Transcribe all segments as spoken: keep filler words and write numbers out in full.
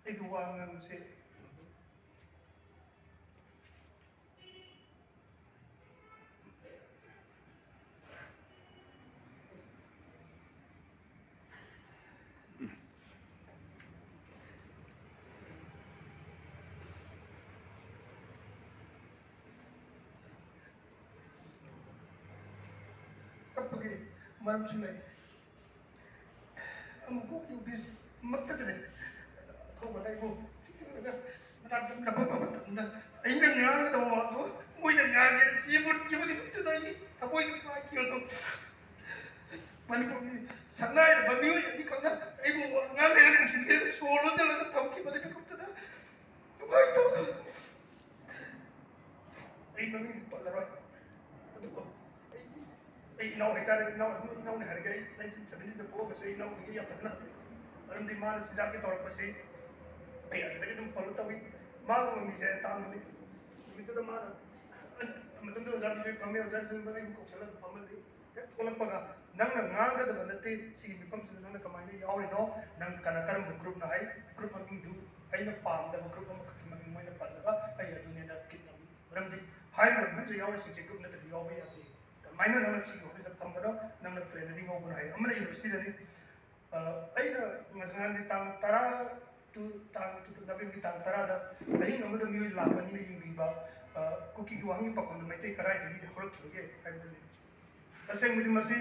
ꯑꯩꯒꯤ ꯋꯥ ꯉꯥꯡꯕꯁꯦ ꯀꯞꯄꯒꯤ ꯃꯔꯝꯁꯨ ꯂꯩ꯫ ꯑꯃꯨꯛ ꯀꯣꯛꯀꯤ ꯑꯣꯐꯤꯁ ꯃꯛꯇꯗꯅꯦ ꯑꯊꯧꯕꯅ ꯑꯩꯕꯨ ꯊꯤꯡꯖꯤꯜꯂꯒ ꯃꯅꯥꯛꯇ ꯅꯞꯄꯛꯄ ꯃꯇꯝꯗ ꯑꯩꯅ ꯉꯥꯡꯒꯗꯕ ꯋꯥꯗꯣ ꯃꯣꯏꯅ ꯉꯥꯡꯒꯦꯅ ꯆꯦ ꯃꯨꯠꯈꯤꯕ ꯅꯨꯃꯤꯠꯇꯨꯗ ꯑꯩ ꯊꯃꯣꯏꯗ ꯀꯥꯏꯈꯤꯕꯗꯣ꯫ ꯃꯅꯤꯄꯨꯔꯒꯤ ꯁꯛꯅꯥꯏꯔꯕ ꯃꯤꯑꯣꯏ ꯑꯅꯤꯈꯛꯅ ꯑꯩꯕꯨ ꯋꯥ ꯉꯥꯡꯅ ꯍꯦꯟꯅ ꯅꯨꯡꯁꯤꯕꯤꯔꯒ ꯁꯣꯔ ꯂꯣꯟꯁꯤꯜꯂꯒ ꯊꯝꯈꯤꯕ ꯅꯨꯃꯤꯠꯇꯨꯗ ꯅꯨꯡꯉꯥꯏꯇꯕꯗꯣ꯫ ꯑꯩ ꯃꯃꯤꯡꯗꯤ ꯄꯜꯂꯔꯣꯏ꯫ ꯑꯗꯨꯕꯨ ꯑꯩ, ꯑꯩ ꯏꯅꯥꯎ ꯍꯥꯏꯇꯥꯔꯦ, ꯏꯅꯥꯎ, ꯏꯅꯥꯎꯅꯤ ꯍꯥꯏꯔꯒꯦ꯫ ꯑꯩ ꯅꯥꯏꯟꯇꯤꯟ ꯁꯚꯦꯟꯇꯤꯗ ꯄꯣꯛꯑꯒꯁꯨ ꯑꯩ ꯏꯅꯥꯎꯗꯒꯤ ꯌꯥꯝ ꯐꯖꯅ ꯍꯜꯂꯦ꯫ ꯃꯔꯝꯗꯤ ꯃꯥꯅ ꯆꯤꯟꯖꯥꯛꯀꯤ ꯇꯧꯔꯛꯄꯁꯦ ꯑꯩ ꯑꯗꯨꯗꯒꯤ ꯑꯗꯨꯝ ꯐꯣꯂꯣ ꯇꯧꯏ꯫ ꯃꯥꯒꯨꯝꯕ ꯃꯤꯁꯦ ꯑꯇꯥꯡꯕꯅꯤ꯫ ꯅꯨꯃꯤꯠꯇꯨꯗ ꯃꯥꯅ, ꯃꯇꯝꯗꯨꯗ ꯑꯣꯖꯥ ꯕꯤꯖꯣꯏ ꯐꯝꯃꯦ, ꯑꯣꯖꯥ ꯕꯤꯖꯣꯏ ꯑꯩꯕꯨ ꯀꯧꯁꯜꯂꯒ ꯐꯝꯍꯜꯂꯤ꯫ ꯍꯦꯛ ꯊꯣꯛꯂꯛꯄꯒ, "ꯅꯪꯅ ꯉꯥꯡꯒꯗꯕ ꯅꯠꯇꯦ, ꯁꯤꯒꯤ ꯃꯤꯐꯝꯁꯤꯗ ꯅꯪꯅ ꯀꯃꯥꯏꯅ ꯌꯥꯎꯔꯤꯅꯣ? ꯅꯪ ꯀꯅꯥ, ꯀꯔꯝꯕ ꯒ꯭ꯔꯨꯞꯅ?" ꯍꯥꯏ꯫ ꯒ꯭ꯔꯨꯞ ꯃꯃꯤꯡꯗꯨ ꯑꯩꯅ ꯄꯥꯝꯗꯕ ꯒ꯭ꯔꯨꯞ ꯑꯃꯈꯛꯀꯤ ꯃꯃꯤꯡ ꯃꯣꯏꯅ ꯄꯜꯂꯒ ꯑꯩ ꯑꯗꯨꯅꯦꯅ ꯀꯤꯠ ꯅꯝꯃꯤ꯫ ꯃꯔꯝꯗꯤ ꯍꯥꯏꯔꯤꯕ ꯃꯤꯐꯝꯁꯤꯗ ꯌꯥꯎꯔꯤꯁꯤꯡꯁꯦ ꯒ꯭ꯔꯨꯞ ꯅꯠꯇ꯭ꯔꯗꯤ ꯌꯥꯎꯕ ꯌꯥꯗꯦ꯫ ꯀꯃꯥꯏꯅ ꯅꯪꯅ ꯁꯤꯒꯤ ꯑꯣꯐꯤꯁꯇ ꯐꯝꯕꯅꯣ? ꯅꯪꯅ ꯄ꯭ꯂꯦꯅꯔꯤ ꯉꯧꯕꯅꯣ ꯍꯥꯏ꯫ ꯑꯃꯅ ꯌꯨꯅꯤꯚꯔꯁꯤꯇꯤꯗꯅꯤ꯫ ꯑ, ꯑꯩꯅ ꯉꯁꯥꯏ ꯇꯥꯡ ꯇꯔꯥ ꯇꯨ, ꯇꯥꯡ ꯇꯨ, ꯅꯕꯦꯝꯕꯔꯒꯤ ꯇꯥꯡ ꯇꯔꯥꯗ ꯑꯍꯤꯡ ꯑꯃꯗ ꯃꯤꯑꯣꯏ ꯂꯥꯈ ꯑꯅꯤꯅ ꯌꯦꯡꯕꯤꯕ, ꯑ, ꯀꯨꯀꯤꯒꯤ ꯋꯥꯍꯪꯒꯤ ꯄꯥꯎꯈꯨꯝꯗ ꯃꯩꯇꯩ ꯀꯗꯥꯏꯗꯒꯤ ꯍꯧꯔꯛꯈꯤꯕꯒꯦ ꯍꯥꯏꯕꯗꯨꯅꯤ꯫ ꯇꯁꯦꯡꯕꯗꯤ ꯃꯁꯤ,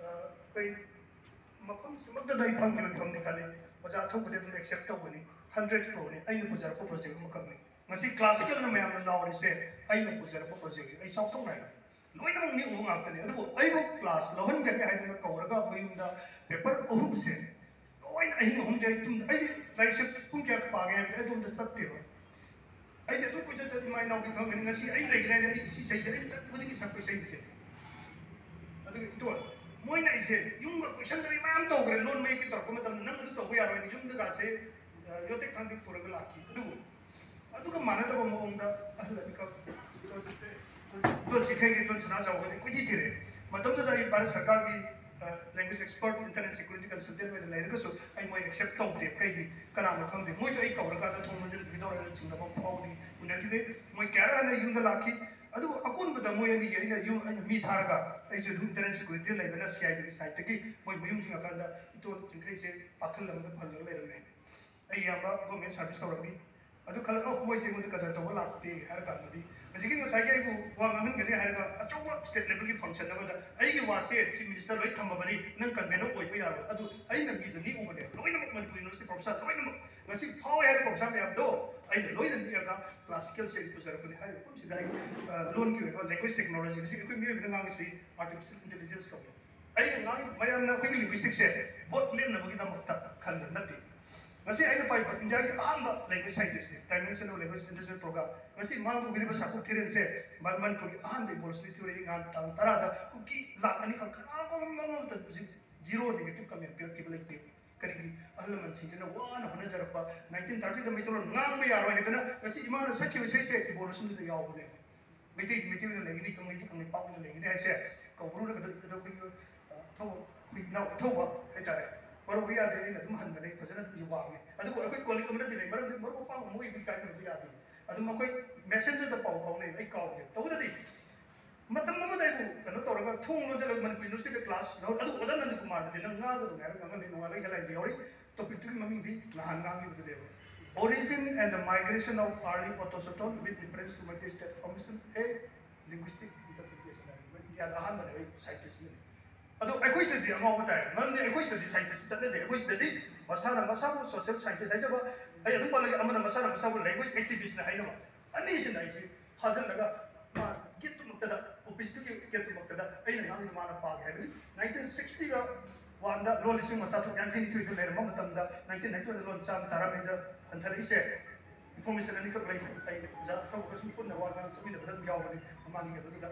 ꯑ, ꯑꯩꯈꯣꯏ ꯃꯐꯝꯁꯤꯃꯛꯇꯗ ꯑꯩ ꯐꯪꯈꯤꯕ ꯃꯐꯝꯅꯤ ꯈꯜꯂꯤ꯫ ꯑꯣꯖꯥ ꯑꯊꯧꯕꯗꯤ ꯑꯗꯨꯝ ꯑꯦꯛꯁꯦꯞ ꯇꯧꯒꯅꯤ꯫ ꯍꯟꯗ꯭ꯔꯦꯠ ꯀ꯭ꯔꯣꯔꯅꯤ ꯑꯩꯅ ꯄꯨꯖꯔꯛꯄ ꯄ꯭ꯔꯣꯖꯦꯛ ꯑꯃꯈꯛꯅꯤ꯫ ꯉꯁꯤ ꯀ꯭ꯂꯥꯁꯤꯀꯦꯜꯅ ꯃꯌꯥꯝꯅ ꯂꯥꯎꯔꯤꯁꯦ ꯑꯩꯅ ꯄꯨꯖꯔꯛꯄ ꯄ꯭ꯔꯣꯖꯦꯛꯁꯦ꯫ ꯑꯩ ꯆꯥꯎꯊꯣꯛꯅ ꯍꯥꯏ, ꯂꯣꯏꯅꯃꯛ ꯃꯤ ꯎꯕ ꯉꯥꯛꯇꯅꯤ꯫ ꯑꯗꯨꯕꯨ ꯑꯩꯕꯨ ꯀ꯭ꯂꯥꯁ ꯂꯧꯍꯟꯒꯅꯤ ꯍꯥꯏꯗꯅ ꯀꯧꯔꯒ ꯃꯌꯨꯝꯗ ꯄꯦꯄꯔ ꯑꯍꯨꯝꯁꯦ ꯂꯣꯏꯅ ꯑꯍꯤꯡ ꯑꯍꯨꯝꯁꯦ ꯑꯩ ꯇꯨꯝꯗ, ꯑꯩꯗꯤ ꯂꯥꯏꯔꯤꯛꯁꯦ ꯄꯨꯡ ꯀꯌꯥ ꯄꯥꯒꯦ ꯍꯥꯏꯕꯗꯤ ꯑꯩ ꯑꯗꯣꯝꯗ ꯆꯠꯇꯦꯕ꯫ ꯑꯩꯗꯤ ꯑꯗꯨꯝ ꯀꯣꯏꯆꯠ ꯆꯠꯂꯤ, ꯏꯃꯥ ꯏꯅꯥꯎꯒꯤ ꯈꯪꯒꯅꯤ꯫ ꯉꯁꯤ ꯑꯩ ꯂꯩꯒꯦ ꯍꯥꯏꯅ ꯑꯩ ꯁꯤ ꯏꯁꯩꯁꯦ ꯑꯩꯅ ꯆꯠꯄ ꯈꯨꯗꯤꯡꯒꯤ ꯁꯛꯄ ꯏꯁꯩꯅꯤꯁꯦ꯫ ꯑꯗꯨꯒ ꯏꯇꯣꯟ, ꯃꯣꯏꯅ ꯑꯩꯁꯦ ꯌꯨꯝꯒ ꯀꯣꯏꯁꯟꯗꯅ ꯃꯌꯥꯝ ꯇꯧꯈ꯭ꯔꯦ꯫ ꯂꯣꯟ ꯃꯌꯦꯛꯀꯤ ꯇꯧꯔꯛꯄ ꯃꯇꯝꯗ ꯅꯪ ꯑꯗꯨ ꯇꯧꯕ ꯌꯥꯔꯣꯏꯅ ꯌꯨꯝꯗꯒꯥꯁꯦ, ꯑ, ꯌꯣꯠꯇꯦꯛ ꯊꯥꯡꯗꯦꯛ ꯄꯨꯔꯒ ꯂꯥꯛꯈꯤ꯫ ꯑꯗꯨꯕꯨ ꯑꯗꯨꯒ ꯃꯥꯟꯅꯗꯕ ꯃꯑꯣꯡꯗ ꯑꯍꯜ ꯑꯅꯤꯈꯛ ꯏꯇꯣꯟ ꯆꯤꯈꯩꯒꯤ ꯏꯇꯣꯟ ꯁꯅꯥꯖꯥꯎꯕꯗꯤ ꯀꯣꯏꯊꯤ ꯊꯤꯔꯛꯑꯦ꯫ ꯃꯇꯝꯗꯨꯗ ꯑꯩ ꯚꯥꯔꯠ ꯁꯔꯀꯥꯔꯒꯤ language expert, internet security consultant ꯑꯣꯏꯅ ꯂꯩꯔꯒꯁꯨ ꯑꯩ ꯃꯣꯏ ꯑꯦꯛꯁꯦꯞ ꯇꯧꯗꯦ꯫ ꯀꯩꯒꯤ? ꯀꯅꯥꯅꯣ ꯈꯪꯗꯦ꯫ ꯃꯣꯏꯁꯨ ꯑꯩ ꯀꯧꯔꯀꯥꯟꯗ ꯊꯣꯡ ꯂꯣꯟꯁꯤꯟꯕꯤꯒꯗꯧꯔꯦꯅ ꯆꯤꯡꯅꯕ ꯑꯃ ꯐꯥꯎꯕꯗꯤ ꯎꯅꯈꯤꯗꯦ꯫ ꯃꯣꯏ ꯀꯌꯥꯔꯛ ꯍꯟꯅ ꯌꯨꯝꯗ ꯂꯥꯛꯈꯤ꯫ ꯑꯗꯨꯕꯨ ꯑꯀꯣꯟꯕꯗ ꯃꯣꯏ ꯑꯅꯤꯒꯤ ꯑꯩꯅ ꯌꯨꯝ, ꯑꯩꯅ ꯃꯤ ꯊꯥꯔꯒ, ꯑꯩꯁꯨ ꯑꯗꯨꯝ ꯏꯟꯇꯔꯅꯦꯠ ꯁꯦꯀ꯭ꯌꯨꯔꯤꯇꯤ ꯂꯩꯕꯅ ꯁꯤ ꯑꯥꯏ ꯗꯤꯒꯤ ꯁꯥꯏꯠꯇꯒꯤ ꯃꯣꯏ ꯃꯌꯨꯝ ꯌꯦꯡꯉꯀꯥꯟꯗ ꯏꯇꯣꯟ ꯆꯤꯡꯈꯩꯁꯦ ꯄꯥꯈꯜ ꯑꯃꯗ ꯐꯜꯂꯒ ꯂꯩꯔꯝꯃꯦ꯫ ꯑꯩ ꯏꯌꯥꯝꯕ ꯒꯣꯔꯃꯦꯟ ꯁꯥꯔꯚꯤꯁ ꯇꯧꯔꯝꯃꯤ꯫ ꯑꯗꯨ ꯈꯜꯂꯒ, "ꯑꯣ, ꯃꯣꯏꯁꯦ ꯑꯩꯉꯣꯟꯗ ꯀꯗꯔ ꯇꯧꯕ ꯂꯥꯛꯇꯦ" ꯍꯥꯏꯔ ꯀꯥꯟꯗꯗꯤ, ꯍꯧꯖꯤꯛꯀꯤ ꯉꯁꯥꯏꯒꯤ ꯑꯩꯕꯨ ꯋꯥ ꯉꯥꯡꯍꯟꯒꯅꯤ ꯍꯥꯏꯔꯒ ꯑꯆꯧꯕ ꯁ꯭ꯇꯦꯠ ꯂꯦꯚꯦꯜꯒꯤ ꯐꯪꯁꯟ ꯑꯃꯗ ꯑꯩꯒꯤ ꯋꯥꯁꯦ ꯆꯤꯐ ꯃꯤꯅꯤꯁꯇꯔ ꯂꯣꯏ ꯊꯝꯃꯕꯅꯤ, ꯅꯪ ꯀꯟꯚꯦꯅꯔ ꯑꯣꯏꯕ ꯌꯥꯔꯣꯏ꯫ ꯑꯗꯨ ꯑꯩꯅ ꯃꯤꯗ ꯅꯦꯛꯎꯕꯅꯦ, ꯂꯣꯏꯅꯃꯛ ꯃꯅꯤꯄꯨꯔ ꯌꯨꯅꯤꯚꯔꯁꯤꯇꯤ ꯄ꯭ꯔꯣꯐꯦꯁꯔ ꯂꯣꯏꯅꯃꯛ ꯉꯁꯤ ꯐꯥꯎꯋꯦ ꯍꯥꯏꯔꯤꯕ ꯄ꯭ꯔꯣꯐꯦꯁꯔ ꯃꯌꯥꯝꯗꯣ ꯑꯩꯅ ꯂꯣꯏꯅ ꯅꯦꯛꯑꯒ ꯀ꯭ꯂꯥꯁꯤꯀꯦꯜꯁꯦ ꯑꯩ ꯄꯨꯖꯔꯛꯄꯅꯤ꯫ ꯍꯥꯏꯔꯤꯕ ꯃꯐꯝꯁꯤꯗ ꯑꯩ, ꯑ, ꯂꯣꯟꯒꯤ ꯑꯣꯏꯕ ꯂꯦꯡꯒ꯭ꯋꯦꯖ ꯇꯦꯛꯅꯣꯂꯣꯖꯤ, ꯍꯧꯖꯤꯛ ꯑꯩꯈꯣꯏ ꯃꯤꯑꯣꯏꯕꯅ ꯉꯥꯡꯉꯤꯁꯤ ꯑꯥꯔꯇꯤꯐꯤꯁꯤꯌꯦꯜ ꯏꯟꯇꯦꯂꯤꯖꯦꯟꯁ ꯀꯧꯏ꯫ ꯑꯩꯅ ꯉꯥꯡꯉꯤꯕ ꯃꯌꯥꯝꯅ ꯑꯩꯈꯣꯏꯒꯤ ꯂꯤꯡꯒ꯭ꯋꯤꯁꯇꯤꯛꯁꯦ ꯚꯣꯠ ꯂꯦꯞꯅꯕꯒꯤꯗꯃꯛꯇ ꯈꯟꯕ ꯅꯠꯇꯦ꯫ ꯉꯁꯤ ꯑꯩꯅ ꯄꯥꯏꯕ ꯏꯟꯗꯤꯌꯥꯒꯤ ꯑꯍꯥꯟꯕ ꯂꯦꯡꯒ꯭ꯋꯦꯖ ꯁꯥꯏꯟꯇꯤꯁ꯭ꯠꯅꯤ, ꯗꯥꯏꯃꯦꯟꯁꯅꯦꯜ ꯂꯦꯡꯒ꯭ꯋꯦꯖ ꯏꯟꯇꯔꯅꯦꯁꯅꯦꯜ ꯄ꯭ꯔꯣꯒ꯭ꯔꯥꯝ꯫ ꯉꯁꯤ ꯃꯥꯡꯗ ꯎꯈꯤꯔꯤꯕ ꯁꯥꯀꯨꯞ ꯊꯤꯔꯦꯟꯁꯦ ꯃ-, ꯃꯅꯤꯄꯨꯔꯒꯤ ꯑꯍꯥꯟꯕ ꯏꯕꯣꯂꯨꯁꯟ ꯊꯤꯑꯣꯔꯤ ꯉꯥꯟ ꯇꯥꯡ ꯇꯔꯥꯗ ꯀꯨꯀꯤ ꯂꯥꯛ ꯑꯅꯤꯈꯛ ꯀꯅꯥꯒꯨꯝꯕ ꯑꯃꯠꯇ ꯍꯧꯖꯤꯛ ꯖꯤꯔꯣ ꯅꯦꯒꯦꯇꯤꯚ ꯀꯃꯦꯟ ꯄꯤꯔꯛꯈꯤꯕ ꯂꯩꯇꯦ꯫ ꯀꯔꯤꯒꯤ? ꯑꯍꯜ ꯂꯃꯟꯁꯤꯡꯁꯤꯅ ꯋꯥꯅ ꯍꯣꯠꯅꯖꯔꯛꯄ, ꯅꯥꯏꯟꯇꯤꯟ ꯊꯥꯔꯇꯤꯗ ꯃꯩꯇꯩꯂꯣꯟ ꯉꯥꯡꯕ ꯌꯥꯔꯣꯏ ꯍꯥꯏꯗꯅ ꯉꯁꯤ ꯏꯃꯥꯅ ꯁꯛꯈꯤꯕ ꯏꯁꯩꯁꯦ ꯏꯕꯣꯂꯨꯁꯟꯗꯨꯗ ꯌꯥꯎꯕꯅꯦꯕ꯫ ꯃꯩꯇꯩꯗꯤ ꯃꯩꯇꯩ ꯑꯣꯏꯅ ꯂꯩꯒꯅꯤ, ꯀꯪꯂꯩꯗꯤ ꯀꯪꯂꯩꯄꯥꯛ ꯑꯣꯏꯅ ꯂꯩꯒꯅꯤ ꯍꯥꯏꯁꯦ ꯀꯧꯕ꯭ꯔꯨꯅ ꯀꯩꯅꯣ, ꯑꯩꯈꯣꯏꯒꯤ, ꯑ, ꯑꯊꯧꯕ, ꯑꯩꯈꯣꯏ ꯏꯅꯥꯎ ꯑꯊꯧꯕ ꯍꯥꯏꯇꯥꯔꯦ꯫ ꯋꯥꯔꯧꯕ ꯌꯥꯗꯦ, ꯑꯩꯅ ꯑꯗꯨꯝ ꯍꯟꯕꯅꯦ, ꯐꯖꯅ ꯑꯗꯨꯝ ꯋꯥꯡꯉꯦ꯫ ꯑꯗꯨꯕꯨ ꯑꯩꯈꯣꯏ ꯀꯣꯂꯤꯛ ꯑꯃꯅꯗꯤ ꯂꯩ, ꯃꯔꯝꯗꯤ ꯃꯔꯨꯞ ꯃꯄꯥꯡ ꯑꯃ ꯑꯣꯏꯕꯒꯤ ꯀꯥꯏꯅꯕꯗꯤ ꯌꯥꯗꯦ꯫ ꯑꯗꯨꯝ ꯑꯩꯈꯣꯏ ꯃꯦꯁꯦꯟꯖꯔꯗ ꯄꯥꯎ ꯐꯥꯎꯅꯩ, ꯑꯩ ꯀꯥꯎꯗꯦ꯫ ꯇꯧꯕꯇꯗꯤ ꯃꯇꯝ ꯑꯃꯗ ꯑꯩꯕꯨ ꯀꯩꯅꯣ ꯇꯧꯔꯒ ꯊꯣꯡ ꯂꯣꯟꯁꯤꯜꯂꯒ ꯃꯅꯤꯄꯨꯔ ꯌꯨꯅꯤꯚꯔꯁꯤꯇꯤꯗ ꯀ꯭ꯂꯥꯁ ꯂꯧ-, ꯑꯗꯨ ꯑꯣꯖꯥ ꯅꯟꯗꯀꯨꯃꯥꯔꯅꯗꯤ ꯅꯪ ꯉꯥꯡꯒꯗꯧꯅꯦ ꯍꯥꯏꯔꯒ ꯉꯥꯡꯍꯜꯂꯤ, ꯅꯣꯡꯉꯥꯜꯂꯒ ꯍꯦꯗꯂꯥꯏꯟꯗ ꯌꯥꯎꯔꯤ꯫ ꯇꯣꯄꯤꯛꯇꯨꯒꯤ ꯃꯃꯤꯡꯗꯤ ꯅꯍꯥꯟ ꯉꯥꯡꯈꯤꯕꯗꯨꯅꯦꯕ, Origin and the Migration of Early Autochthon with Reference to Meitei State Formation, a Linguistic Interpretation ꯍꯥꯏꯕ꯫ ꯏꯟꯗꯤꯌꯥꯗ ꯑꯍꯥꯟꯕꯅꯦ ꯑꯩ ꯁꯥꯏꯟꯇꯤꯁ ꯑꯃꯅꯤ꯫ ꯑꯗꯣ ꯑꯩꯈꯣꯏ ꯁꯤꯗꯗꯤ ꯑꯉꯥꯎꯕ ꯇꯥꯏ, ꯃꯔꯝꯗꯤ ꯑꯩꯈꯣꯏ ꯁꯤꯗꯗꯤ ꯁꯥꯏꯟꯇꯤꯁ ꯆꯠꯅꯗꯦ꯫ ꯑꯩꯈꯣꯏ ꯁꯤꯗꯗꯤ ꯃꯁꯥꯅ ꯃꯁꯥꯕꯨ ꯁꯣꯁꯤꯌꯦꯜ ꯁꯥꯏꯟꯇꯤꯁ ꯍꯥꯏꯖꯕ, ꯑꯩ ꯑꯗꯨꯝ ꯄꯜꯂꯒꯦ, ꯑꯃꯅ ꯃꯁꯥꯅ ꯃꯁꯥꯕꯨ ꯂꯦꯡꯒ꯭ꯋꯦꯖ ꯑꯦꯛꯇꯤꯚꯤꯁ꯭ꯠꯅ ꯍꯥꯏꯅꯕ, ꯑꯅꯤꯁꯤꯅ ꯑꯩꯁꯦ ꯐꯥꯖꯤꯜꯂꯒ ꯃꯥ ꯒꯦꯠꯇꯨꯃꯛꯇꯗ, ꯑꯣꯐꯤꯁꯇꯨꯒꯤ ꯒꯦꯠꯇꯨꯃꯛꯇꯗ ꯑꯩꯅ ꯉꯥꯡꯉꯤꯗꯣ ꯃꯥꯅ ꯄꯥꯒꯦ ꯍꯥꯏꯕꯅꯤ꯫ ꯅꯥꯏꯟꯇꯤꯟ ꯁꯤꯛꯁꯇꯤꯒ ꯋꯥꯟꯗ ꯂꯣꯟ ꯂꯤꯁꯤꯡ ꯑꯃ ꯆꯥꯇ꯭ꯔꯨꯛ ꯌꯥꯡꯈꯩ ꯅꯤꯊꯣꯏꯗ ꯂꯩꯔꯝꯕ ꯃꯇꯝꯗ ꯅꯥꯏꯟꯇꯤꯟ ꯅꯥꯏꯟꯇꯤ ꯋꯥꯟꯗ ꯂꯣꯟ ꯆꯥꯝꯃ ꯇꯔꯥꯃꯔꯤꯗ ꯍꯟꯊꯔꯛꯏꯁꯦ ꯏꯟꯐꯣꯔꯃꯦꯁꯟ ꯑꯅꯤꯈꯛ ꯂꯩ꯫ ꯑꯩ ꯑꯣꯖꯥ ꯑꯊꯧꯕꯒ ꯁꯨꯝ ꯄꯨꯟꯅ ꯋꯥ ꯉꯥꯡ ꯆꯠꯃꯤꯟꯅꯕꯗ ꯑꯗꯨꯝ ꯌꯥꯎꯕꯅꯤ ꯃꯃꯥꯡꯒꯤ ꯑꯗꯨꯒꯤꯗ꯫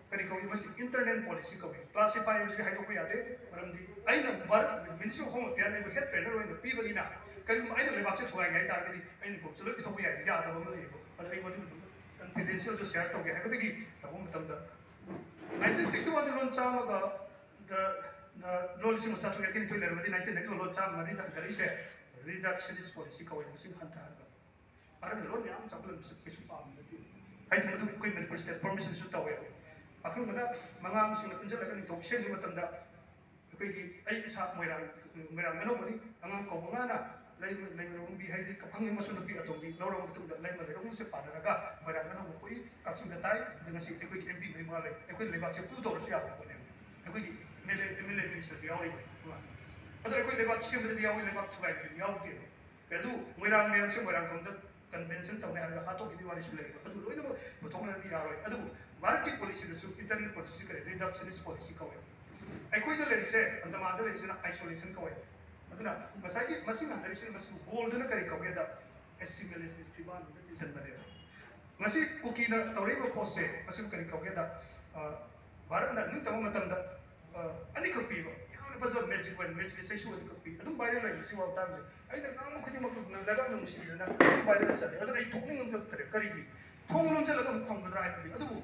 ꯀꯔꯤ ꯀꯧꯏ? ꯃꯁꯤ ꯏꯟꯇꯔꯅꯦꯜ ꯄꯣꯂꯤꯁꯤ ꯀꯧꯏ꯫ ꯀ꯭ꯂꯥꯁꯤꯐꯥꯏ ꯍꯥꯏꯕꯁꯤ ꯍꯥꯏꯗꯣꯛꯄ ꯌꯥꯗꯦ, ꯃꯔꯝꯗꯤ ꯑꯩꯅ Bharat ministry of home affair ꯑꯩꯕꯨ ꯍꯦꯗ ꯇ꯭ꯔꯦꯅꯔ ꯑꯣꯏꯅ ꯄꯤꯕꯅꯤꯅ ꯀꯔꯤꯒꯨꯝꯕ ꯑꯩꯅ ꯂꯩꯕꯥꯛꯁꯦ ꯊꯨꯒꯥꯏꯒꯦ ꯍꯥꯏ ꯇꯥꯔꯒꯗꯤ ꯑꯩꯅ ꯏꯟꯐꯣꯔꯃꯦꯁꯟ ꯂꯣꯏ ꯄꯤꯊꯣꯛꯄ ꯌꯥꯏ, ꯌꯥꯗꯕ ꯑꯃ ꯂꯩꯌꯦꯕ꯫ ꯑꯗ ꯑꯩ ꯃꯗꯨꯒꯤ ꯀꯟꯐꯤꯗꯦꯟꯁꯤꯌꯦꯜꯁꯨ ꯁꯤꯌꯔ ꯇꯧꯒꯦ ꯍꯥꯏꯕꯗꯒꯤ ꯇꯧꯕ ꯃꯇꯝꯗ ꯅꯥꯏꯟꯇꯤꯟ ꯁꯤꯛꯁꯇꯤ ꯋꯥꯟꯗ ꯂꯣꯟ ꯆꯥꯝꯃꯒ ꯂꯣ ꯂꯤꯁꯤꯡ ꯑꯃ ꯆꯥꯇ꯭ꯔꯨꯛ ꯌꯥꯡꯈꯩ ꯅꯤꯊꯣꯏ ꯂꯩꯔꯕꯗꯤ ꯅꯥꯏꯟꯇꯤꯟ ꯅꯥꯏꯟꯇꯤ ꯋꯥꯟ ꯂꯣ ꯆꯥꯝꯃ ꯃꯔꯤꯗ ꯍꯟꯊꯔꯛꯏꯁꯦ ꯔꯤꯗꯛꯁꯅꯤꯁ ꯄꯣꯂꯤꯁꯤ ꯀꯧꯋꯦ꯫ ꯃꯁꯤꯡ ꯍꯟꯊꯍꯟꯕ꯫ ꯃꯔꯝꯗꯤ ꯂꯣꯟ ꯃꯌꯥꯝ ꯆꯥꯎꯈꯠꯂꯛꯄꯁꯦ ꯀꯩꯁꯨ ꯄꯥꯝꯕ ꯅꯠꯇꯦ꯫ ꯍꯥꯏꯗꯤ ꯃꯗꯨ ꯑꯩꯈꯣꯏ ꯃꯅꯤꯄꯨꯔ ꯁ꯭ꯇꯦꯠ ꯄꯔꯃꯤꯁꯟꯁꯨ ꯇꯧꯋꯦ꯫ ꯑꯈꯪꯕꯅ ꯃꯉꯥ ꯑꯃꯁꯤꯡꯅ ꯄꯨꯟꯁꯤꯜꯂꯒ ꯅꯤꯡꯊꯧ ꯁꯦꯝꯈꯤꯕ ꯃꯇꯝꯗ ꯑꯩꯈꯣꯏꯒꯤ ꯑꯩ ꯏꯁꯥ ꯃꯣꯏꯔꯥꯡ ꯃꯣꯏꯔꯥꯡ ꯑꯅꯧꯕꯅꯤ꯫ ꯑꯉꯥꯡ ꯀꯧꯕ ꯉꯥꯅ ꯂꯩꯃ ꯂꯩꯃꯔꯣꯡꯕꯤ ꯍꯥꯏꯗꯤ ꯀꯐꯪꯒꯤ ꯃꯁꯨ ꯅꯨꯄꯤ ꯑꯇꯣꯝꯕꯤ ꯂꯧꯔꯕ ꯃꯇꯨꯡꯗ ꯂꯩꯃ ꯂꯩꯔꯣꯡꯁꯦ ꯄꯥꯟꯅꯔꯒ ꯃꯣꯏꯔꯥꯡ ꯑꯅꯧꯕ ꯄꯣꯛꯏ꯫ ꯀꯛꯆꯤꯡꯗ ꯇꯥꯏ꯫ ꯑꯗ ꯉꯁꯤ ꯑꯩꯈꯣꯏꯒꯤ ꯑꯦꯝ ꯄꯤ ꯃꯔꯤ ꯃꯉꯥ ꯂꯩ꯫ ꯑꯩꯈꯣꯏ ꯂꯩꯕꯥꯛꯁꯦ ꯄꯨ ꯇꯧꯔꯁꯨ ꯌꯥꯕ ꯄꯣꯠꯅꯦꯕ꯫ ꯑꯩꯈꯣꯏꯒꯤ M L A M L A ꯃꯤꯅꯤꯁꯇꯔꯁꯨ ꯌꯥꯎꯔꯤꯕ꯫ ꯑꯗꯣ ꯑꯩꯈꯣꯏ ꯂꯩꯕꯥꯛ ꯁꯦꯝꯕꯗꯗꯤ ꯌꯥꯎꯏ, ꯂꯩꯕꯥꯛ ꯊꯨꯒꯥꯏꯕꯗꯗꯤ ꯌꯥꯎꯗꯦꯕ꯫ ꯑꯗꯨ ꯃꯣꯏꯔꯥꯡ ꯃꯌꯥꯝꯁꯦ ꯃꯣꯏꯔꯥꯡ ꯀꯝꯗ ꯀꯟꯚꯦꯟꯁꯟ ꯇꯧꯅꯤ ꯍꯥꯏꯔꯒ ꯍꯥꯠꯇꯣꯛꯈꯤꯕꯒꯤ ꯋꯥꯔꯤꯁꯨ ꯂꯩꯕ꯫ ꯑꯗꯨ ꯂꯣꯏꯅꯃꯛ ꯄꯨꯊꯣꯛꯅꯔꯗꯤ ꯌꯥꯔꯣꯏ꯫ ꯑꯗꯨꯕꯨ ꯚꯥꯔꯠꯀꯤ ꯄꯣꯂꯤꯁꯤꯗꯁꯨ ꯏꯟꯇꯔꯅꯦꯜ ꯄꯣꯂꯤꯁꯤ ꯀꯔꯤ ꯔꯤꯗꯛꯁꯅꯤꯁ ꯄꯣꯂꯤꯁꯤ ꯀꯧꯋꯦ꯫ ꯑꯩꯈꯣꯏꯗ ꯂꯩꯔꯤꯁꯦ, ꯑꯟꯗꯃꯥꯟꯗ ꯂꯩꯔꯤꯁꯤꯅ ꯑꯥꯏꯁꯣꯂꯦꯁꯟ ꯀꯧꯋꯦ꯫ ꯑꯗꯨꯅ ꯉꯁꯥꯏꯒꯤ ꯃꯁꯤꯡ ꯍꯟꯊꯔꯤꯁꯤꯅ ꯃꯁꯤꯕꯨ ꯒꯣꯜꯗꯨꯅ ꯀꯔꯤ ꯀꯧꯒꯦꯗ ꯑꯦꯁꯤꯃꯤꯂꯦꯁꯟ ꯐꯤꯕꯥꯟꯗ ꯊꯤꯟꯖꯤꯟꯕꯅꯦꯕ꯫ ꯉꯁꯤ ꯀꯨꯀꯤꯅ ꯇꯧꯔꯛꯏꯕ ꯄꯣꯠꯁꯦ ꯃꯁꯤꯕꯨ ꯀꯔꯤ ꯀꯧꯒꯦꯗ, ꯑ, ꯚꯥꯔꯠꯅ ꯅꯤꯡꯇꯝꯕ ꯃꯇꯝꯗ, ꯑ, ꯑꯅꯤꯈꯛ ꯄꯤꯕ, ꯌꯥꯝꯅ ꯐꯖꯕ ꯃꯦꯖꯤꯛ ꯑꯣꯏꯅ ꯃꯦꯖꯤꯛꯀꯤ ꯆꯩꯁꯨ ꯑꯅꯤꯈꯛ ꯄꯤ꯫ ꯑꯗꯨꯝ ꯚꯥꯏꯔꯦꯜ ꯑꯣꯏꯕ ꯁꯤ ꯋꯥ ꯃꯇꯥꯡꯁꯦ꯫ ꯑꯩꯅ ꯉꯥꯡꯕ ꯈꯨꯗꯤꯡꯃꯛꯇ ꯂꯩꯕꯥꯛꯅ ꯅꯨꯡꯁꯤꯕꯤꯗꯅ ꯑꯗꯨꯝ ꯚꯥꯏꯔꯦꯜ ꯆꯠꯂꯦ꯫ ꯑꯗꯨꯅ ꯑꯩ ꯊꯣꯛꯅꯤꯡꯉꯛꯇ꯭ꯔꯦ꯫ ꯀꯔꯤꯒꯤ? ꯊꯣꯡ ꯂꯣꯟꯁꯤꯜꯂꯒ ꯑꯃꯨꯛ ꯊꯝꯒꯗ꯭ꯔꯥ ꯍꯥꯏꯕꯗꯤ꯫ ꯑꯗꯨꯕꯨ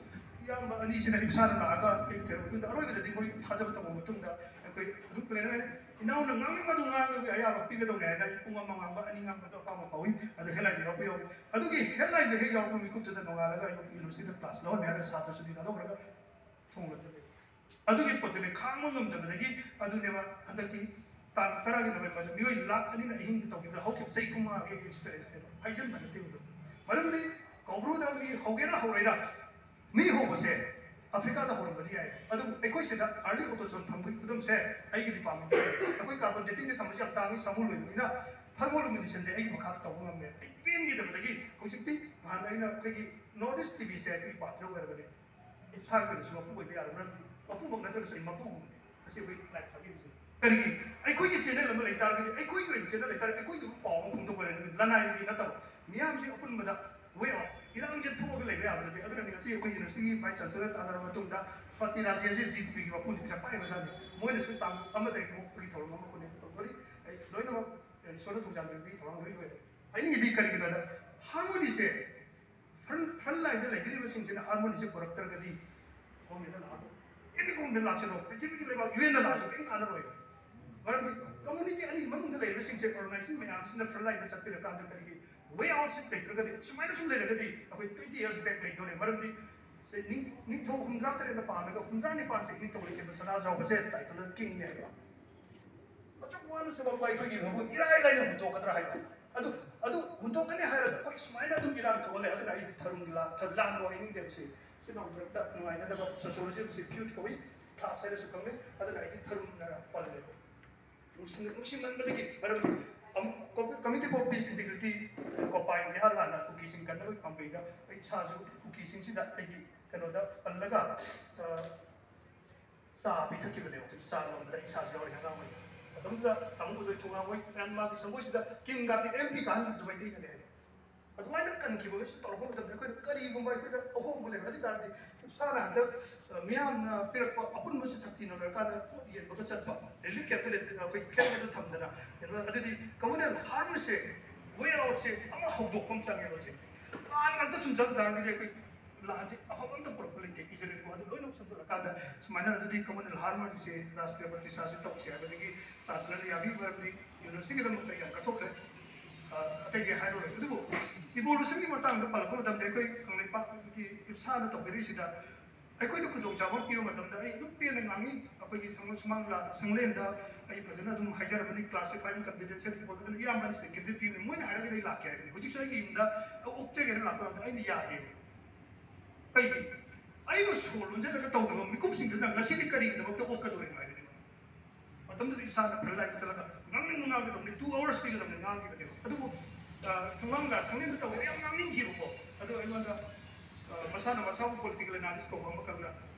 ꯏꯌꯥꯝꯕ ꯑꯅꯤꯁꯤꯅ ꯑꯩ ꯏꯁꯥꯗ ꯂꯥꯛꯑꯒ ꯑꯩ ꯊꯦꯡꯅꯕ ꯃꯇꯨꯡꯗ ꯑꯔꯣꯏꯕꯗꯗꯤ ꯃꯣꯏ ꯊꯥꯖꯕ ꯊꯝꯕ ꯃꯇꯨꯡꯗ ꯑꯩꯈꯣꯏ ꯑꯗꯨꯝ ꯄ꯭ꯂꯦꯟ ꯑꯣꯏꯅ ꯏꯅꯥꯎꯅ ꯉꯥꯡꯅꯤꯡꯕ ꯑꯗꯨꯝ ꯉꯥꯡꯉꯒ ꯑꯌꯥꯕ ꯄꯤꯒꯗꯧꯅꯦ ꯍꯥꯏꯅ ꯑꯩ ꯄꯨꯡ ꯑꯃ ꯉꯥꯡꯕ, ꯑꯅꯤ ꯉꯥꯡꯕꯗꯣ ꯑꯄꯥꯝꯕ ꯐꯥꯎꯏ꯫ ꯑꯗꯨ ꯍꯦꯗꯂꯥꯏꯟꯗ ꯌꯥꯎꯕ ꯌꯥꯎꯏ꯫ ꯑꯗꯨꯒꯤ ꯍꯦꯗꯂꯥꯏꯟꯗ ꯍꯦꯛ ꯌꯥꯎꯔꯛꯄ ꯃꯤꯀꯨꯞꯇꯨꯗ ꯅꯣꯡꯉꯥꯜꯂꯒ ꯑꯩ ꯌꯨꯅꯤꯚꯔꯁꯤꯇꯤꯗ ꯀ꯭ꯂꯥꯁ ꯂꯧꯍꯟꯅꯤ ꯍꯥꯏꯔꯒ ꯁꯥꯇ꯭ꯔ ꯁꯨꯇꯤ ꯊꯥꯗꯣꯛꯈ꯭ꯔꯒ ꯊꯣꯡ ꯂꯣꯟꯁꯤꯜꯂꯦ꯫ ꯑꯗꯨꯒꯤ ꯄꯣꯠꯇꯨꯅꯦ ꯈꯥꯡꯕ ꯉꯝꯗꯕꯗꯒꯤ꯫ ꯑꯗꯨꯅꯦꯕ ꯍꯟꯗꯛꯀꯤ ꯇꯥꯡ ꯇꯔꯥꯒꯤ ꯅꯣꯕꯦꯝꯕꯔꯗ ꯃꯤꯑꯣꯏ ꯂꯥꯈ ꯑꯅꯤꯅ ꯑꯍꯤꯡꯗ ꯇꯧꯈꯤꯕꯗ ꯍꯧꯈꯤꯕ ꯆꯍꯤ ꯀꯨꯟꯃꯉꯥꯒꯤ ꯑꯦꯛꯁꯄꯤꯔꯤꯌꯦꯟꯁꯅꯦꯕ, ꯍꯥꯏꯖꯤꯟꯕ ꯅꯠꯇꯦꯕ꯫ ꯑꯗꯨ ꯃꯔꯝꯗꯤ ꯀꯧꯕ꯭ꯔꯨꯗ ꯃꯤ ꯍꯧꯒꯦꯔꯥ ꯍꯧꯔꯣꯏꯔꯥ, ꯃꯤ ꯍꯧꯕꯁꯦ ꯑꯐ꯭ꯔꯤꯀꯥꯗ ꯍꯧꯔꯝꯕꯗꯤ ꯌꯥꯏ, ꯑꯗꯨꯕꯨ ꯑꯩꯈꯣꯏ ꯁꯤꯗ ꯑꯥꯔꯂꯤ ꯑꯣꯇꯣꯁꯣꯟ ꯐꯪꯕꯒꯤ ꯈꯨꯗꯝꯁꯦ ꯑꯩꯒꯤ ꯗꯤꯄꯥꯔꯠꯃꯦꯟꯗ ꯂꯩ꯫ ꯑꯩꯈꯣꯏ ꯀꯥꯔꯕꯣꯟ ꯗꯦꯇꯤꯡꯗ ꯊꯝꯕꯁꯦ ꯌꯥꯝ ꯇꯥꯡꯉꯤ, ꯁꯥꯃꯨ ꯂꯣꯏꯕꯅꯤꯅ ꯊꯔꯃꯣ ꯂꯨꯃꯤꯅꯦꯁꯟꯁꯦ ꯑꯩꯒꯤ ꯃꯈꯥꯗ ꯇꯧꯕ ꯉꯝꯃꯦ꯫ ꯑꯩ ꯄꯦꯟꯈꯤꯗꯕꯗꯒꯤ ꯍꯧꯖꯤꯛꯇꯤ ꯅꯍꯥꯟ ꯑꯩꯅ ꯑꯩꯈꯣꯏꯒꯤ ꯅꯣꯔꯠ ꯏꯁ ꯇꯤ ꯚꯤꯁꯦ ꯑꯩꯈꯣꯏꯒꯤ ꯄꯥꯇ꯭ꯔ ꯑꯣꯏꯔꯕꯅꯦ꯫ ꯏꯁꯥꯒꯤ ꯑꯣꯏꯅꯁꯨ ꯃꯄꯨ ꯑꯣꯏꯕ ꯌꯥꯔꯕ ꯃꯔꯝꯗꯤ ꯃꯄꯨꯃꯛ ꯅꯠꯇ꯭ꯔꯒꯁꯨ ꯑꯩ ꯃꯄꯨꯒꯨꯝꯕꯅꯤ꯫ ꯃꯁꯤ ꯑꯩꯈꯣꯏ ꯂꯥꯏꯔꯤꯛ ꯊꯥꯕꯤꯔꯤꯁꯤꯅꯤ꯫ ꯀꯔꯤꯒꯤ? ꯑꯩꯈꯣꯏꯒꯤ ꯆꯦꯅꯦꯜ ꯑꯃ ꯂꯩ ꯇꯥꯔꯒꯗꯤ, ꯑꯩꯈꯣꯏꯒꯤ ꯑꯣꯏꯕ ꯆꯦꯅꯦꯜ ꯂꯩ ꯇꯥꯔꯒꯗꯤ, ꯑꯩꯈꯣꯏꯒꯤ ꯑꯣꯏꯕ ꯄꯥꯎ ꯑꯃ ꯐꯣꯡꯗꯣꯛꯄ ꯑꯣꯏꯔꯒꯗꯤ ꯂꯅꯥꯏꯒꯤ ꯅꯠꯇꯕ ꯃꯤꯌꯥꯝꯁꯤ ꯑꯄꯨꯟꯕꯗ ꯋꯦ ꯑꯣꯐ ꯏꯔꯥꯡꯁꯦ ꯊꯣꯛꯑꯒ ꯂꯩꯕ ꯌꯥꯕ ꯅꯠꯇꯦ꯫ ꯑꯗꯨꯅꯅꯤ ꯉꯁꯤ ꯑꯩꯈꯣꯏ ꯌꯨꯅꯤꯚꯔꯁꯤꯇꯤꯒꯤ ꯚꯥꯏꯁ ꯆꯥꯟꯁꯦꯂꯔ ꯇꯥꯟꯅꯔꯕ ꯃꯇꯨꯡꯗ ꯁ꯭ꯋꯥꯇꯤ ꯔꯥꯖꯦꯁꯤ ꯖꯤ ꯇꯤ ꯚꯤꯒꯤ ꯃꯄꯨꯅꯤ ꯄꯩꯁꯥ ꯄꯥꯏꯔꯤꯕꯖꯥꯠꯅꯤ꯫ ꯃꯣꯏꯅꯁꯨ ꯇꯥꯡ ꯑꯃꯗꯒꯤ ꯍꯧꯔꯛꯄꯒꯤ ꯊꯧꯔꯝ ꯑꯃ ꯄꯨꯅꯦ ꯇꯧꯒꯅꯤ꯫ ꯑꯩ ꯂꯣꯏꯅꯃꯛ ꯏꯁꯣꯔꯅ ꯊꯧꯖꯥꯟꯕꯤꯔꯗꯤ ꯊꯧꯔꯥꯡ ꯂꯣꯏ ꯂꯣꯏꯔꯦ꯫ ꯍꯥꯏꯅꯤꯡꯉꯤꯗꯤ ꯀꯔꯤꯒꯤꯅꯣꯗ ꯍꯥꯔꯃꯣꯅꯤꯁꯦ ꯐ꯭ꯔꯟ ꯐ꯭ꯔꯟ ꯂꯥꯏꯟꯗ ꯂꯩꯕꯤꯔꯤꯕꯁꯤꯡꯁꯤꯅ ꯍꯥꯔꯃꯣꯅꯤꯁꯦ ꯄꯨꯔꯛꯇ꯭ꯔꯒꯗꯤ ꯒꯣꯔꯃꯦꯟꯅ ꯂꯥꯛꯑꯒ ꯑꯦ ꯀꯔꯤꯒꯨꯝꯕ ꯂꯥꯛꯁꯅꯣ, ꯄ꯭ꯔꯤꯊꯤꯕꯤꯒꯤ ꯂꯩꯕꯥꯛ ꯌꯨ ꯑꯦꯟꯗ ꯂꯥꯛꯑꯁꯨ ꯀꯔꯤꯝ ꯀꯥꯟꯅꯔꯣꯏ꯫ ꯃꯔꯝꯗꯤ ꯀꯝꯃꯨꯅꯤꯇꯤ ꯑꯅꯤ ꯃꯅꯨꯡꯗ ꯂꯩꯔꯤꯕꯁꯤꯡꯁꯦ, ꯑꯣꯔꯒꯅꯥꯏꯖꯦꯁꯟ ꯃꯌꯥꯝꯁꯤꯅ ꯐ꯭ꯔꯟ ꯂꯥꯏꯟꯗ ꯆꯠꯄꯤꯔꯀꯥꯟꯗ ꯀꯔꯤꯒꯤ ꯋꯦ ꯑꯥꯎꯠꯁꯤ ꯂꯩꯇ꯭ꯔꯒꯗꯤ, ꯁꯨꯃꯥꯏꯅ ꯁꯨꯝ ꯂꯩꯔꯒꯗꯤ ꯑꯩꯈꯣꯏ ꯇ꯭ꯋꯦꯟꯇꯤ ꯌꯔꯁ ꯕꯦꯛ ꯂꯩꯗꯣꯔꯦ꯫ ꯃꯔꯝꯗꯤ ꯁꯦ ꯅꯤꯡ-, ꯅꯤꯡꯊꯧ ꯍꯨꯝꯗ꯭ꯔꯥ ꯇꯔꯦꯠꯅ ꯄꯥꯜꯂꯒ ꯍꯨꯝꯗ꯭ꯔꯥ ꯅꯤꯄꯥꯟꯁꯦ ꯅꯤꯡꯊꯧ ꯂꯩꯁꯦꯝꯕ ꯁꯅꯥꯖꯥꯎꯕꯁꯦ ꯇꯥꯏꯇꯜ ꯀꯤꯡꯅꯦ ꯍꯥꯏꯕ꯫ ꯑꯁꯨꯛ ꯋꯥꯅ ꯁꯦꯝꯃꯛꯄ ꯑꯩꯈꯣꯏꯒꯤ ꯃꯕꯨ ꯏꯔꯥꯏ ꯂꯥꯏꯅ ꯍꯨꯟꯗꯣꯛꯀꯗ꯭ꯔꯥ ꯍꯥꯏꯕ꯫ ꯑꯗꯨ, ꯑꯗꯨ ꯍꯨꯟꯗꯣꯛꯀꯅꯤ ꯍꯥꯏꯔꯒ ꯑꯩꯈꯣꯏ ꯁꯨꯃꯥꯏꯅ ꯑꯗꯨꯝ ꯏꯔꯥꯡ ꯊꯣꯛꯍꯜꯂꯦ꯫ ꯑꯗꯨꯅ ꯑꯩꯗꯤ ꯊꯔꯨꯝꯒꯤ ꯂꯥ-, ꯊ-, ꯂꯥꯟꯕ ꯍꯥꯏꯅꯤꯡꯗꯦꯕꯁꯦ꯫ ꯁꯤꯅ ꯃꯔꯛꯇ ꯅꯨꯡꯉꯥꯏꯅꯗꯕ, ꯁꯣꯁꯤꯌꯣꯂꯣꯖꯤꯁꯦ ꯐ꯭ꯌꯨꯠ ꯀꯧꯏ, ꯀ꯭ꯂꯥꯁ ꯍꯥꯏꯅꯁꯨ ꯈꯪꯅꯩ꯫ ꯑꯗꯨꯅ ꯑꯩꯗꯤ ꯊꯔꯨꯝꯅ ꯄꯜꯂꯦ꯫ ꯅꯨꯡꯁꯤ-, ꯅꯨꯡꯁꯤꯃꯟꯕꯗꯒꯤ ꯃꯔꯝꯗꯤ ꯑꯃꯨꯛ ꯀꯣ-, Committee for Peace Integrity, ꯀꯣꯄꯥꯏ ꯃꯤꯍꯥꯔ ꯂꯥꯟꯅ ꯀꯨꯀꯤꯁꯤꯡ ꯀꯟꯅꯕꯒꯤ ꯄꯥꯝꯕꯩꯗ ꯑꯩ ꯏꯁꯥꯁꯨ ꯀꯨꯀꯤꯁꯤꯡꯁꯤꯗ ꯑꯩꯒꯤ ꯀꯩꯅꯣꯗ ꯄꯜꯂꯒ, ꯑ, ꯆꯥ ꯄꯤꯊꯛꯈꯤꯕꯅꯦꯕ꯫ ꯑꯩꯈꯣꯏ ꯆꯥ ꯂꯣꯟꯕꯗ ꯑꯩ ꯏꯁꯥꯁꯨ ꯌꯥꯎꯔꯤ ꯑꯉꯥꯡ ꯑꯣꯏꯅ꯫ ꯃꯇꯝꯗꯨꯗ ꯇꯥꯃꯣ ꯎꯗꯣꯏ ꯊꯣꯉꯥ ꯍꯣꯏ ꯃꯌꯥꯝ ꯃꯥꯒꯤ ꯁꯪꯒꯣꯏꯁꯤꯗ ꯀꯤꯝꯒꯥꯇꯤ ꯑꯦꯝ ꯄꯤ ꯀꯥꯍꯟꯕꯗꯨ ꯃꯩꯇꯩꯅꯅꯦ ꯍꯥꯏꯕ꯫ ꯑꯗꯨꯃꯥꯏꯅ ꯀꯟꯈꯤꯕꯒꯁꯨ ꯇꯧꯔꯛꯄ ꯃꯇꯝꯗ ꯑꯩꯈꯣꯏꯅ ꯀꯔꯤꯒꯨꯝꯕ ꯑꯩꯈꯣꯏꯗ ꯑꯍꯣꯡꯕ ꯂꯩꯕ ꯑꯗꯨ ꯇꯥꯔꯗꯤ, ꯏꯁꯥꯅ ꯍꯟꯗꯛ, ꯑ, ꯃꯤꯌꯥꯝꯅ ꯄꯤꯔꯛꯄ ꯑꯄꯨꯟꯕꯁꯤ ꯁꯛꯇꯤꯅ ꯂꯣꯏꯔꯀꯥꯟꯗ ꯄꯣꯠ ꯌꯦꯟꯕꯒ ꯆꯠꯄ, ꯔꯤꯂꯤꯐ ꯀꯦꯝꯞꯇ ꯂꯩ-, ꯑꯩꯈꯣꯏ ꯀꯦꯝꯞꯇ ꯊꯝꯗꯅ, ꯀꯩꯅꯣ, ꯑꯗꯨꯗꯤ ꯀꯃꯟ ꯍꯥꯔꯕꯔꯁꯦ, ꯋꯦ ꯑꯥꯎꯠꯁꯦ ꯑꯃ ꯍꯧꯗꯣꯛꯄ ꯑꯃ ꯆꯪꯉꯦꯕ ꯍꯧꯖꯤꯛ꯫ ꯂꯥꯟ ꯉꯥꯛꯇ ꯁꯨꯝ ꯆꯪ ꯇꯥꯔꯒꯗꯤ ꯑꯩꯈꯣꯏ ꯂꯥꯟꯁꯦ ꯑꯐꯕ ꯑꯝꯇ ꯄꯨꯔꯛꯄ ꯂꯩꯇꯦ꯫ ꯏꯖꯔꯦꯜꯕꯨ ꯑꯗꯨ ꯂꯣꯏꯅ ꯁꯝꯖꯜꯂꯀꯥꯟꯗ ꯁꯨꯃꯥꯏꯅ ꯑꯗꯨꯗꯤ ꯀꯃꯟ ꯍꯥꯔꯕꯔꯁꯦ ꯔꯥꯁꯇ꯭ꯔꯤꯌ ꯄ꯭ꯔꯇꯤꯁꯥꯁꯦ ꯇꯧꯁꯦ ꯍꯥꯏꯕꯗꯒꯤ ꯆꯥꯟꯁꯦꯂꯔ ꯌꯥꯕꯤ ꯃꯔꯝꯗꯤ ꯌꯨꯅꯤꯚꯔꯁꯤꯇꯤꯒꯤꯗꯃꯛꯇ ꯌꯥꯝ ꯀꯠꯊꯣꯛꯈ꯭ꯔꯦ꯫ ꯑ, ꯑꯇꯩꯗꯤ ꯍꯥꯏꯔꯔꯣꯏ꯫ ꯑꯗꯨꯕꯨ ꯏꯚꯣꯂꯨꯁꯟꯒꯤ ꯃꯇꯥꯡꯗ ꯄꯜꯂꯛꯄ ꯃꯇꯝꯗ ꯑꯩꯈꯣꯏ ꯀꯪꯂꯩꯄꯥꯛꯀꯤ ꯏꯞꯁꯥꯅ ꯇꯧꯕꯤꯔꯤꯁꯤꯗ ꯑꯩꯈꯣꯏꯗ ꯈꯨꯗꯣꯡꯆꯥꯕ ꯑꯃ ꯄꯤꯕ ꯃꯇꯝꯗ ꯑꯩ ꯑꯗꯨꯝ ꯄꯦꯟꯅ ꯉꯥꯡꯉꯤ꯫ ꯑꯩꯈꯣꯏꯒꯤ ꯁꯪ-, ꯁꯨꯃꯥꯡ ꯂꯥ-, ꯁꯪꯂꯦꯟꯗ ꯑꯩ ꯐꯖꯅ ꯑꯗꯨꯝ ꯍꯥꯏꯖꯔꯕꯅꯤ, classified confidential report ꯑꯗꯨꯅ ꯏꯌꯥꯝꯕ ꯑꯅꯤꯁꯤꯗ ꯒꯤꯐ ꯄꯤꯕꯅꯤ꯫ ꯃꯣꯏꯅ ꯍꯥꯏꯔꯒꯗꯤ ꯑꯩ ꯂꯥꯛꯀꯦ ꯍꯥꯏꯕꯅꯤ꯫ ꯍꯧꯖꯤꯛꯁꯨ ꯑꯩꯒꯤ ꯌꯨꯝꯗ ꯑꯣꯛꯆꯒꯦꯅ ꯂꯥꯛꯄ ꯀꯥꯟꯗ ꯑꯩꯅ ꯌꯥꯗꯦꯕ꯫ ꯀꯩꯒꯤ? ꯑꯩꯕꯨ ꯁꯣꯔ ꯂꯣꯟꯖꯜꯂꯒ ꯇꯧꯗꯕ ꯃꯤꯀꯨꯞꯁꯤꯡꯗꯨꯅ ꯉꯁꯤꯗꯤ ꯀꯔꯤꯒꯤꯗꯃꯛꯇ ꯑꯣꯛꯀꯗꯧꯔꯤꯅꯣ ꯍꯥꯏꯕꯅꯦꯕ꯫ ꯃꯇꯝꯗꯨꯗ ꯏꯁꯥꯅ ꯐ꯭ꯔꯟ ꯂꯥꯏꯟꯗ ꯆꯠꯂꯒ ꯉꯥꯡꯅꯤꯡꯕ ꯉꯥꯡꯒꯗꯕꯅꯤ, two hours ꯄꯤꯒꯗꯕꯅꯤ ꯉꯥꯡꯈꯤꯕꯅꯦꯕ꯫ ꯑꯗꯨꯕꯨ, ꯑ, ꯁꯪꯂꯥꯡꯒ ꯁꯪꯂꯦꯟꯗ ꯇꯧꯕꯗ ꯌꯥꯝ ꯉꯥꯡꯅꯤꯡꯈꯤꯕꯀꯣ꯫ ꯑꯗꯣ ꯑꯩꯉꯣꯟꯗ, ꯑ, ꯃꯁꯥꯅ ꯃꯁꯥꯕꯨ political analyst ꯀꯧꯕ ꯑꯃꯈꯛꯅ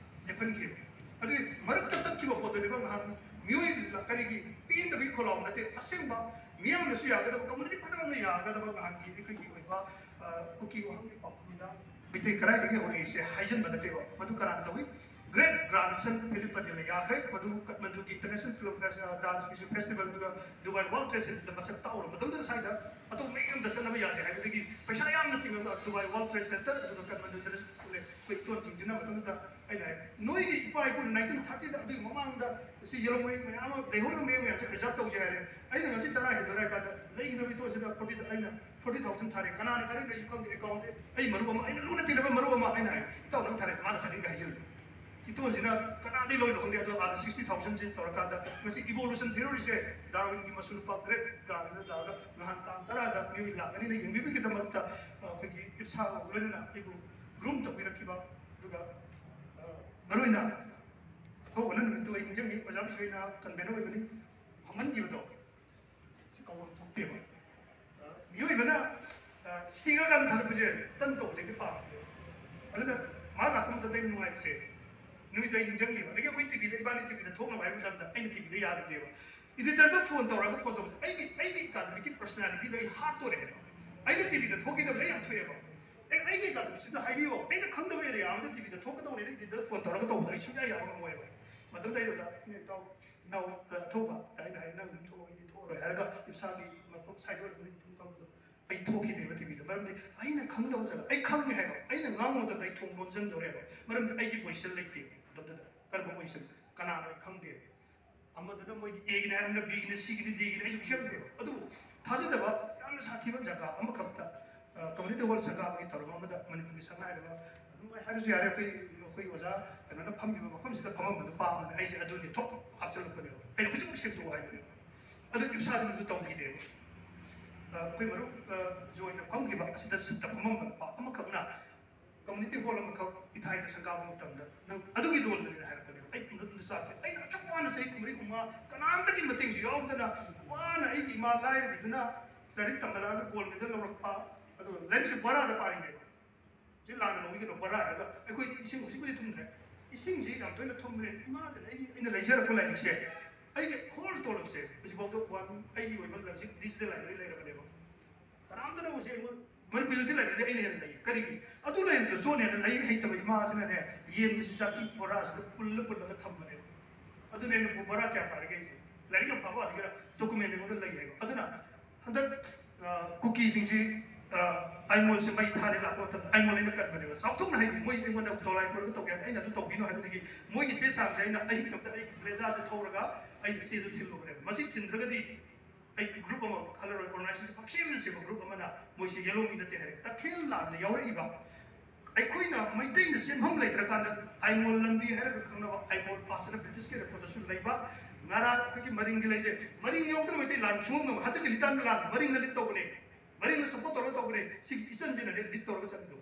ꯂꯦꯞꯍꯟꯈꯤꯕ꯫ ꯑꯗꯨꯗꯤ ꯃꯔꯛꯇ ꯇꯠꯈꯤꯕ ꯄꯣꯠꯇꯨꯅꯦꯕ ꯉꯥꯏꯍꯥꯛ ꯃꯤꯑꯣꯏ ꯀꯔꯤꯒꯤ ꯄꯦꯟꯗꯕꯒꯤ ꯈꯣꯜꯂꯥꯎ ꯅꯠꯇꯦ, ꯑꯁꯦꯡꯕ ꯃꯤꯌꯥꯝꯅꯁꯨ ꯌꯥꯒꯗꯕ, community ꯈꯨꯗꯤꯡꯃꯛꯅ ꯌꯥꯒꯗꯕ ꯉꯥꯏꯍꯥꯛꯀꯤ ꯑꯩꯈꯣꯏꯒꯤ ꯑꯣꯏꯕ, ꯑ, ꯀꯨꯀꯤ ꯋꯥꯍꯪꯒꯤ ꯄꯥꯎꯈꯨꯝꯗ ꯃꯩꯇꯩ ꯀꯗꯥꯏꯗꯒꯤ ꯍꯧꯔꯛꯏꯁꯦ ꯍꯥꯏꯖꯟꯕ ꯅꯠꯇꯦꯕ꯫ ꯃꯗꯨ ꯀꯅꯥꯅ ꯇꯧꯏ? Great Grandson Philip Patil ꯅ ꯌꯥꯈ꯭ꯔꯦ꯫ ꯃꯗꯨ ꯀ-, ꯃꯗꯨꯒꯤ International Film Fes-, ꯑ, Dance Music Festival, ꯑꯗꯨꯒ Dubai World Trade Center ꯗ ꯃꯁꯛ ꯇꯥꯛꯎꯔꯕ ꯃꯇꯝꯗ ꯁ꯭ꯋꯥꯏꯗ ꯑꯇꯣꯞꯄ ꯃꯤ ꯑꯝꯇ ꯆꯠꯅꯕ ꯌꯥꯗꯦ ꯍꯥꯏꯕꯗꯒꯤ ꯄꯩꯁꯥ ꯌꯥꯝꯅ ꯇꯤꯡꯉꯒ Dubai World Trade Center ꯑꯗꯨꯒ Kathmandu International ꯑꯩꯈꯣꯏ ꯏꯇꯣꯟꯁꯤꯡꯁꯤꯅ ꯃꯇꯝꯗꯨꯗ ꯑꯩꯅ ꯍꯥꯏ, "ꯅꯣꯏꯒꯤ ꯏꯄꯥ ꯏꯄꯨꯅ ꯅꯥꯏꯟꯇꯤꯟ ꯊꯥꯔꯇꯤꯗ ꯑꯗꯨꯒꯤ ꯃꯃꯥꯡꯗ ꯁꯤ ꯌꯦꯜꯂꯣꯡ ꯃꯌꯦꯛ ꯃꯌꯥꯝ ꯑꯃ ꯂꯩꯍꯧꯔꯤꯕ ꯃꯌꯦꯛ ꯃꯌꯥꯝꯁꯦ ꯄ꯭ꯔꯤꯖꯥꯕ ꯇꯧꯁꯦ ꯍꯥꯏꯔꯦ꯫ ꯑꯩꯅ ꯉꯁꯤ ꯆꯔꯥ ꯍꯦꯟꯗꯣꯔꯦ ꯍꯥꯏ ꯀꯥꯟꯗ ꯂꯩꯈꯤꯗꯕ ꯏꯇꯣꯟꯁꯤꯗ ꯐꯣꯔꯇꯤ, ꯑꯩꯅ ꯐꯣꯔꯇꯤ ꯊꯥꯎꯖꯟ ꯊꯥꯔꯦ꯫ ꯀꯅꯥꯅ ꯊꯥꯔꯤꯅꯣ ꯑꯩꯁꯨ ꯈꯪꯗꯦ꯫ ꯑꯦꯀꯥꯎꯟꯁꯦ ꯑꯩ ꯃꯔꯨꯞ ꯑꯃ, ꯑꯩꯅ ꯂꯨꯅ ꯇꯤꯟꯅꯕ ꯃꯔꯨꯞ ꯑꯃ ꯑꯩꯅ ꯍꯥꯏ, "ꯏꯇꯥꯎ ꯅꯪ ꯊꯥꯔꯦ?" ꯃꯥꯅ ꯊꯥꯔꯤꯒ ꯍꯥꯏꯖꯤꯜꯂꯦ꯫ ꯏꯇꯣꯟꯁꯤꯅ ꯀꯅꯥꯗꯩ ꯂꯧꯔꯤꯅꯣ ꯈꯪꯗꯦ, ꯑꯗꯣ ꯑꯥꯗ ꯁꯤꯛꯁꯇꯤ ꯊꯥꯎꯖꯟꯁꯤ ꯇꯧꯔꯀꯥꯟꯗ ꯉꯁꯤ ꯏꯕꯣꯂꯨꯁꯟ ꯊꯤꯑꯣꯔꯤꯁꯦ ꯗꯥꯔꯋꯤꯟꯒꯤ ꯃꯁꯨ ꯅꯨꯄꯥ ꯒ꯭ꯔꯦꯠ ꯗꯥꯔꯋꯤꯟꯅ ꯂꯥꯛꯑꯒ ꯉꯍꯥꯟ ꯇꯥꯡ ꯇꯔꯥꯗ ꯃꯤꯑꯣꯏ ꯂꯥꯛ ꯑꯅꯤꯅ ꯌꯦꯡꯕꯤꯕꯒꯤꯗꯃꯛꯇ ꯑꯩꯈꯣꯏꯒꯤ ꯏꯞꯁꯥꯒ ꯂꯣꯏꯅꯅ ꯑꯩꯕꯨ ꯒ꯭ꯔꯨꯝ ꯇꯧꯕꯤꯔꯛꯈꯤꯕ, ꯑꯗꯨꯒ ꯃꯔꯨꯑꯣꯏꯅ ꯑꯊꯧꯕꯅ ꯅꯨꯃꯤꯠꯇꯨ ꯑꯩ ꯅꯤꯡꯁꯤꯡꯉꯤ, ꯑꯣꯖꯥ ꯕꯤꯖꯣꯏꯅ ꯀꯟꯚꯦꯅꯔ ꯑꯣꯏꯕꯅꯤ, ꯐꯝꯍꯟꯈꯤꯕꯗꯣ꯫ ꯁꯤ ꯀꯧꯐꯝ ꯊꯣꯛꯇꯦꯕ꯫ ꯃꯤꯑꯣꯏꯕꯅ ꯁꯤꯡꯉꯀꯥꯟꯗ ꯊꯥꯒꯠꯄꯁꯦ ꯇꯟ ꯇꯧꯕꯁꯦ ꯍꯦꯛꯇ ꯄꯥꯝꯗꯦꯕ꯫ ꯑꯗꯨꯅ ꯃꯥ ꯂꯥꯛꯄ ꯃꯇꯝꯗ ꯑꯩꯅ ꯅꯨꯡꯉꯥꯏꯕꯁꯦ, ꯅꯨꯃꯤꯠꯇꯣ ꯑꯩ ꯅꯤꯡꯁꯤꯡꯉꯤꯕ꯫ ꯑꯗꯒꯤ ꯑꯩꯈꯣꯏ ꯇꯤꯚꯤꯗ, ꯏꯕꯥꯅꯤ ꯇꯤꯚꯤꯗ ꯊꯣꯛꯅꯕ ꯍꯥꯏꯕ ꯃꯇꯝꯗ ꯑꯩꯅ ꯇꯤꯚꯤꯗ ꯌꯥꯈꯤꯗꯦꯕ꯫ ꯏꯗꯤꯇꯔꯗ ꯐꯣꯟ ꯇꯧꯔꯒ ꯐꯣꯟ ꯇꯧꯕꯁꯦ ꯑꯩꯒꯤ, ꯑꯩꯒꯤ ꯑꯦꯀꯥꯗꯃꯤꯛꯀꯤ ꯄꯔꯁꯅꯥꯂꯤꯇꯤꯗꯣ ꯑꯩ ꯍꯥꯠꯇꯣꯔꯦ ꯍꯥꯏꯕ꯫ ꯑꯩꯅ ꯇꯤꯚꯤꯗ ꯊꯣꯛꯈꯤꯗꯕꯁꯦ ꯌꯥꯝ ꯊꯣꯛꯑꯦꯕ꯫ ꯑꯦ, ꯑꯩꯒꯤ ꯑꯦꯀꯥꯗꯃꯤꯛꯁꯤꯗ ꯍꯥꯏꯕꯤꯌꯣ, ꯑꯩꯅ ꯈꯪꯗꯕ ꯑꯦꯔꯤꯌꯥ ꯑꯃꯗ ꯇꯤꯚꯤꯗ ꯊꯣꯛꯀꯗꯧꯅꯦꯅ ꯏꯗꯤꯇꯔ ꯐꯣꯟ ꯇꯧꯔꯒ ꯇꯧꯕꯗ ꯑꯩ ꯁꯨꯡꯌꯥ ꯌꯥꯕ ꯉꯝꯃꯣꯏꯕ꯫ ꯃꯇꯝꯗ ꯑꯩꯅ ꯑꯣꯖꯥ, ꯑꯩꯅ ꯏꯇꯥꯎ, ꯏꯅꯥꯎ, ꯑ, ꯊꯧꯕ ꯑꯗ ꯑꯩꯅ ꯍꯥꯏ, "ꯅꯪ ꯑꯗꯨꯝ ꯊꯣꯛꯑꯣ, ꯑꯩꯗꯤ ꯊꯣꯛꯑꯔꯣꯏ" ꯍꯥꯏꯔꯒ ꯏꯞꯁꯥꯒꯤ ꯃꯐꯝ ꯁꯥꯏꯗ ꯑꯣꯏꯔꯕꯅꯤ ꯃꯐꯝ ꯐꯝꯕꯗꯣ꯫ ꯑꯩ ꯊꯣꯛꯈꯤꯗꯦꯕ ꯇꯤꯚꯤꯗ꯫ ꯃꯔꯝꯗꯤ ꯑꯩꯅ ꯈꯪꯗꯕ ꯖꯒꯥ, ꯑꯩ ꯈꯪꯉꯦ ꯍꯥꯏꯕ, ꯑꯩꯅ ꯉꯥꯡꯕ ꯃꯇꯝꯗ ꯑꯩ ꯊꯣꯡ ꯂꯣꯟꯁꯤꯟꯗꯧꯔꯦꯕ꯫ ꯃꯔꯝꯗꯤ ꯑꯩꯒꯤ ꯄꯣꯖꯤꯁꯟ ꯂꯩꯇꯦꯕ ꯃꯇꯝꯗꯨꯗ꯫ ꯀꯔꯝꯕ ꯄꯣꯖꯤꯁꯟ, ꯀꯅꯥꯅꯣ ꯑꯩ ꯈꯪꯗꯦꯕ꯫ ꯑꯃꯗꯨꯅ ꯃꯣꯏꯒꯤ ꯑꯦꯒꯤꯅꯦ ꯍꯥꯏ, ꯑꯃꯅ ꯕꯤꯒꯤꯅꯦ, ꯁꯤꯒꯤꯅꯦ, ꯗꯤꯒꯤꯅꯦ, ꯑꯩꯁꯨ ꯈꯪꯗꯦꯕ꯫ ꯑꯗꯨꯕꯨ ꯊꯥꯖꯗꯕ ꯌꯥꯝꯅ ꯁꯥꯊꯤꯕ ꯖꯒꯥ ꯑꯃꯈꯛꯇ, ꯑ, ꯀꯝꯃ꯭ꯌꯨꯅꯤꯇꯤ ꯍꯣꯜ ꯁꯪꯒꯥꯕꯒꯤ ꯊꯧꯔꯝ ꯑꯃꯗ ꯃꯅꯤꯄꯨꯔꯒꯤ ꯁꯛꯅꯥꯏꯔꯕ ꯑꯗꯨꯝ ꯑꯩ ꯍꯥꯏꯔꯁꯨ ꯌꯥꯔꯦ, ꯑꯩꯈꯣꯏ, ꯑꯩꯈꯣꯏ ꯑꯣꯖꯥ ꯀꯩꯅꯣꯅ ꯐꯝꯃꯤꯕ ꯃꯐꯝꯁꯤꯗ ꯐꯝꯃꯝꯕ ꯅꯨꯄꯥ ꯑꯃꯅ ꯑꯩꯁꯦ ꯑꯗꯨꯅꯤ ꯊꯣꯛ ꯍꯥꯞꯆꯤꯜꯂꯛꯄꯅꯦꯕ꯫ ꯑꯩꯅ ꯍꯧꯖꯤꯛꯃꯛ ꯁꯦꯡꯗꯣꯛꯑꯣ ꯍꯥꯏꯕꯅꯦꯕ꯫ ꯑꯗꯨ ꯏꯞꯁꯥꯗꯤ ꯃꯗꯨ ꯇꯧꯈꯤꯗꯦꯕ꯫ ꯑ, ꯑꯩꯈꯣꯏ ꯃꯔꯨꯞ, ꯑ, ꯖꯣꯏꯅ ꯐꯝꯈꯤꯕ ꯑꯁꯤꯗ ꯁꯤꯠꯇ ꯐꯝꯃꯝꯕ ꯅꯨꯄꯥ ꯑꯃꯈꯛꯅ ꯀꯝꯃ꯭ꯌꯨꯅꯤꯇꯤ ꯍꯣꯜ ꯑꯃꯈꯛ ꯏꯊꯥꯏꯗ ꯁꯪꯒꯥꯕ ꯃꯇꯝꯗ, "ꯅꯪ ꯑꯗꯨꯒꯤ ꯗꯣꯜꯗꯅꯤꯅ" ꯍꯥꯏꯔꯛꯄꯅꯦꯕ꯫ ꯑꯩ ꯄꯨꯝꯅ ꯇꯨꯝꯅ ꯆꯥꯛꯈ꯭ꯔꯦ꯫ ꯑꯩꯅ ꯑꯁꯨꯛ ꯋꯥꯅ ꯆꯍꯤ ꯀꯨꯟꯃꯔꯤ ꯀꯨꯟꯃꯉꯥ ꯀꯅꯥꯝꯇꯒꯤ ꯃꯇꯦꯡꯁꯨ ꯌꯥꯎꯗꯅ ꯋꯥꯅ ꯑꯩꯒꯤ ꯏꯃꯥ ꯂꯥꯏꯔꯕꯤꯗꯨꯅ ꯂꯥꯏꯔꯤꯛ ꯇꯝꯍꯜꯂꯛꯑꯒ ꯒꯣꯜ ꯃꯦꯗꯜ ꯂꯧꯔꯛꯄ, ꯑꯗꯨꯒ ꯂꯥꯏꯔꯤꯛꯁꯦ ꯕꯣꯔꯥꯗ ꯄꯥꯔꯤꯅꯦꯕ꯫ ꯍꯧꯖꯤꯛ ꯂꯥꯟꯅ ꯂꯧꯕꯤꯒꯅꯣ ꯕꯣꯔꯥ ꯍꯥꯏꯔꯒ ꯑꯩꯈꯣꯏꯗꯤ ꯏꯁꯤꯡ ꯍꯧꯖꯤꯛꯄꯨꯗꯤ ꯊꯨꯝꯗ꯭ꯔꯦ꯫ ꯏꯁꯤꯡꯁꯤ ꯌꯥꯝ ꯇꯣꯏꯅ ꯊꯨꯝꯕꯅꯦ꯫ ꯏꯃꯥꯁꯤꯅ ꯑꯩꯒꯤ, ꯑꯩꯅ ꯂꯩꯖꯔꯛꯄ ꯂꯥꯏꯔꯤꯛꯁꯦ, ꯑꯩꯒꯤ ꯍꯣꯜ ꯇꯣꯂꯞꯁꯦ ꯍꯧꯖꯤꯛꯐꯥꯎꯗ ꯋꯥꯟ, ꯑꯩꯒꯤ ꯑꯣꯏꯕ ꯂꯥꯏꯔꯤꯛ ꯗꯤꯖꯤꯇꯦꯜ ꯂꯥꯏꯕ꯭ꯔꯦꯔꯤ ꯂꯩꯔꯕꯅꯦꯕ꯫ ꯀꯅꯥꯝꯇꯅ ꯍꯧꯖꯤꯛ ꯑꯩꯉꯣꯟꯗ ꯃꯅꯤꯄꯨꯔ ꯌꯨꯅꯤꯚꯔꯁꯤꯇꯤ ꯂꯥꯏꯕ꯭ꯔꯦꯔꯤꯗ ꯑꯩꯅ ꯍꯦꯟꯅ ꯂꯩ꯫ ꯀꯔꯤꯒꯤ? ꯑꯗꯨ ꯂꯩꯔꯤꯕꯗꯣ ꯖꯣꯟ ꯍꯦꯟꯅ ꯂꯩ ꯍꯩꯇꯕ ꯏꯃꯥꯁꯤꯅꯅꯦ, ꯌꯦꯟ ꯃꯆꯤꯟꯖꯥꯛꯀꯤ ꯕꯣꯔꯥꯁꯤꯗ ꯄꯨꯜꯂ ꯄꯨꯜꯂꯒ ꯊꯝꯕꯅꯦꯕ꯫ ꯑꯗꯨꯅꯦ ꯑꯩꯅ ꯕꯣꯔꯥ ꯀꯌꯥ ꯄꯥꯔꯒꯦ ꯑꯩꯁꯦ꯫ ꯂꯥꯏꯔꯤꯛ ꯌꯥꯝ ꯄꯥꯕ ꯋꯥꯗꯒꯤꯔ ꯗꯣꯀꯨꯃꯦꯟ ꯑꯩꯉꯣꯟꯗ ꯂꯩ ꯍꯥꯏꯕ꯫ ꯑꯗꯨꯅ ꯍꯟꯗꯛ, ꯑ, ꯀꯨꯀꯤꯁꯤꯡꯁꯤ ꯑꯥꯏꯃꯣꯜꯁꯦ ꯃꯩ ꯊꯥꯔꯦ ꯂꯥꯛꯄ ꯃꯇꯝꯗ ꯑꯥꯏꯃꯣꯜ ꯑꯩꯅ ꯀꯟꯕꯅꯦꯕ꯫ ꯆꯥꯎꯊꯣꯛꯅ ꯍꯥꯏꯕꯤ, ꯃꯣꯏ ꯑꯩꯉꯣꯟꯗ ꯗꯣꯂꯥꯏ ꯀꯣꯏꯔꯒ ꯇꯧꯒꯦ ꯍꯥꯏꯕꯗ ꯑꯩꯅ ꯑꯗꯨ ꯇꯧꯕꯤꯅꯨ ꯍꯥꯏꯕꯗꯒꯤ ꯃꯣꯏꯒꯤ ꯆꯦ ꯆꯥꯡꯁꯦ ꯑꯩꯅ ꯑꯍꯤꯡ ꯑꯃꯗ ꯑꯩ ꯕ꯭ꯂꯦꯖꯥꯔꯁꯦ ꯊꯧꯔꯒ ꯑꯩꯅ ꯆꯦꯗꯨ ꯊꯤꯜꯂꯨꯕꯅꯦꯕ꯫ ꯃꯁꯤ ꯊꯤꯟꯗ꯭ꯔꯒꯗꯤ ꯑꯩ ꯒ꯭ꯔꯨꯞ ꯑꯃ ꯈꯜꯂꯔꯣꯏ꯫ ꯑꯣꯔꯒꯅꯥꯏꯖꯦꯁꯟꯁꯦ ꯄꯪꯁꯦꯝꯗ ꯁꯦꯝꯕ ꯒ꯭ꯔꯨꯞ ꯑꯃꯅ ꯃꯣꯏꯁꯦ ꯌꯦꯜꯂꯣ ꯃꯤ ꯅꯠꯇꯦ ꯍꯥꯏꯔꯦ꯫ ꯇꯈꯦꯜ ꯂꯥꯟꯗ ꯌꯥꯎꯔꯛꯏꯕ ꯑꯩꯈꯣꯏꯅ ꯃꯩꯇꯩꯅ ꯁꯦꯝꯐꯝ ꯂꯩꯇ꯭ꯔꯀꯥꯟꯗ ꯑꯥꯏꯃꯣꯜ ꯂꯝꯕꯤ ꯍꯥꯏꯔꯒ ꯈꯪꯅꯕ ꯑꯥꯏꯃꯣꯜ ꯄꯥꯁ ꯑꯅ ꯕ꯭ꯔꯤꯇꯤꯁꯀꯤ ꯔꯦꯀꯣꯔꯗꯁꯨ ꯂꯩꯕ ꯉꯔꯥꯡ ꯑꯩꯈꯣꯏꯒꯤ ꯃꯔꯤꯡꯒꯤ ꯂꯩꯖꯦ꯫ ꯃꯔꯤꯡ ꯌꯥꯎꯗꯅ ꯃꯩꯇꯩ ꯂꯥꯟ ꯁꯨꯡꯉꯝ ꯉꯝꯃꯣꯏ꯫ ꯍꯟꯗꯛꯀꯤ ꯂꯤꯇꯥꯟ ꯂꯥꯟ ꯃꯔꯤꯡꯅ ꯂꯤꯠ ꯇꯧꯕꯅꯦ꯫ ꯃꯔꯤꯡꯅ ꯁꯞꯄꯣꯔꯠ ꯇꯧꯔꯒ ꯇꯧꯕꯅꯦ꯫ ꯁꯤꯒꯤ ꯏꯆꯟꯁꯤꯅꯅꯦ ꯂꯤꯠ ꯇꯧꯔꯒ ꯆꯠꯄꯗꯣ꯫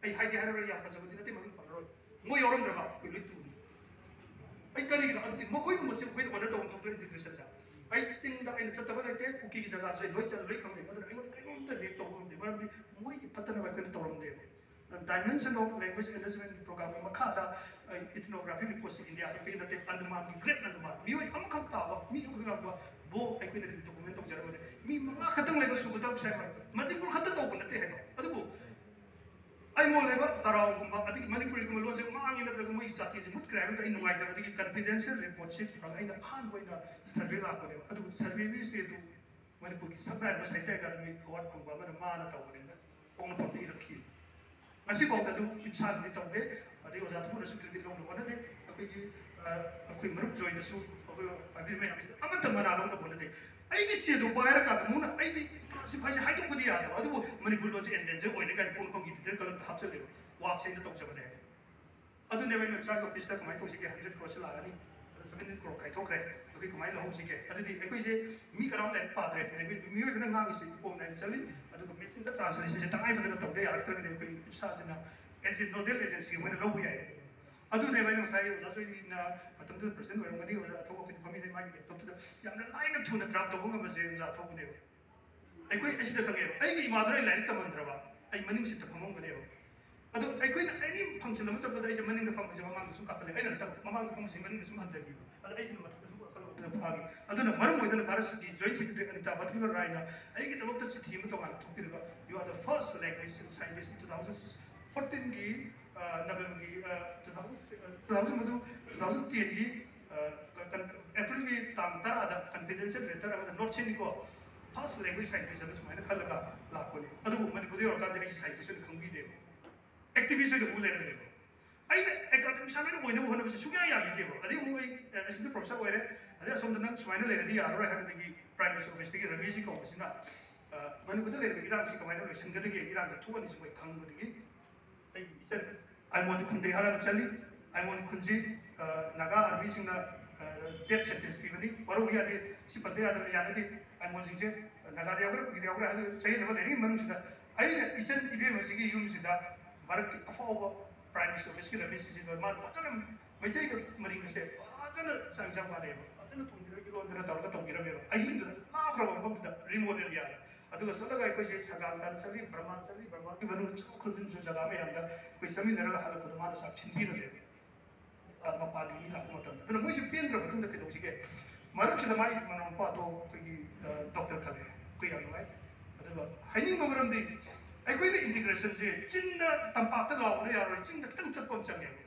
ꯑꯩ ꯍꯥꯏꯗꯤ ꯍꯥꯏꯔꯔꯣꯏ, ꯌꯥꯝ ꯐꯖꯕꯗꯤ ꯅꯠꯇꯦ, ꯃꯃꯤꯡ ꯄꯜꯂꯔꯣꯏ꯫ ꯃꯣꯏ ꯌꯥꯎꯔꯝꯗ꯭ꯔꯕ ꯑꯩꯈꯣꯏ ꯂꯣꯏ ꯇꯨꯅꯤ꯫ ꯑꯩ ꯀꯔꯤꯒꯤꯅꯣ ꯑꯗꯨꯗꯤ ꯃꯈꯣꯏꯒꯨꯝꯕꯁꯦ ꯑꯩꯈꯣꯏꯅ ꯑꯣꯅꯔ ꯇꯧꯕ ꯊꯣꯛꯇ꯭ꯔꯦ ꯏꯟꯇꯤꯒ꯭ꯔꯦꯁꯟꯗ꯫ ꯑꯩ ꯆꯤꯡꯗ ꯑꯩꯅ ꯆꯠꯇꯕ ꯂꯩꯇꯦ, ꯀꯨꯀꯤꯒꯤ ꯖꯒꯥꯁꯦ ꯑꯩ ꯂꯣꯏ ꯆꯠꯂ ꯂꯣꯏ ꯈꯪꯅꯩ꯫ ꯑꯗꯨꯅ ꯑꯩꯉꯣꯟꯗ ꯀꯩꯅꯣꯝꯇ ꯔꯤꯌꯦꯛ ꯇꯧꯕ ꯉꯝꯗꯦ, ꯃꯔꯝꯗꯤ ꯃꯣꯏꯒꯤ ꯐꯠꯇꯅꯕ ꯑꯩꯈꯣꯏꯅ ꯇꯧꯔꯝꯗꯦꯕ꯫ Dimension of Language Endangerment Programꯒꯤ ꯃꯈꯥꯗ ꯏꯊꯅꯣꯒ꯭ꯔꯥꯐꯤ ꯔꯤꯄꯣꯔꯠꯁꯦ ꯏꯟꯗꯤꯌꯥ ꯈꯛꯇꯒꯤ ꯅꯠꯇꯦ, ꯑꯟꯗꯃꯥꯟꯒꯤ ꯒ꯭ꯔꯦꯠ ꯑꯟꯗꯃꯥꯟ ꯃꯤꯑꯣꯏ ꯑꯃꯈꯛ ꯇꯥꯕ ꯃꯤ ꯑꯃꯈꯛ ꯉꯥꯡꯕ ꯕꯣ ꯑꯩꯈꯣꯏꯅ ꯗꯣꯀꯨꯃꯦꯟ ꯇꯧꯖꯔꯝꯕꯅꯦ꯫ ꯃꯤ ꯃꯉꯥ ꯈꯛꯇꯪ ꯂꯩꯕ ꯁꯨꯒꯗꯕ ꯁꯥꯏꯃꯔ ꯃꯅꯤꯄꯨꯔ ꯈꯛꯇ ꯇꯧꯕ ꯅꯠꯇꯦ ꯍꯥꯏꯕ꯫ ꯑꯗꯨꯕꯨ ꯑꯩꯉꯣꯟ ꯂꯩꯕ ꯇꯔꯥꯎꯒꯨꯝꯕ ꯑꯗꯒꯤ ꯃꯅꯤꯄꯨꯔꯤꯒꯨꯝꯕ ꯂꯣꯟꯁꯦ ꯉꯥꯡꯉꯤ ꯅꯠꯇ꯭ꯔꯒ ꯃꯣꯏꯒꯤ ꯖꯥꯇꯤꯁꯦ ꯃꯨꯠꯈ꯭ꯔꯦ ꯍꯥꯏꯕꯗ ꯑꯩ ꯅꯨꯡꯉꯥꯏꯇꯕꯗꯒꯤ ꯀꯟꯐꯤꯗꯦꯟꯁꯤꯌꯦꯜ ꯔꯤꯄꯣꯔꯠꯁꯦ ꯄꯨꯔꯒ ꯑꯩꯅ ꯑꯍꯥꯟꯕ ꯑꯣꯏꯅ ꯁꯔꯚꯦ ꯂꯥꯛꯄꯅꯦꯕ꯫ ꯑꯗꯨꯒ ꯁꯔꯚꯦꯗꯨꯒꯤ ꯆꯦꯗꯨ ꯃꯅꯤꯄꯨꯔꯒꯤ ꯁꯛꯅꯥꯏꯔꯕ ꯁꯥꯍꯤꯇ꯭ꯌ ꯑꯦꯀꯥꯗꯃꯤ ꯑꯦꯋꯥꯔꯗ ꯐꯪꯕ ꯑꯃꯅ ꯃꯥꯅ ꯇꯧꯕꯅꯦꯅ ꯄꯣꯛꯅꯐꯝꯗ ꯏꯔꯛꯈꯤ꯫ ꯉꯁꯤꯐꯥꯎꯗ ꯑꯗꯨ ꯏꯝꯐꯥꯜꯗꯤ ꯇꯧꯗꯦ꯫ ꯑꯗꯩ ꯑꯣꯖꯥ ꯊꯃꯣꯏꯅꯁꯨ ꯀ꯭ꯔꯦꯗꯤꯠ ꯂꯧꯅꯕ ꯍꯣꯠꯅꯗꯦ꯫ ꯑꯩꯈꯣꯏꯒꯤ ꯑ, ꯑꯩꯈꯣꯏ ꯃꯔꯨꯞ ꯖꯣꯏꯅꯁꯨ ꯑꯩꯈꯣꯏ ꯄꯥꯏꯕꯤꯔꯤꯕ ꯃꯌꯥꯝꯁꯤꯗ ꯑꯃꯠꯇ ꯃꯅꯥ ꯂꯧꯅꯕ ꯍꯣꯠꯅꯗꯦ꯫ ꯑꯩꯒꯤ ꯆꯦꯗꯣ ꯄꯥꯏꯔꯀꯥꯟꯗ ꯃꯨꯅ ꯑꯩꯗꯤ ꯀ꯭ꯂꯥꯁꯤꯐꯥꯏꯁꯦ ꯍꯥꯏꯗꯣꯛꯄꯗꯤ ꯌꯥꯗꯕ, ꯑꯗꯨꯕꯨ ꯃꯅꯤꯄꯨꯔ ꯂꯣꯟꯁꯦ ꯑꯦꯟꯗꯦꯟꯖꯔ ꯑꯣꯏꯔꯦ ꯀꯥꯏꯅ ꯄꯣꯛꯅꯐꯝꯒꯤ ꯗꯤꯇꯦꯜ ꯀꯂꯝꯗ ꯍꯥꯞꯆꯜꯂꯦꯕ꯫ ꯋꯥꯛꯁꯦ ꯑꯩꯅ ꯇꯧꯖꯕꯅꯦ꯫ ꯑꯗꯨꯅꯦꯕ ꯑꯩꯅ ꯇ꯭ꯔꯥꯏꯕ ꯑꯣꯐꯤꯁꯇ ꯀꯃꯥꯏꯅ ꯇꯧꯁꯤꯒꯦ, ꯍꯟꯗ꯭ꯔꯦꯠ ꯀ꯭ꯔꯣꯔꯁꯦ ꯂꯥꯛꯑꯅꯤ, ꯑꯗ ꯁꯚꯦꯟꯇꯤꯟ ꯀ꯭ꯔꯣꯔ ꯀꯥꯏꯊꯣꯛꯈ꯭ꯔꯦ, ꯑꯩꯈꯣꯏ ꯀꯃꯥꯏꯅ ꯂꯧꯍꯧꯁꯤꯒꯦ? ꯑꯗꯨꯗꯤ ꯑꯩꯈꯣꯏꯁꯦ ꯃꯤ ꯀꯅꯥꯝ ꯂꯥꯏꯔꯤꯛ ꯄꯥꯗ꯭ꯔꯦ, language ꯃꯤꯑꯣꯏꯕꯅ ꯉꯥꯡꯉꯤꯁꯦ ꯏꯄꯣꯝ ꯅꯥꯏꯅ ꯆꯠꯂꯤ꯫ ꯑꯗꯨꯒ ꯃꯦꯆꯤꯟꯗ ꯇ꯭ꯔꯥꯟꯁꯂꯦꯁꯟꯁꯦ ꯇꯉꯥꯏ ꯐꯗꯅ ꯇꯧꯗ ꯌꯥꯔꯛꯇ꯭ꯔꯒꯗꯤ ꯑꯩꯈꯣꯏ ꯏꯁꯥꯁꯤꯅ as a nodal agency ꯑꯣꯏꯅ ꯂꯧꯕ ꯌꯥꯏ꯫ ꯑꯗꯨꯅꯦꯕ ꯑꯩꯅ ꯉꯁꯥꯏ ꯑꯣꯖꯥ ꯖꯣꯏꯅ ꯃꯇꯝꯗꯨꯗ ꯄ꯭ꯔꯁꯤꯗꯦꯟ ꯑꯣꯏꯔꯝꯒꯅꯤ, ꯑꯣꯖꯥ ꯑꯊꯧꯕ ꯑꯩꯈꯣꯏꯗ ꯐꯝꯃꯤꯟꯅꯩ, ꯃꯥꯒꯤ ꯂꯦꯞꯇꯣꯞꯇꯨꯗ ꯌꯥꯝꯅ ꯂꯥꯏꯅ ꯊꯨꯅ ꯗ꯭ꯔꯥꯐ ꯇꯧꯕ ꯉꯝꯕꯁꯦ ꯑꯣꯖꯥ ꯑꯊꯧꯕꯅꯦꯕ꯫ ꯑꯩꯈꯣꯏ ꯑꯁꯤꯗ ꯈꯪꯉꯦꯕ, ꯑꯩꯒꯤ ꯏꯃꯥꯗꯨꯅ ꯑꯩ ꯂꯥꯏꯔꯤꯛ ꯇꯝꯍꯟꯗ꯭ꯔꯕ ꯑꯩ ꯃꯅꯤꯡ ꯁꯤꯠꯇ ꯐꯝꯃꯝꯒꯅꯦꯕ꯫ ꯑꯗꯣ ꯑꯩꯈꯣꯏꯅ ꯑꯦꯅꯤ ꯐꯪꯁꯟ ꯑꯃ ꯆꯠꯄꯗ ꯑꯩꯁꯦ ꯃꯅꯤꯡꯗ ꯐꯝꯕꯁꯦ ꯃꯃꯥꯡꯗ ꯁꯨꯝ ꯀꯥꯈꯠꯂꯦ, ꯑꯩꯅ ꯅꯠꯇꯕ ꯃꯃꯥꯡꯗ ꯐꯝꯕꯁꯦ ꯃꯅꯤꯡꯗ ꯁꯨꯝ ꯍꯟꯊꯈꯤꯕ꯫ ꯑꯗ ꯑꯩꯁꯤꯅ ꯃꯊꯛꯇ ꯁꯨꯝ ꯀꯥꯈꯠꯂꯛꯄꯗ ꯐꯥꯈꯤ꯫ ꯑꯗꯨꯅ ꯃꯔꯝ ꯑꯣꯏꯗꯅ ꯚꯥꯔꯠ ꯁꯔꯀꯥꯔꯒꯤ ꯖꯣꯏꯟ ꯁꯦꯀ꯭ꯔꯦꯇꯔꯤ ꯑꯅꯤꯇꯥ ꯕꯊ꯭ꯔꯤꯀꯥ ꯔꯥꯏꯅ ꯑꯩꯒꯤꯗꯃꯛꯇ ꯆꯤꯊꯤ ꯑꯃ ꯇꯣꯉꯥꯟꯅ ꯊꯣꯛꯄꯤꯔꯒ "You are the first language scientist in two thousand fourteenꯒꯤ ꯅꯕꯦꯝꯕꯔꯒꯤ two thousand ꯃꯗꯨ two thousand tenꯒꯤ ꯑꯦꯄ꯭ꯔꯤꯜꯒꯤ ꯇꯥꯡ ꯇꯔꯥꯗ ꯀꯟꯐꯤꯗꯦꯟꯁꯤꯌꯦꯜ ꯂꯦꯇꯔ ꯑꯃꯗ ꯅꯣꯠ ꯁꯤꯅꯤꯀꯣ, First language scientist ꯑꯃ ꯁꯨꯃꯥꯏꯅ ꯈꯜꯂꯒ ꯂꯥꯛꯄꯅꯤ꯫ ꯑꯗꯨꯕꯨ ꯃꯅꯤꯄꯨꯔꯗ ꯌꯧꯔꯀꯥꯟꯗ ꯑꯩꯁꯦ scientist ꯑꯣꯏꯅ ꯈꯪꯕꯤꯗꯦꯕ, activist ꯑꯣꯏꯅ ꯎ ꯂꯩꯔꯝꯃꯦꯕ꯫ ꯑꯩꯅ academician ꯑꯣꯏꯅ ꯑꯣꯏꯅꯕ ꯍꯣꯠꯅꯕꯁꯦ ꯁꯨꯡꯌꯥ ꯌꯥꯈꯤꯗꯦꯕ꯫ ꯑꯗꯩ ꯑꯃꯨꯛ ꯑꯩ assistant professor ꯑꯣꯏꯔꯦ, ꯑꯗꯩ ꯑꯁꯣꯝꯗ ꯅꯪ ꯁꯨꯃꯥꯏꯅ ꯂꯩꯔꯗꯤ ꯌꯥꯔꯔꯣꯏ ꯍꯥꯏꯕꯗꯒꯤ prime minister officeꯇꯒꯤ ꯔꯕꯤꯁꯤ ꯀꯧꯕꯁꯤꯅ, ꯑ, ꯃꯅꯤꯄꯨꯔꯗ ꯂꯩꯔꯤꯕ ꯏꯔꯥꯡꯁꯤ ꯀꯃꯥꯏꯅ ꯂꯣꯏꯁꯤꯟꯒꯗꯒꯦ, ꯏꯔꯥꯡꯁꯦ ꯊꯣꯛꯑꯅꯤ ꯁꯤꯕꯨ ꯑꯩ ꯈꯪꯕꯗꯒꯤ ꯑꯩꯒꯤ ꯏꯆꯟ ꯑꯥꯏꯃꯣꯟ ꯈꯨꯟꯗꯒꯤ ꯍꯥꯟꯅ ꯆꯠꯂꯤ꯫ ꯑꯥꯏꯃꯣꯟ ꯈꯨꯟꯁꯤ, ꯑ, ꯅꯥꯒꯥ ꯑꯥꯔꯃꯤꯁꯤꯡꯅ, ꯑ, death sentence ꯄꯤꯕꯅꯤ, ꯋꯥꯔꯧꯕ ꯌꯥꯗꯦ, ꯁꯤ ꯄꯟꯗ ꯌꯥꯗꯕ, ꯌꯥꯅꯗꯦ꯫ ꯑꯥꯏꯃꯣꯟꯁꯤꯡꯁꯦ ꯅꯥꯒꯥꯗ ꯌꯥꯎꯈ꯭ꯔꯦ, ꯀꯨꯀꯤꯗ ꯌꯥꯎꯈ꯭ꯔꯦ, ꯑꯗꯨ ꯆꯌꯦꯠꯅꯕ ꯂꯩꯔꯤꯉꯩ ꯃꯅꯨꯡꯁꯤꯗ ꯑꯩꯅ ꯏꯆꯟ ꯏꯕꯦꯝ ꯑꯁꯤꯒꯤ ꯌꯨꯝꯁꯤꯗ ꯚꯥꯔꯠꯀꯤ ꯑꯐꯥꯎꯕ prime minister officeꯀꯤ ꯔꯕꯤꯁꯤꯁꯤꯗ ꯃꯥꯅ ꯐꯖꯅ ꯃꯩꯇꯩꯒ ꯃꯔꯤꯡꯒꯁꯦ ꯐꯖꯅ ꯆꯥꯛ ꯏꯟꯖꯥꯡ ꯃꯥꯟꯅꯩꯑꯕ, ꯐꯖꯅ ꯊꯣꯡꯕꯤꯔꯒ ꯏꯔꯣꯟꯗꯅ ꯇꯧꯔꯒ ꯇꯧꯕꯤꯔꯝꯃꯦꯕ꯫ ꯑꯍꯤꯡꯗꯨꯗ ꯂꯥꯞꯈ꯭ꯔꯕ ꯃꯐꯝꯗꯨꯗ, remote areaꯗ꯫ ꯑꯗꯨꯒ ꯆꯠꯂꯒ ꯑꯩꯈꯣꯏꯁꯦ ꯁꯒꯥꯡ ꯇꯥꯟꯅ ꯆꯠꯂꯤ, ꯕꯔꯃꯥ ꯆꯠꯂꯤ, ꯕꯔꯃꯥꯒꯤ ꯃꯅꯨꯡꯗ ꯆꯠꯂ ꯈꯨꯟꯗꯨꯁꯨ ꯖꯒꯥ ꯃꯌꯥꯝꯗ ꯑꯩꯈꯣꯏ ꯆꯠꯃꯤꯟꯅꯔꯒ ꯍꯜꯂꯛꯄꯗ ꯃꯥꯅ ꯆꯥꯛ ꯁꯤꯟꯕꯤꯔꯝꯃꯦꯕ꯫ ꯑ, ꯃꯄꯥꯟꯒꯤ ꯃꯤ ꯂꯥꯛꯄ ꯃꯇꯝꯗ꯫ ꯑꯗꯨꯅ ꯃꯣꯏꯁꯨ ꯄꯦꯟꯗ꯭ꯔꯕ ꯃꯇꯨꯡꯗ ꯀꯩꯗꯧꯁꯤꯒꯦ? ꯃꯔꯛꯁꯤꯗ ꯃꯥꯏ ꯃꯅꯥꯎꯅꯨꯄꯥꯗꯣ ꯑꯩꯈꯣꯏꯒꯤ, ꯑ, doctor ꯈꯜꯂꯦ꯫ ꯑꯩꯈꯣꯏ ꯌꯥꯝ ꯅꯨꯡꯉꯥꯏ꯫ ꯑꯗꯨꯒ ꯍꯥꯏꯅꯤꯡꯕ ꯃꯔꯝꯗꯤ ꯑꯩꯈꯣꯏꯅ integrationꯁꯦ ꯆꯤꯟꯗ ꯇꯝꯄꯥꯛꯇ ꯂꯥꯎꯕꯗ ꯌꯥꯔꯣꯏ, ꯆꯤꯡꯗ ꯈꯤꯇꯪ ꯆꯠꯄ ꯑꯃ ꯆꯪꯉꯦꯕ꯫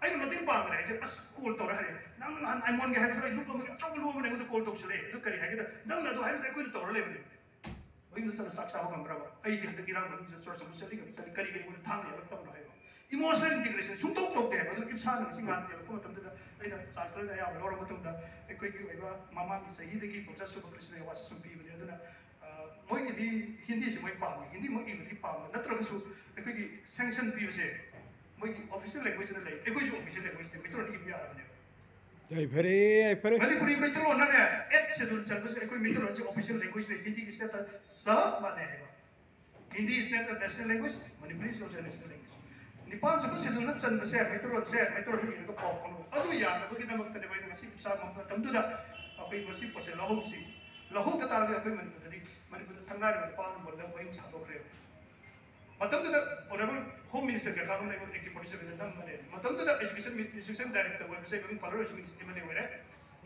ꯑꯩꯅ ꯃꯇꯦꯡ ꯄꯥꯡꯈ꯭ꯔꯦ ꯍꯥꯏꯁꯦ, ꯑꯁ, call ꯇꯧꯔꯦ ꯍꯥꯏꯔꯦ, "ꯅꯪ ꯅꯍꯥꯟ ꯑꯥꯏꯃꯣꯟꯒꯤ ꯍꯥꯏꯕꯗꯣ ꯑꯩ ꯂꯨꯞ ꯑꯃꯒꯤ ꯑꯆꯧꯕ ꯂꯨꯞ ꯑꯃꯅ ꯑꯩꯉꯣꯟꯗ call ꯇꯧꯁꯜꯂꯛꯑꯦ, ꯑꯗꯨ ꯀꯔꯤ ꯍꯥꯏꯒꯦꯗ, ꯅꯪꯅ ꯑꯗꯨ ꯍꯥꯏꯕꯗ ꯑꯩꯈꯣꯏꯅ ꯇꯧꯔ ꯂꯩꯕꯅꯦ꯫ ꯃꯌꯨꯝꯗ ꯆꯠꯂ ꯆꯥꯛ ꯆꯥꯕ ꯉꯝꯕ꯭ꯔꯕ? ꯑꯩꯗꯤ ꯍꯟꯗꯛ ꯏꯔꯥꯡ ꯃꯅꯨꯡꯁꯤꯗ ꯆꯨꯔꯆꯥꯟꯄꯨꯔ ꯆꯠꯂꯤ, ꯀꯔꯤ ꯆꯠꯂꯤ, ꯀꯔꯤ ꯑꯩꯉꯣꯟꯗ ꯊꯥꯡꯅ ꯌꯥꯔꯛꯇꯕꯅꯣ?" ꯍꯥꯏꯕ꯫ Emotional integration ꯁꯨꯡꯇꯧ ꯇꯧꯗꯦ ꯍꯥꯏꯕ꯫ ꯑꯗꯨ ꯏꯞꯁꯥꯅ ꯉꯁꯤ ꯉꯥꯟ ꯇꯦꯜꯂꯛꯄ ꯃꯇꯝꯗꯗ ꯑꯩꯅ ꯆꯥꯟꯁꯦꯂꯔꯗ ꯑꯌꯥꯕ ꯂꯧꯔ ꯃꯇꯨꯡꯗ ꯑꯩꯈꯣꯏꯒꯤ ꯑꯣꯏꯕ ꯃꯃꯥꯡꯒꯤ ꯆꯍꯤꯗꯒꯤ ꯄ꯭ꯔꯣꯐꯦꯁꯔ ꯁꯨꯕꯀ꯭ꯔꯤꯁꯅ ꯑꯦꯋꯥꯔꯗꯁꯦ ꯁꯨꯝ ꯄꯤꯕꯅꯦ꯫ ꯑꯗꯨꯅ, ꯑ, ꯃꯣꯏꯒꯤꯗꯤ ꯍꯤꯟꯗꯤꯁꯦ ꯃꯣꯏ ꯄꯥꯝꯃꯤ, ꯍꯤꯟꯗꯤ ꯃꯣꯏ ꯏꯕꯗꯤ ꯄꯥꯝꯕ ꯅꯠꯇ꯭ꯔꯒꯁꯨ ꯑꯩꯈꯣꯏꯒꯤ sanction ꯄꯤꯕꯁꯦ ꯃꯣꯏꯒꯤ official languageꯅ ꯂꯩ, ꯑꯩꯈꯣꯏꯁꯨ official language« ꯃꯩꯇꯩꯂꯣꯟꯗ ꯏꯕ ꯌꯥꯔꯕꯅꯦꯕ꯫ ꯌꯥꯏꯐꯔꯦ, ꯌꯥꯏꯐꯔꯦ꯫ ꯃꯅꯤꯄꯨꯔꯤ ꯃꯩꯇꯩꯂꯣꯟꯅꯅꯦ eighth schedule ꯆꯟꯕꯁꯦ ꯑꯩꯈꯣꯏ ꯃꯩꯇꯩꯂꯣꯟꯁꯦ official language ꯂꯩ, ꯍꯤꯟꯗꯤꯒꯤ stateꯇ ꯆꯞ ꯃꯥꯟꯅꯩ ꯍꯥꯏꯕ꯫ Hindi is not a national language, Manipuri is also a national language. ꯅꯤꯄꯥꯟ ꯁꯨꯕ scheduleꯅ ꯆꯟꯕꯁꯦ ꯃꯩꯇꯩꯂꯣꯟꯁꯦ, ꯃꯩꯇꯩꯂꯣꯟꯗ ꯏꯔꯒ ꯄꯥꯎ ꯐꯥꯎꯅꯕ꯫ ꯑꯗꯨ ꯌꯥꯅꯕꯒꯤꯗꯃꯛꯇꯅꯦꯕ ꯑꯩꯅ ꯉꯁꯤ ꯏꯞꯁꯥ ꯃꯇꯝꯗꯨꯗ ꯑꯩꯈꯣꯏ ꯃꯁꯤ ꯄꯣꯠꯁꯦ ꯂꯧꯍꯧꯁꯤ꯫ ꯂꯧꯍꯧꯗ ꯇꯥꯔꯒꯗꯤ ꯑꯩꯈꯣꯏ ꯃꯅꯤꯄꯨꯔꯗꯗꯤ, ꯃꯅꯤꯄꯨꯔꯗ ꯁꯪꯒꯥꯔꯤꯕ ꯅꯨꯄꯥ ꯑꯃ ꯃꯨꯜꯂꯒ ꯃꯌꯨꯝ ꯁꯥꯗꯣꯛꯈ꯭ꯔꯦꯕ꯫ ꯃꯇꯝꯗꯨꯗ honourable Home Minister ꯀꯌꯥ ꯑꯃꯅ ꯑꯩꯉꯣꯟꯗ AK forty sevenꯅ ꯅꯝꯕꯅꯦ꯫ ꯃꯇꯝꯗꯨꯗ education mi-, education director ꯑꯣꯏꯕꯁꯦ ꯑꯩꯈꯣꯏ ꯄꯥꯜꯂꯣꯏ ꯍꯧꯖꯤꯛ MLA ꯑꯣꯏꯔꯦ꯫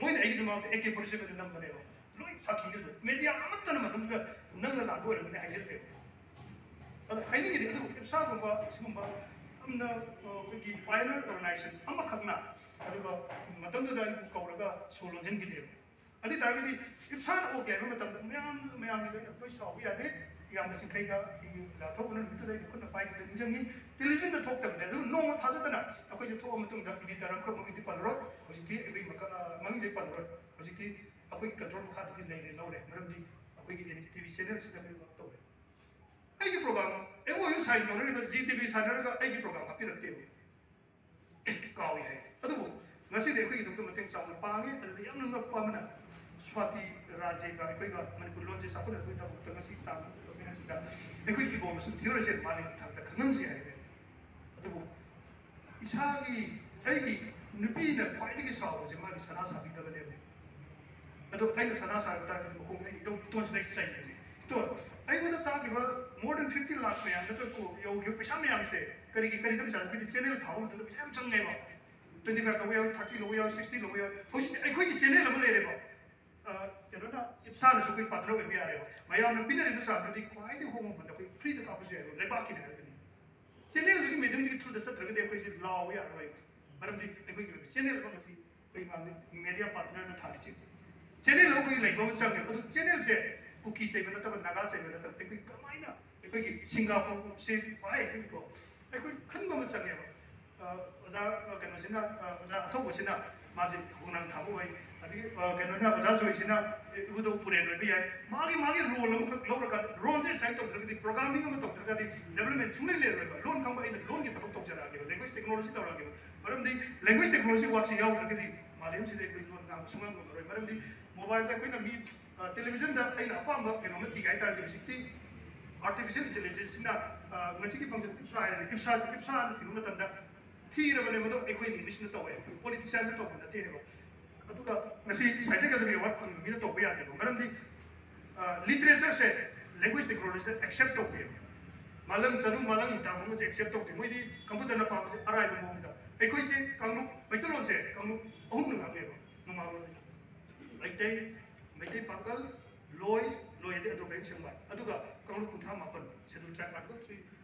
ꯃꯣꯏꯅ ꯑꯩꯒꯤꯗꯃꯛꯇ AK forty sevenꯅ ꯅꯝꯕꯅꯦꯕ꯫ ꯂꯣꯏ ꯁꯥꯈꯤꯗꯨꯗ media ꯑꯃꯠꯇꯅ ꯃꯇꯝꯗꯨꯗ ꯅꯪꯅ ꯂꯥꯟꯕ ꯑꯣꯏꯔꯝꯒꯅꯤ ꯍꯥꯏꯖꯤꯜꯂꯦꯕ꯫ ꯑꯗ ꯍꯥꯏꯅꯤꯡꯉꯤꯗꯤ ꯑꯗꯨꯕꯨ ꯏꯞꯁꯥꯒꯨꯝꯕ ꯁꯤꯒꯨꯝꯕ ꯌꯥꯝꯅ, ꯑ, ꯑꯩꯈꯣꯏꯒꯤ pioneer organization ꯑꯃꯈꯛꯅ, ꯑꯗꯨꯒ ꯃꯇꯝꯗꯨꯗ ꯑꯩꯕꯨ ꯀꯧꯔꯒ ꯁꯣ ꯂꯣꯟꯁꯤꯟꯈꯤꯗꯦꯕ꯫ ꯑꯗꯨ ꯑꯣꯏ ꯇꯥꯔꯒꯗꯤ ꯏꯞꯁꯥꯅ ꯑꯣꯀꯦ ꯍꯥꯏꯕ ꯃꯇꯝꯗ ꯃꯌꯥꯝ ꯃꯌꯥꯝꯒꯤ ꯂꯣꯏꯅ ꯑꯩꯈꯣꯏ ꯁꯥꯎꯕ ꯌꯥꯗꯦ꯫ ꯏꯌꯥꯝꯕ ꯆꯤꯡꯈꯩꯗ ꯑꯩꯒꯤ ꯑꯣꯖꯥ ꯊꯣꯛꯄꯅ ꯅꯨꯃꯤꯠꯇꯨꯗ ꯑꯩꯅ ꯈꯨꯠꯅ ꯄꯥꯏꯕꯗ ꯅꯤꯡꯁꯤꯡꯉꯤ꯫ ꯇꯦꯂꯤꯚꯤꯖꯟꯗ ꯊꯣꯛꯇꯕꯗ ꯑꯗꯨꯝ ꯅꯣꯡꯃ ꯊꯥꯖꯗꯅ ꯑꯩꯈꯣꯏꯁꯦ ꯊꯣꯛꯑ ꯃꯇꯨꯡꯗ ꯏꯗꯤꯇꯔ ꯑꯃꯈꯛ ꯃꯃꯤꯡꯗꯤ ꯄꯜꯂꯔꯣꯏ꯫ ꯍꯧꯖꯤꯛꯇꯤ ꯑꯩꯈꯣꯏ ꯃꯈꯜ ꯃꯃꯤꯡꯗꯤ ꯄꯜꯂꯔꯣꯏ꯫ ꯍꯧꯖꯤꯛꯇꯤ ꯑꯩꯈꯣꯏꯒꯤ ꯀꯟꯇ꯭ꯔꯣꯜ ꯃꯈꯥꯗꯗꯤ ꯂꯩꯔꯦ, ꯂꯧꯔꯦ꯫ ꯃꯔꯝꯗꯤ ꯑꯩꯈꯣꯏꯒꯤ ꯑꯦꯟ ꯗꯤ ꯇꯤ ꯚꯤ ꯆꯦꯅꯦꯜꯁꯤꯗ ꯑꯩꯈꯣꯏ ꯋꯥꯛ ꯇꯧꯔꯦ꯫ ꯑꯩꯒꯤ program M O U sign ꯇꯧꯅꯔꯤꯕ ꯖꯤ ꯇꯤ ꯚꯤ ꯁꯥꯟꯅꯔꯒ ꯑꯩꯒꯤ ꯄ꯭ꯔꯣꯒ꯭ꯔꯥꯝ ꯍꯥꯞꯄꯤꯔꯛꯇꯦꯕ꯫ ꯀꯥꯎꯏ ꯍꯥꯏ꯫ ꯑꯗꯨꯕꯨ ꯉꯁꯤꯗꯤ ꯑꯩꯈꯣꯏꯒꯤꯗꯃꯛꯇ ꯃꯇꯦꯡ ꯆꯥꯎꯅ ꯄꯥꯡꯉꯤ꯫ ꯑꯗꯨꯗ ꯌꯥꯝꯅ ꯉꯛꯄ ꯑꯃꯅ ꯁ꯭ꯋꯥꯇꯤ ꯔꯥꯖꯦꯒ ꯑꯩꯈꯣꯏꯒ ꯃꯅꯤꯄꯨꯔ ꯂꯣꯟꯁꯦ ꯆꯥꯎꯈꯠꯅꯕꯒꯤꯗꯃꯛꯇ ꯉꯁꯤ ꯇꯥꯡ ꯇꯧꯒꯦ ꯍꯥꯏꯕꯁꯤꯗ ꯑꯩꯈꯣꯏꯒꯤ ꯏꯕꯣꯝ ꯑꯃꯁꯨꯡ ꯊꯤꯑꯣꯔꯤꯁꯦ ꯃꯥꯂꯦꯝꯒꯤ ꯊꯥꯛꯇ ꯈꯪꯍꯟꯁꯤ ꯍꯥꯏꯕꯅꯦ꯫ ꯑꯗꯨꯕꯨ ꯏꯁꯥꯒꯤ ꯑꯩꯒꯤ ꯅꯨꯄꯤꯅ ꯈ꯭ꯋꯥꯏꯗꯒꯤ ꯁꯥꯎꯕꯁꯦ ꯃꯥꯒꯤ ꯁꯅꯥ ꯁꯥꯕꯤꯗꯕꯅꯦꯕ꯫ ꯑꯗꯣ ꯑꯩꯅ ꯁꯅꯥ ꯁꯥꯕ ꯇꯥꯔꯒꯗꯤ ꯃꯈꯣꯡꯗ ꯑꯩ ꯏꯇꯣꯟ ꯏꯇꯣꯟꯁꯤꯗ ꯑꯩ ꯆꯩꯒꯅꯤ꯫ ꯏꯇꯣꯟ, ꯑꯩꯉꯣꯟꯗ ꯆꯥꯈꯤꯕ more than fifty ꯂꯥꯛ ꯃꯌꯥꯝ ꯅꯠꯇ꯭ꯔꯒ ꯀꯣ ꯌꯧꯈꯤꯕ ꯄꯩꯁꯥ ꯃꯌꯥꯝꯁꯦ ꯀꯔꯤꯒꯤ ꯀꯔꯤꯗ ꯄꯩꯁꯥ? ꯑꯩꯈꯣꯏꯗꯤ ꯆꯦꯅꯦꯜ ꯊꯥꯕ ꯃꯇꯝꯗ ꯄꯩꯁꯥ ꯌꯥꯝ ꯆꯪꯉꯦꯕ꯫ Twenty five ꯂꯧꯕ ꯌꯥꯎꯏ, thirty ꯂꯧꯕ ꯌꯥꯎꯏ, sixty ꯂꯧꯕ ꯌꯥꯎꯏ꯫ ꯍꯧꯖꯤꯛꯇꯤ ꯑꯩꯈꯣꯏꯒꯤ ꯆꯦꯅꯦꯜ ꯑꯃ ꯂꯩꯔꯦꯕ꯫ ꯑ, ꯀꯩꯅꯣꯅ, ꯏꯞꯁꯥꯅꯁꯨ ꯑꯩꯈꯣꯏ ꯄꯥꯔꯠꯅꯔ ꯑꯣꯏꯕ ꯌꯥꯔꯦꯕ꯫ ꯃꯌꯥꯝꯅ ꯄꯤꯅꯔꯤꯕ ꯆꯥꯡꯗꯨꯗꯤ ꯈ꯭ꯋꯥꯏꯗꯒꯤ ꯍꯣꯡꯕ ꯃꯃꯜꯗ ꯑꯩꯈꯣꯏ ꯐ꯭ꯔꯤꯗ ꯀꯥꯞꯄꯁꯨ ꯌꯥꯏꯕ, ꯂꯩꯕꯥꯛꯀꯤꯅꯦ ꯍꯥꯏꯔꯒꯗꯤ꯫ ꯆꯦꯅꯦꯜꯗꯨꯒꯤ ꯃꯦꯗꯤꯌꯝꯗꯨꯒꯤ ꯊ꯭ꯔꯨꯗ ꯆꯠꯇ꯭ꯔꯒꯗꯤ ꯑꯩꯈꯣꯏꯁꯦ ꯂꯥꯎꯕ ꯌꯥꯔꯔꯣꯏꯕ꯫ ꯃꯔꯝꯗꯤ ꯑꯩꯈꯣꯏꯒꯤ ꯑꯣꯏꯕ ꯆꯦꯅꯦꯜ ꯑꯃ ꯉꯁꯤ ꯑꯩꯈꯣꯏ ꯃꯥꯡꯗ ꯃꯦꯗꯤꯌꯥ ꯄꯥꯔꯠꯅꯔꯅ ꯊꯥꯔꯤꯁꯦ꯫ ꯆꯦꯅꯦꯜ ꯑꯃ ꯑꯩꯈꯣꯏꯒꯤ ꯂꯩꯕ ꯑꯃ ꯆꯪꯉꯦꯕ꯫ ꯑꯗꯨ ꯆꯦꯅꯦꯜꯁꯦ ꯀꯨꯀꯤ ꯆꯩꯕ ꯅꯠꯇꯕ, ꯅꯥꯒꯥ ꯆꯩꯕ ꯅꯠꯇꯕ, ꯑꯩꯈꯣꯏ ꯀꯃꯥꯏꯅ ꯑꯩꯈꯣꯏꯒꯤ ꯁꯤꯡꯒꯥꯄꯨꯔꯁꯦ ꯄꯥꯏ ꯍꯥꯏꯁꯤꯀꯣ, ꯑꯩꯈꯣꯏ ꯈꯟꯕ ꯑꯃ ꯆꯪꯉꯦꯕ꯫ ꯑ, ꯑꯣꯖꯥ, ꯑ, ꯀꯩꯅꯣꯁꯤꯅ, ꯑ, ꯑꯣꯖꯥ ꯑꯊꯧꯕꯁꯤꯅ ꯃꯥꯁꯦ ꯈꯣꯡꯅꯥꯡ ꯊꯥꯕ ꯑꯣꯏ, ꯑꯗꯒꯤ, ꯑ, ꯀꯩꯅꯣꯅ, ꯑꯣꯖꯥ ꯖꯣꯏꯁꯤꯅ ꯏꯕꯨꯙꯧ ꯄꯨꯔꯦꯟ ꯑꯣꯏꯕ ꯌꯥꯏ꯫ ꯃꯥꯒꯤ, ꯃꯥꯒꯤ ꯔꯣꯜ ꯑꯃꯈꯛ ꯂꯧꯔꯀꯥꯟꯗ, ꯔꯣꯜꯁꯦ ꯑꯦꯁꯥꯏꯟ ꯇꯧꯗ꯭ꯔꯒꯗꯤ, ꯄ꯭ꯔꯣꯒ꯭ꯔꯥꯃꯤꯡ ꯑꯃ ꯇꯧꯗ꯭ꯔꯒꯗꯤ ꯗꯦꯕꯂꯞꯃꯦꯟ ꯁꯨꯡꯂꯩ ꯂꯩꯔꯣꯏꯕ꯫ ꯂꯣꯟ ꯈꯪꯕ, ꯑꯩꯅ ꯂꯣꯟꯒꯤ ꯊꯕꯛ ꯇꯧꯖꯔꯛꯑꯒꯦꯕ, ꯂꯦꯡꯒ꯭ꯋꯦꯖ ꯇꯦꯛꯅꯣꯂꯣꯖꯤ ꯇꯧꯔꯛꯑꯒꯦꯕ꯫ ꯃꯔꯝꯗꯤ ꯂꯦꯡꯒ꯭ꯋꯦꯖ ꯇꯦꯛꯅꯣꯂꯣꯖꯤ ꯋꯥꯛꯁꯤ ꯌꯥꯎꯗ꯭ꯔꯒꯗꯤ ꯃꯥꯂꯦꯝꯁꯤꯗ ꯑꯩꯈꯣꯏ ꯂꯣꯟ ꯉꯥꯡꯕ ꯁꯨꯡꯉꯝ ꯉꯝꯃꯔꯣꯏ꯫ ꯃꯔꯝꯗꯤ ꯃꯣꯕꯥꯏꯜꯗ ꯑꯩꯈꯣꯏꯅ ꯃꯤ, ꯑ, ꯇꯦꯂꯤꯚꯤꯖꯟꯗ ꯑꯩꯅ ꯑꯄꯥꯝꯕ ꯀꯩꯅꯣꯝꯃ ꯊꯤꯒꯦ ꯍꯥꯏ ꯇꯥꯔꯗꯤ ꯍꯧꯖꯤꯛꯇꯤ ꯑꯥꯔꯇꯤꯐꯤꯁꯤꯌꯦꯜ ꯏꯟꯇꯦꯂꯤꯖꯦꯟꯁꯁꯤꯅ, ꯑ, ꯉꯁꯤꯒꯤ ꯐꯪꯁꯟ ꯏꯞꯁꯥ ꯍꯥꯏꯔꯗꯤ ꯏꯞꯁꯥꯁꯦ, ꯏꯞꯁꯥꯅ ꯊꯤꯕ ꯃꯇꯝꯗ ꯊꯤꯔꯕꯅꯦ, ꯃꯗꯨ ꯑꯩꯈꯣꯏ ꯂꯤꯡꯒ꯭ꯋꯤꯁꯅ ꯇꯧꯋꯦ, ꯑꯩꯈꯣꯏ ꯄꯣꯂꯤꯇꯤꯁꯤꯌꯥꯟꯅ ꯇꯧꯕ ꯅꯠꯇꯦ ꯍꯥꯏꯕ꯫ ꯑꯗꯨꯒ ꯉꯁꯤ ꯁꯥꯍꯤꯇ꯭ꯌ ꯑꯦꯀꯥꯗꯃꯤ ꯑꯦꯋꯥꯔꯗ ꯐꯪꯕ ꯃꯤꯅ ꯇꯧꯕ ꯌꯥꯗꯦꯕ, ꯃꯔꯝꯗꯤ, ꯑ, ꯂꯤꯇꯔꯦꯆꯔꯁꯦ ꯂꯦꯡꯒ꯭ꯋꯦꯖ ꯇꯦꯛꯅꯣꯂꯣꯖꯤꯗ ꯑꯦꯛꯁꯦꯞ ꯇꯧꯗꯦꯕ꯫ ꯃꯥꯂꯪ ꯆꯅꯨ, ꯃꯥꯂꯪ ꯍꯤꯗꯥꯛ ꯑꯃꯁꯦ ꯑꯦꯛꯁꯦꯞ ꯇꯧꯗꯦ꯫ ꯃꯣꯏꯗꯤ ꯀꯝꯄ꯭ꯌꯨꯇꯔꯅ ꯄꯥꯕꯁꯦ ꯑꯔꯥꯏꯕ ꯃꯑꯣꯡꯗ꯫ ꯑꯩꯈꯣꯏꯁꯦ ꯀꯥꯡꯂꯨꯞ, ꯃꯩꯇꯩꯂꯣꯟꯁꯦ ꯀꯥꯡꯂꯨꯞ ꯑꯍꯨꯝꯅ ꯉꯥꯡꯉꯦꯕ, ꯃꯃꯥꯂꯣꯟꯁꯦ꯫ ꯃꯩꯇꯩ, ꯃꯩꯇꯩ ꯄꯥꯀꯜ, ꯂꯣꯏ, ꯂꯣꯏ ꯑꯗꯩ ꯑꯟꯗ꯭ꯔꯣ ꯀꯩꯔꯦꯡ ꯁꯦꯡꯕ꯫ ꯑꯗꯨꯒ ꯀꯥꯡꯂꯨꯞ ꯀꯨꯟꯊ꯭ꯔꯥ ꯃꯥꯄꯟ, schedule tribe article three,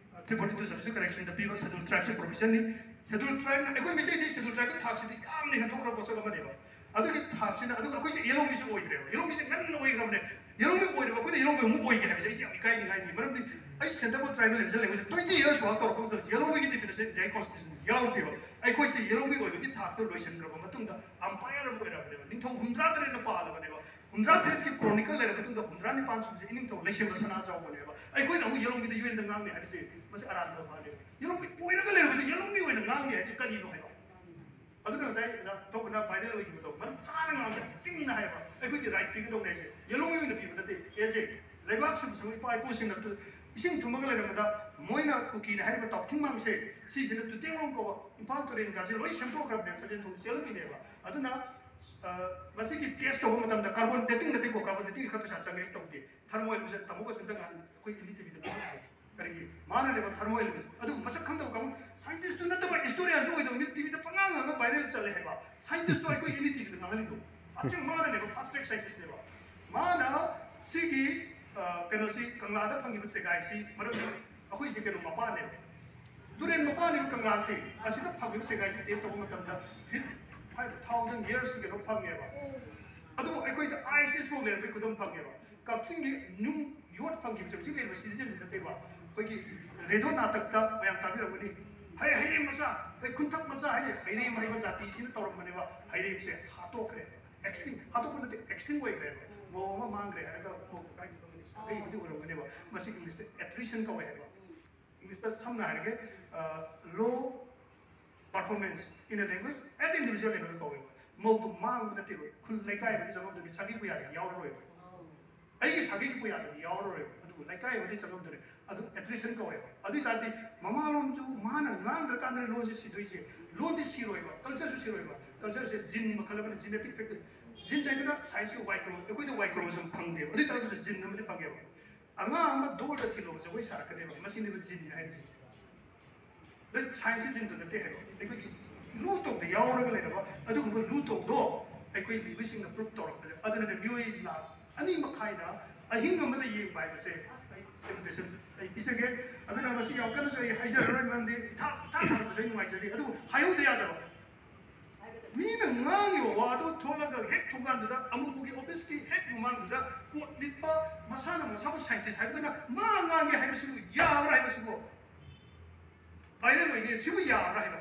three forty two subject ꯀꯔꯦꯛꯁꯟꯗ ꯄꯤꯕ ꯁꯦꯗꯨꯜ ꯇ꯭ꯔꯥꯏꯕꯁꯦ ꯄ꯭ꯔꯣꯕꯤꯖꯟꯅꯤ꯫ ꯁꯦꯗꯨꯜ ꯇ꯭ꯔꯥꯏꯕꯅ, ꯑꯩꯈꯣꯏ ꯃꯩꯇꯩꯗꯤ ꯁꯦꯗꯨꯜ ꯇ꯭ꯔꯥꯏꯕꯀꯤ ꯊꯥꯛꯁꯤꯗꯤ ꯌꯥꯝꯅ ꯍꯦꯟꯗꯣꯛꯈ꯭ꯔꯕ ꯄꯣꯠꯁꯛ ꯑꯃꯅꯦꯕ꯫ ꯑꯗꯨꯒꯤ ꯊꯥꯛꯁꯤꯅ, ꯑꯗꯨꯒ ꯑꯩꯈꯣꯏꯁꯦ ꯌꯦꯂꯣꯡꯃꯤꯁꯨ ꯑꯣꯏꯗ꯭ꯔꯦꯕ꯫ ꯌꯦꯂꯣꯡꯃꯤꯁꯦ ꯉꯟꯅ ꯑꯣꯏꯈ꯭ꯔꯕꯅꯦ꯫ ꯌꯦꯂꯣꯡꯃꯤ ꯑꯣꯏꯔꯕ ꯑꯩꯈꯣꯏꯅ ꯌꯦꯂꯣꯡꯃꯤ ꯑꯃꯨꯛ ꯑꯣꯏꯒꯦ ꯍꯥꯏꯕꯁꯦ ꯑꯩꯗꯤ ꯌꯥꯝ ꯏꯀꯥꯏꯅꯤꯡꯉꯥꯏꯅꯤ꯫ ꯃꯔꯝꯗꯤ ꯑꯩ ꯁꯦꯟꯇꯔ ꯐꯣꯔ ꯇ꯭ꯔꯥꯏꯕꯦꯜ ꯑꯦꯐꯤꯌꯔꯁ ꯂꯩꯕꯁꯦ ꯇ꯭ꯋꯦꯟꯇꯤ ꯌꯔꯁ ꯋꯥꯛ ꯇꯧꯔꯛꯄ ꯃꯇꯝꯗ ꯌꯦꯂꯣꯡꯃꯤꯒꯤ ꯗꯤꯐꯤꯅꯦꯁꯟ ꯏꯟꯗꯤꯌꯥꯒꯤ ꯀꯣꯟꯁꯇꯤꯇ꯭ꯌꯨꯁꯟ ꯌꯥꯎꯗꯦꯕ꯫ ꯑꯩꯈꯣꯏꯁꯦ ꯌꯦꯂꯣꯡꯃꯤ ꯑꯣꯏꯕꯒꯤ ꯊꯥꯛꯇ ꯂꯣꯏꯁꯤꯟꯈ꯭ꯔꯕ ꯃꯇꯨꯡꯗ ꯑꯝꯄꯥꯌꯔ ꯑꯃ ꯑꯣꯏꯔꯕꯅꯦꯕ꯫ ꯅꯤꯡꯊꯧ ꯍꯨꯝꯗ꯭ꯔꯥ ꯇꯔꯦꯠꯅ ꯄꯥꯜꯂꯕꯅꯦꯕ꯫ ꯍꯨꯝꯗ꯭ꯔꯥ ꯇꯔꯦꯠꯀꯤ ꯀ꯭ꯔꯣꯅꯤꯀꯜ ꯂꯩꯔꯕ ꯃꯇꯨꯡꯗ ꯍꯨꯝꯗ꯭ꯔꯥ ꯅꯤꯄꯥꯟ ꯁꯨꯕꯁꯦ ꯏꯅꯤꯡꯊꯧ ꯂꯩꯁꯦꯝꯕ ꯁꯅꯥꯖꯥꯎꯕꯅꯦꯕ꯫ ꯑꯩꯈꯣꯏꯅ ꯑꯃꯨꯛ ꯌꯦꯂꯣꯡꯃꯤꯗ ꯌꯨ ꯑꯦꯟꯗ ꯉꯥꯡꯅꯤ ꯍꯥꯏꯔꯤꯁꯦ ꯃꯁꯤ ꯑꯔꯥꯟꯕ ꯋꯥꯅꯦꯕ꯫ ꯌꯦꯂꯣꯡꯃꯤ ꯑꯣꯏꯔꯒ ꯂꯩꯔꯕꯗ ꯌꯦꯂꯣꯡꯃꯤ ꯑꯣꯏꯅ ꯉꯥꯡꯅꯤ ꯍꯥꯏꯁꯦ ꯀꯔꯤꯅꯣ ꯍꯥꯏꯕ? ꯑꯗꯨꯅ ꯉꯁꯥꯏ ꯑꯣꯖꯥ ꯊꯧꯕꯅ ꯚꯥꯏꯔꯦꯜ ꯑꯣꯏꯈꯤꯕꯗꯣ ꯃꯔꯝ ꯆꯥꯅ ꯉꯥꯡꯉꯦ, ꯇꯤꯡꯅ ꯍꯥꯏꯕ꯫ ꯑꯩꯈꯣꯏꯒꯤ ꯔꯥꯏꯠ ꯄꯤꯒꯗꯧꯅꯦ ꯍꯥꯏꯁꯦ, ꯌꯦꯂꯣꯡꯃꯤ ꯑꯣꯏꯅ ꯄꯤꯕ ꯅꯠꯇꯦ꯫ ꯑꯦꯁꯦ ꯂꯩꯕꯥꯛ ꯁꯤꯕꯁꯨ ꯏꯄꯥ ꯏꯄꯨꯁꯤꯡꯅ ꯇꯨ-, ꯏꯁꯤꯡ ꯊꯨꯝꯃꯒ ꯂꯩꯔꯝꯕꯗ ꯃꯣꯏꯅ ꯀꯨꯀꯤꯅ ꯍꯥꯏꯔꯤꯕ ꯇꯥꯎꯊꯤꯡꯃꯥꯡꯁꯦ ꯁꯤꯁꯤꯅ ꯇꯨꯇꯦꯡꯂꯣꯡ ꯀꯧꯕ ꯏꯝꯐꯥꯜ ꯇꯨꯔꯦꯟꯒꯥꯁꯦ ꯂꯣꯏ ꯁꯦꯝꯗꯣꯛꯈ꯭ꯔꯕꯅꯦꯕ, ꯁꯖꯦꯟ ꯊꯣꯡ ꯆꯦꯜꯂꯝꯃꯤꯅꯦꯕ꯫ ꯑꯗꯨꯅ ꯑ, ꯃꯁꯤꯒꯤ ꯇꯦꯁ ꯇꯧꯕ ꯃꯇꯝꯗ ꯀꯥꯔꯕꯣꯟ ꯗꯦꯇꯤꯡ ꯅꯠꯇꯦꯀꯣ, ꯀꯥꯔꯕꯣꯟ ꯗꯦꯇꯤꯡꯒꯤ ꯈꯔ ꯄꯩꯁꯥ ꯆꯪꯉꯦ, ꯑꯩ ꯇꯧꯗꯦ꯫ ꯊꯔꯃꯣ ꯏꯂꯦꯛꯇ꯭ꯔꯤꯛ ꯇꯥꯃꯣ ꯕꯁꯟꯇ ꯉꯍꯥꯟ ꯑꯩꯈꯣꯏ ꯑꯦꯟ ꯗꯤ ꯇꯤ ꯚꯤꯗ ꯀꯔꯤꯒꯤ ꯃꯥꯅꯅꯦꯕ ꯊꯔꯃꯣ ꯏꯂꯦꯛꯇ꯭ꯔꯤꯛ꯫ ꯑꯗꯨ ꯃꯁꯛ ꯈꯪꯗꯕ ꯀꯥꯡꯕꯨ, ꯁꯥꯏꯟꯇꯤꯁꯇꯨ ꯅꯠꯇꯕ, ꯍꯤꯁꯇꯣꯔꯤꯌꯥꯟꯁꯨ ꯑꯣꯏꯗꯕ ꯃꯤꯅ ꯇꯤ ꯚꯤꯗ ꯄꯉꯥꯡ ꯉꯥꯡꯉ ꯚꯥꯏꯔꯦꯜ ꯆꯠꯂꯦ ꯍꯥꯏꯕ꯫ ꯁꯥꯏꯟꯇꯤꯁꯇꯣ ꯑꯩꯈꯣꯏ ꯑꯦꯟ ꯗꯤ ꯇꯤ ꯚꯤꯗ ꯉꯥꯡꯍꯜꯂꯤꯗꯣ꯫ ꯑꯁꯦꯡ ꯃꯥꯅꯅꯦꯕ, ꯐꯥꯁ ꯇ꯭ꯔꯦꯛ ꯁꯥꯏꯟꯇꯤꯁꯅꯦꯕ꯫ ꯃꯥꯅ ꯁꯤꯒꯤ, ꯑ, ꯀꯩꯅꯣꯁꯤ, ꯀꯪꯂꯥꯗ ꯐꯪꯉꯤꯕ ꯆꯦꯒꯥꯏꯁꯤ ꯃꯔꯝ ꯑꯩꯈꯣꯏꯁꯦ ꯀꯩꯅꯣ ꯃꯄꯥꯅꯦꯕ꯫ ꯇꯨꯔꯦꯟ ꯃꯄꯥꯟꯅꯦꯕ ꯀꯪꯂꯥꯁꯦ꯫ ꯑꯁꯤꯗ ꯐꯪꯉꯤꯕ ꯆꯦꯒꯥꯏꯁꯦ ꯇꯦꯁ ꯇꯧꯕ ꯃꯇꯝꯗ five thousand years ꯀꯩꯅꯣ ꯐꯪꯉꯦꯕ꯫ ꯑꯗꯨꯕꯨ ꯑꯩꯈꯣꯏꯗ ice age ꯐꯥꯎ ꯂꯩꯔꯝꯕꯩ ꯈꯨꯗꯝ ꯐꯪꯉꯦꯕ꯫ ꯀꯛꯆꯤꯡꯒꯤ ꯅꯨꯡ ꯌꯣꯠ ꯐꯪꯈꯤꯕꯁꯦ ꯍꯧꯖꯤꯛ ꯂꯩꯔꯤꯕ ꯁꯤꯖꯟꯁꯤ ꯅꯠꯇꯦꯕ꯫ ꯑꯩꯈꯣꯏꯒꯤ ꯔꯦꯗꯤꯑꯣ ꯅꯥꯇꯛꯇ ꯃꯌꯥꯝ ꯇꯥꯕꯤꯔꯝꯒꯅꯤ꯫ ꯍꯩ, ꯍꯩꯔꯦꯝ ꯃꯆꯥ, ꯑꯩꯈꯣꯏ ꯈꯨꯟꯊꯛ ꯃꯆꯥ ꯍꯥꯏꯅ ꯍꯩꯔꯦꯝ ꯍꯥꯏꯕ ꯖꯥꯇꯤꯁꯤꯅ ꯇꯧꯔꯝꯕꯅꯦꯕ꯫ ꯍꯩꯔꯦꯝꯁꯦ ꯍꯥꯠꯇꯣꯛꯈ꯭ꯔꯦ꯫ ꯑꯦꯛꯁꯇꯤꯡ, ꯍꯥꯠꯇꯣꯛꯄ ꯅꯠꯇꯦ, ꯑꯦꯛꯁꯇꯤꯡ ꯑꯣꯏꯈ꯭ꯔꯦꯕ꯫ ꯃꯧ ꯑꯃ ꯃꯥꯡꯈ꯭ꯔꯦ ꯍꯥꯏꯔꯒ ꯃꯧ ꯀꯥꯏ ꯆꯠꯂꯝꯒꯅꯤ? ꯁꯥꯒꯩꯕꯨꯗꯤ ꯑꯣꯏꯔꯝꯒꯅꯦꯕ꯫ ꯃꯁꯤ ꯏꯪꯂꯤꯁꯇ attrition ꯀꯧꯋꯦ ꯍꯥꯏꯕ꯫ ꯏꯪꯂꯤꯁꯇ ꯁꯝꯅ ꯍꯥꯏꯔꯒꯦ, low performance in a language at individual level ꯀꯧꯋꯦꯕ꯫ ꯃꯧꯗꯨ ꯃꯥꯡꯕ ꯅꯠꯇꯦꯕ, ꯈꯨꯜ ꯂꯩꯀꯥꯏ ꯑꯃꯗꯤ ꯆꯪꯉꯝꯗꯣꯏꯅꯤ, ꯁꯥꯒꯩ ꯄꯨꯌꯥꯗꯗꯤ ꯌꯥꯎꯔꯔꯣꯏꯕ꯫ ꯑꯩꯒꯤ ꯁꯥꯒꯩꯒꯤ ꯄꯨꯌꯥꯗꯗꯤ ꯌꯥꯎꯔꯔꯣꯏꯕ, ꯑꯗꯨꯕꯨ ꯂꯩꯀꯥꯏ ꯑꯃꯗꯤ ꯆꯪꯉꯝꯗꯣꯏꯅꯤ꯫ ꯑꯗꯨ attrition ꯀꯧꯋꯦꯕ꯫ ꯑꯗꯨ ꯑꯣꯏ ꯇꯥꯔꯗꯤ ꯃꯃꯥꯂꯣꯟꯁꯨ ꯃꯥꯅ ꯉꯥꯡꯗ꯭ꯔꯀꯥꯟꯗ ꯂꯣꯟꯁꯦ ꯁꯤꯗꯣꯏꯁꯦ꯫ ꯂꯣꯟꯗꯤ ꯁꯤꯔꯣꯏꯕ, ꯀꯜꯆꯔꯁꯨ ꯁꯤꯔꯣꯏꯕ꯫ ꯀꯜꯆꯔꯁꯦ ꯖꯤꯟ ꯃꯈꯜ ꯑꯃꯅꯤ, genetic factor꯫ ꯖꯤꯟ ꯍꯥꯏꯕꯅ ꯁꯥꯏꯟꯁꯀꯤ ꯋꯥꯏ ꯀ꯭ꯔꯣ-, ꯑꯩꯈꯣꯏꯗ ꯋꯥꯏ ꯀ꯭ꯔꯣꯃꯣꯖꯣꯝ ꯐꯪꯗꯦꯕ, ꯑꯗꯨ ꯑꯣꯏ ꯇꯥꯔꯒꯁꯨ ꯖꯤꯟ ꯑꯃꯗꯤ ꯐꯪꯉꯦꯕ꯫ ꯑꯉꯥꯡ ꯑꯃ ꯗꯣꯜꯗ ꯊꯤꯜꯂꯣꯕ ꯖꯒꯣꯏ ꯁꯥꯔꯛꯀꯅꯦꯕ, ꯃꯁꯤꯅꯦꯕ ꯖꯤꯟ ꯍꯥꯏꯔꯤꯁꯦ꯫ ꯅꯣꯏ ꯁꯥꯏꯟꯁꯁꯤ ꯖꯤꯟꯗꯣ ꯅꯠꯇꯦ ꯍꯥꯏꯕ, ꯑꯩꯈꯣꯏꯒꯤ ꯂꯨ ꯇꯧꯗ ꯌꯥꯎꯔꯒ ꯂꯩꯔꯕ ꯑꯗꯨꯒꯨꯝꯕ ꯂꯨ ꯇꯧꯗꯣ ꯑꯩꯈꯣꯏ ꯂꯤꯡꯒ꯭ꯋꯤꯁꯁꯤꯡꯅ ꯄ꯭ꯔꯨꯞ ꯇꯧꯔꯛꯄꯗ, ꯑꯗꯨꯅꯅꯦ ꯃꯤꯑꯣꯏ ꯂꯥꯈ ꯑꯅꯤ ꯃꯈꯥꯏꯅ ꯑꯍꯤꯡ ꯑꯃꯗ ꯌꯦꯡꯕ ꯍꯥꯏꯕꯁꯦ ꯑꯩ ꯁꯦꯂꯦꯕ꯭ꯔꯦꯁꯟ ꯑꯩ ꯄꯤꯖꯒꯦ꯫ ꯑꯗꯨꯅ ꯃꯁꯤ ꯌꯥꯝ ꯀꯟꯅꯁꯨ ꯑꯩ ꯍꯥꯏꯖꯔꯔꯣꯏ, ꯃꯔꯝꯗꯤ ꯏꯊꯥ ꯏꯊꯥ ꯊꯥꯔꯛꯄꯁꯨ ꯑꯩ ꯅꯨꯡꯉꯥꯏꯖꯗꯦ, ꯑꯗꯨꯕꯨ ꯍꯥꯏꯍꯧꯗ ꯌꯥꯗꯕ꯫ ꯃꯤꯅ ꯉꯥꯡꯉꯤꯕ ꯋꯥꯗꯨ ꯊꯣꯛꯂꯒ ꯍꯦꯛ ꯊꯣꯡꯒꯥꯟꯗꯨꯗ ꯑꯃꯨꯛ ꯃꯨꯛꯀꯤ ꯑꯣꯐꯤꯁꯀꯤ ꯍꯦꯛ ꯃꯃꯥꯡꯗꯨꯗ ꯀꯣꯠ ꯂꯤꯠꯄ, ꯃꯁꯥꯅ ꯃꯁꯥꯕꯨ ꯁꯥꯏꯟꯇꯤꯁ ꯍꯥꯏꯕꯗꯨꯅ ꯃꯥ ꯉꯥꯡꯉꯦ ꯍꯥꯏꯕꯁꯤꯕꯨ ꯌꯥꯕ꯭ꯔꯥ ꯍꯥꯏꯕꯁꯤꯕꯨ? ꯚꯥꯏꯔꯦꯜ ꯑꯣꯏꯒꯦ ꯁꯤꯕꯨ ꯌꯥꯕ꯭ꯔꯥ ꯍꯥꯏꯕ?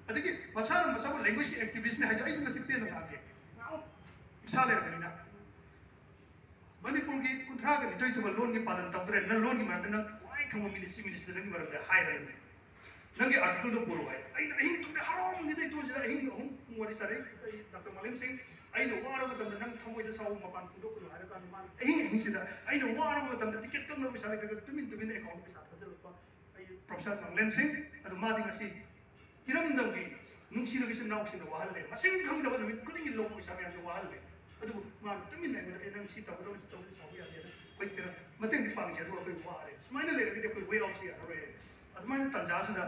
ꯑꯗꯒꯤ ꯃꯁꯥꯅ ꯃꯁꯥꯕꯨ ꯂꯦꯡꯒ꯭ꯋꯦꯖꯀꯤ ꯑꯦꯛꯇꯤꯚꯤꯁ꯭ꯠꯅꯤ ꯍꯥꯏꯁꯦ ꯑꯩꯗꯤ ꯉꯁꯤ ꯄꯦꯟꯅ ꯉꯥꯡꯒꯦ꯫ ꯏꯁꯥ ꯂꯩꯔꯕꯅꯤꯅ꯫ ꯃꯅꯤꯄꯨꯔꯒꯤ ꯀꯨꯟꯊ꯭ꯔꯥꯒ ꯅꯤꯊꯣꯏ ꯁꯨꯕ ꯂꯣꯟꯒꯤ ꯄꯥꯂꯟ ꯇꯧꯗ꯭ꯔꯦ, ꯅꯪ ꯂꯣꯟꯒꯤ ꯃꯔꯝꯗ ꯅꯪ ꯈ꯭ꯋꯥꯏ ꯈꯪꯕ ꯃꯤꯅꯤ, ꯁꯤ ꯃꯤꯅꯤꯁꯤꯗ ꯅꯪꯒꯤ ꯃꯔꯝꯗ ꯍꯥꯏꯔꯒꯅꯤ꯫ ꯅꯪꯒꯤ ꯑꯥꯔꯇꯤꯀꯜꯗꯣ ꯄꯨꯔꯛꯑꯣ ꯍꯥꯏ꯫ ꯑꯩꯅ ꯑꯍꯤꯡ ꯇꯨꯝꯗꯦ, ꯍꯔꯥꯎꯃꯟꯒꯤꯗ ꯑꯩ ꯇꯣꯟꯁꯤꯗ ꯑꯍꯤꯡ ꯑꯍꯨꯝ ꯄꯨꯡ ꯋꯥꯔꯤ ꯁꯥꯔꯛꯏ꯫ ꯑꯩ ꯗꯥꯛꯇꯔ ꯃꯥꯂꯦꯝ ꯁꯤꯡ, ꯑꯩꯅ ꯋꯥꯔꯕ ꯃꯇꯝꯗ ꯅꯪ ꯊꯃꯣꯏꯗ ꯁꯥꯎ, ꯃꯄꯥꯟ ꯐꯣꯡꯗꯣꯛꯀꯅꯨ ꯍꯥꯏꯔ ꯀꯥꯟꯗ ꯃꯥꯅ ꯑꯍꯤꯡ ꯑꯍꯤꯡꯁꯤꯗ ꯑꯩꯅ ꯋꯥꯔꯕ ꯃꯇꯝꯗ ꯇꯤꯀꯦꯠ ꯀꯛꯅꯕ ꯄꯩꯁꯥ ꯂꯩꯇ꯭ꯔꯒ ꯇꯨꯃꯤꯟ ꯇꯨꯃꯤꯟꯅ ꯑꯦꯀꯥꯎꯟꯗ ꯄꯩꯁꯥ ꯊꯥꯖꯤꯜꯂꯛꯄ꯫ ꯑꯩ ꯄ꯭ꯔꯣꯐꯦꯁꯔ ꯃꯥꯂꯦꯝ ꯁꯤꯡ, ꯑꯗꯨ ꯃꯥꯗꯤ ꯉꯁꯤ ꯏꯔꯝꯗꯝꯒꯤ ꯅꯨꯡꯁꯤꯔꯕ ꯏꯆꯤꯟ ꯏꯅꯥꯎꯁꯤꯡꯅ ꯋꯥꯍꯜꯂꯦ꯫ ꯃꯁꯤꯡ ꯈꯪꯗꯕ ꯅꯨꯃꯤꯠ ꯈꯨꯗꯤꯡꯒꯤ ꯂꯧꯕ ꯄꯩꯁꯥ ꯃꯌꯥꯝꯁꯦ ꯋꯥꯍꯜꯂꯦ꯫ ꯑꯗꯨꯕꯨ ꯃꯥꯅ ꯇꯨꯃꯤꯟꯅ ꯑꯩꯉꯣꯟꯗ, "ꯑꯦ, ꯅꯪ ꯁꯤ ꯇꯧꯒꯗꯕꯅꯤ, ꯁꯤ ꯇꯧꯒꯗꯕꯅꯤ, ꯁꯥꯎꯕ ꯌꯥꯗꯦ" ꯍꯥꯏꯅ ꯑꯩꯈꯣꯏ ꯈꯔ ꯃꯇꯦꯡꯗꯤ ꯄꯥꯡꯖꯩ꯫ ꯑꯗꯨ ꯑꯩꯈꯣꯏ ꯋꯥꯔꯦ꯫ ꯁꯨꯃꯥꯏꯅ ꯂꯩꯔꯒꯗꯤ ꯑꯩꯈꯣꯏ ꯋꯦ ꯑꯥꯎꯠꯁꯦ ꯌꯥꯔꯔꯣꯏ꯫ ꯑꯗꯨꯃꯥꯏꯅ ꯇꯥꯟꯖꯥꯁꯤꯗ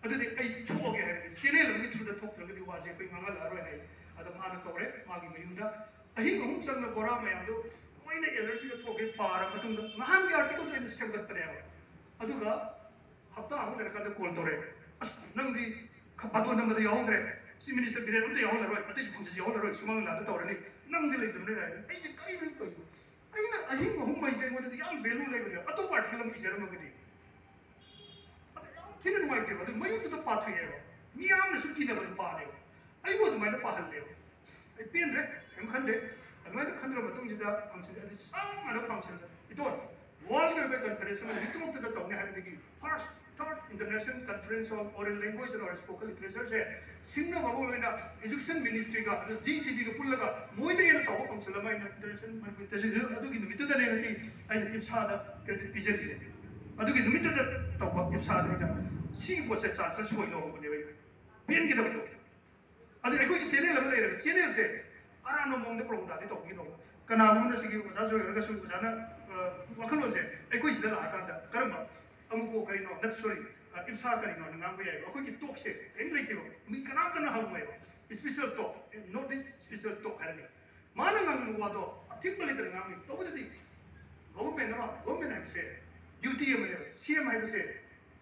ꯑꯗꯨꯗꯤ ꯑꯩ ꯊꯣꯛꯑꯒꯦ ꯍꯥꯏꯕꯗꯤ ꯆꯦꯅꯦꯜ ꯑꯃꯒꯤ ꯊ꯭ꯔꯨꯗ ꯊꯣꯛꯇ꯭ꯔꯒꯗꯤ ꯋꯥꯁꯦ ꯑꯩꯈꯣꯏ ꯉꯥꯡꯍꯜꯂꯛꯑꯔꯣꯏ ꯍꯥꯏ꯫ ꯑꯗ ꯃꯥꯅ ꯀꯧꯔꯦ ꯃꯥꯒꯤ ꯃꯌꯨꯝꯗ꯫ ꯑꯍꯤꯡ ꯑꯍꯨꯝ ꯆꯪꯅ ꯕꯣꯔꯥ ꯃꯌꯥꯝꯗꯣ ꯂꯣꯏꯅ ꯑꯦꯂꯔꯖꯤꯒ ꯊꯣꯛꯑꯒ ꯄꯥꯔ ꯃꯇꯨꯡꯗ ꯅꯍꯥꯟꯒꯤ ꯑꯥꯔꯇꯤꯀꯜꯁꯨ ꯑꯩꯅ ꯁꯦꯝꯒꯠꯄꯅꯦꯕ꯫ ꯑꯗꯨꯒ ꯍꯞꯇꯥ ꯑꯃ ꯂꯩꯔꯀꯥꯟꯗ ꯀꯣꯜ ꯇꯧꯔꯛꯑꯦ, "ꯑꯁ, ꯅꯪꯗꯤ ꯈ-, ꯕꯥꯇꯣꯟ ꯅꯝꯕꯗ ꯌꯥꯎꯍꯧꯗ꯭ꯔꯦ, ꯆꯤꯐ ꯃꯤꯅꯤꯁꯇꯔ ꯕꯤꯔꯦꯟ ꯑꯝꯇ ꯌꯥꯎꯍꯜꯂꯔꯣꯏ, ꯑꯇꯩꯁꯨ ꯐꯪꯁꯟꯁꯤ ꯌꯥꯎꯍꯜꯂꯔꯣꯏ, ꯁꯨꯃꯥꯡ ꯂꯤꯂꯥꯗ ꯇꯧꯔꯅꯤ, ꯅꯪꯗꯤ ꯂꯩꯇꯕꯅꯤꯅ" ꯍꯥꯏ꯫ ꯑꯩꯁꯦ ꯀꯔꯤꯅꯣ ꯇꯧꯔꯤꯕ? ꯑꯩꯅ ꯑꯍꯤꯡ ꯑꯍꯨꯝ ꯍꯥꯏꯁꯦ ꯑꯩꯉꯣꯟꯗꯗꯤ ꯌꯥꯝ ꯚꯦꯂꯨ ꯂꯩꯕꯅꯦ꯫ ꯑꯇꯣꯞꯄ ꯑꯥꯔꯇꯤꯀꯜ ꯑꯃ ꯏꯖꯔꯝꯃꯒꯗꯤ ꯑꯗ ꯌꯥꯝ ꯊꯤꯅ ꯅꯨꯡꯉꯥꯏꯇꯦꯕ꯫ ꯑꯗꯨ ꯃꯌꯨꯝꯗꯨꯗ ꯄꯥꯊꯣꯛꯑꯦꯕ꯫ ꯃꯤ ꯌꯥꯝꯅꯁꯨ ꯀꯤꯅꯕ ꯅꯨꯄꯥꯅꯦꯕ꯫ ꯑꯩꯕꯨ ꯑꯗꯨꯃꯥꯏꯅ ꯄꯥꯍꯜꯂꯦꯕ꯫ ꯑꯩ ꯄꯦꯟꯗ꯭ꯔꯦ, ꯀꯩꯝ ꯈꯟꯗꯦ꯫ ꯑꯗꯨꯃꯥꯏꯅ ꯈꯟꯗ꯭ꯔꯕ ꯃꯇꯨꯡꯁꯤꯗ ꯐꯪꯁꯟꯁꯦ ꯑꯗꯨ ꯆꯞ ꯃꯥꯟꯅꯕ ꯐꯪꯁꯟꯗ, ꯏꯇꯣꯟ, ꯋꯥꯔꯜꯒꯤ ꯑꯣꯏꯕ ꯀꯟꯐꯔꯦꯟꯁ ꯑꯃ ꯅꯨꯃꯤꯠꯇꯨꯃꯛꯇꯗ ꯇꯧꯅꯤ ꯍꯥꯏꯕꯗꯒꯤ First Third International Conference on Oral Language and Oral Spoken Literature ꯁꯦ ꯁꯤꯡꯅꯕ ꯑꯃ ꯑꯣꯏꯅ ꯏꯖꯨꯀꯦꯁꯟ ꯃꯤꯅꯤꯁꯇ꯭ꯔꯤꯒ ꯑꯗꯨ ꯖꯤ ꯇꯤ ꯚꯤꯒ ꯄꯨꯜꯂꯒ ꯃꯣꯏꯗ ꯍꯦꯟꯅ ꯆꯥꯎꯕ ꯐꯪꯁꯟ ꯑꯃ ꯑꯩꯅ ꯏꯟꯇꯔꯅꯦꯁꯅꯦꯜ ꯃꯅꯤꯄꯨꯔꯤ ꯇꯦꯂꯦꯟ ꯑꯗꯨꯒꯤ ꯅꯨꯃꯤꯠꯇꯨꯗꯅꯦ ꯉꯁꯤ ꯑꯩꯅ ꯏꯞꯁꯥꯗ ꯀ꯭ꯔꯦꯗꯤꯠ ꯄꯤꯖꯔꯤꯁꯦ꯫ ꯑꯗꯨꯒꯤ ꯅꯨꯃꯤꯠꯇꯨꯗ ꯇꯧꯕ ꯏꯞꯁꯥꯗ ꯑꯩꯅ ꯁꯤꯒꯤ ꯄꯣꯠꯁꯦ ꯆꯥꯟꯁ ꯁꯣꯏ ꯂꯧꯍꯧꯕꯅꯦꯕ ꯑꯩꯅ꯫ ꯄꯦꯟꯈꯤꯗꯕꯗꯣ꯫ ꯑꯗꯨ ꯑꯩꯈꯣꯏꯒꯤ ꯆꯦꯅꯦꯜ ꯑꯃ ꯂꯩꯔꯦꯕ꯫ ꯆꯦꯅꯦꯜꯁꯦ ꯑꯔꯥꯟꯕ ꯃꯑꯣꯡꯗ ꯄ꯭ꯔꯣꯄꯒꯦꯟꯗꯥꯗꯤ ꯇꯧꯕꯤꯒꯅꯣ꯫ ꯀꯅꯥꯒꯨꯝꯕꯅ ꯁꯤꯒꯤ ꯑꯣꯖꯥ ꯖꯣꯏ ꯑꯣꯏꯔꯒꯁꯨ ꯑꯣꯖꯥꯅ, ꯑ, ꯋꯥꯈꯜꯂꯣꯟꯁꯦ ꯑꯩꯈꯣꯏ ꯁꯤꯗ ꯂꯥꯛꯑꯀꯥꯟꯗ ꯀꯔꯝꯕ ꯑꯃꯨꯛꯀꯣ ꯀꯔꯤꯅꯣ, ꯅꯠ, ꯁꯣꯔꯤ, ꯑ, ꯏꯞꯁꯥ ꯀꯔꯤꯅꯣꯅ ꯉꯥꯡꯕ ꯌꯥꯏꯕ꯫ ꯑꯩꯈꯣꯏꯒꯤ ꯇꯣꯛꯁꯦ ꯀꯔꯤꯝ ꯂꯩꯇꯦꯕ꯫ ꯃꯤ ꯀꯅꯥꯝꯇꯅ ꯍꯪꯉꯣꯏꯕ꯫ ꯏꯁꯄꯤꯁꯦꯜ ꯇꯣꯛ, ꯅꯣꯔꯠ ꯏꯁ ꯏꯁꯄꯤꯁꯦꯜ ꯇꯣꯛ ꯍꯥꯏꯔꯅꯤ꯫ ꯃꯥꯅ ꯉꯥꯡꯕ ꯋꯥꯗꯣ ꯑꯊꯤꯡꯕ ꯂꯩꯇꯅ ꯉꯥꯡꯉꯤ꯫ ꯇꯧꯕꯗꯗꯤ ꯒꯣꯚꯔꯟꯃꯦꯟ ꯑꯃ, ꯒꯣꯚꯔꯟꯃꯦꯟ ꯍꯥꯏꯕꯁꯦ ꯗ꯭ꯌꯨꯇꯤ ꯑꯃꯅꯦꯕ꯫ ꯁꯤ ꯑꯦꯝ ꯍꯥꯏꯕꯁꯦ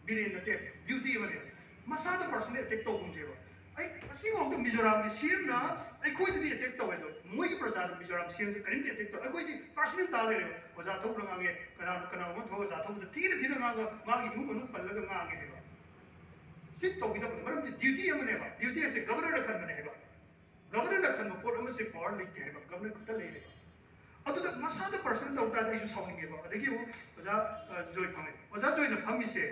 ꯕꯤꯔꯦꯟ ꯅꯠꯇꯦ, ꯗ꯭ꯌꯨꯇꯤ ꯑꯃꯅꯦꯕ꯫ ꯃꯁꯥꯗ ꯄꯔꯁꯣꯅꯦꯜ ꯑꯦꯇꯦꯛ ꯇꯧꯒꯨꯝꯁꯦꯕ꯫ ꯑꯩ ꯑꯁꯤꯐꯥꯎꯗ ꯃꯤꯖꯣꯔꯥꯝꯒꯤ ꯁꯤ ꯑꯦꯝꯅ ꯑꯩꯈꯣꯏꯗꯗꯤ ꯑꯦꯇꯦꯛ ꯇꯧꯋꯦ, ꯑꯗꯣ ꯃꯣꯏꯒꯤ ꯄ꯭ꯔꯖꯥꯗ ꯃꯤꯖꯣꯔꯥꯝ ꯁꯤ ꯑꯦꯝꯗꯤ ꯀꯔꯤꯝꯇ ꯑꯦꯇꯦꯛ ꯇꯧꯋꯦ꯫ ꯑꯩꯈꯣꯏꯗꯤ ꯄꯥꯔꯁꯅꯦꯜ ꯇꯥ ꯂꯩꯔꯦꯕ꯫ ꯑꯣꯖꯥ ꯊꯧꯕꯅ ꯉꯥꯡꯉꯦ, ꯀꯅꯥꯅꯣ ꯀꯅꯥꯒꯨꯝꯕ ꯊꯣꯛꯑꯒ ꯑꯣꯖꯥ ꯊꯧꯕꯗ ꯊꯤꯅ ꯊꯤꯅ ꯉꯥꯡꯉꯒ ꯃꯥꯒꯤ ꯏꯃꯨꯡ ꯃꯅꯨꯡ ꯄꯜꯂꯒ ꯉꯥꯡꯉꯦ ꯍꯥꯏꯕ꯫ ꯁꯤ ꯇꯧꯕꯤꯗꯕꯅꯤ꯫ ꯃꯔꯝꯗꯤ ꯗ꯭ꯌꯨꯇꯤ ꯑꯃꯅꯦꯕ, ꯗ꯭ꯌꯨꯇꯤ ꯑꯁꯦ ꯒꯕꯔꯅꯔꯅ ꯈꯟꯕꯅꯦ ꯍꯥꯏꯕ꯫ ꯒꯕꯔꯅꯔꯅ ꯈꯟꯕ ꯄꯣꯠ ꯑꯃꯁꯦ ꯄꯋꯥꯔ ꯂꯩꯇꯦ ꯍꯥꯏꯕ, ꯒꯕꯔꯅꯔ ꯈꯨꯠꯇ ꯂꯩꯔꯦꯕ꯫ ꯑꯗꯨꯗ ꯃꯁꯥꯗ ꯄꯔꯁꯅꯦꯜ ꯇꯧ ꯇꯥꯔꯗꯤ ꯑꯩꯁꯨ ꯁꯥꯎꯅꯤꯡꯉꯦꯕ꯫ ꯑꯗꯒꯤ ꯑꯃꯨꯛ ꯑꯣꯖꯥ ꯑ, ꯖꯣꯏ ꯐꯝꯃꯦ꯫ ꯑꯣꯖꯥ ꯖꯣꯏꯅ ꯐꯝꯃꯤꯁꯦ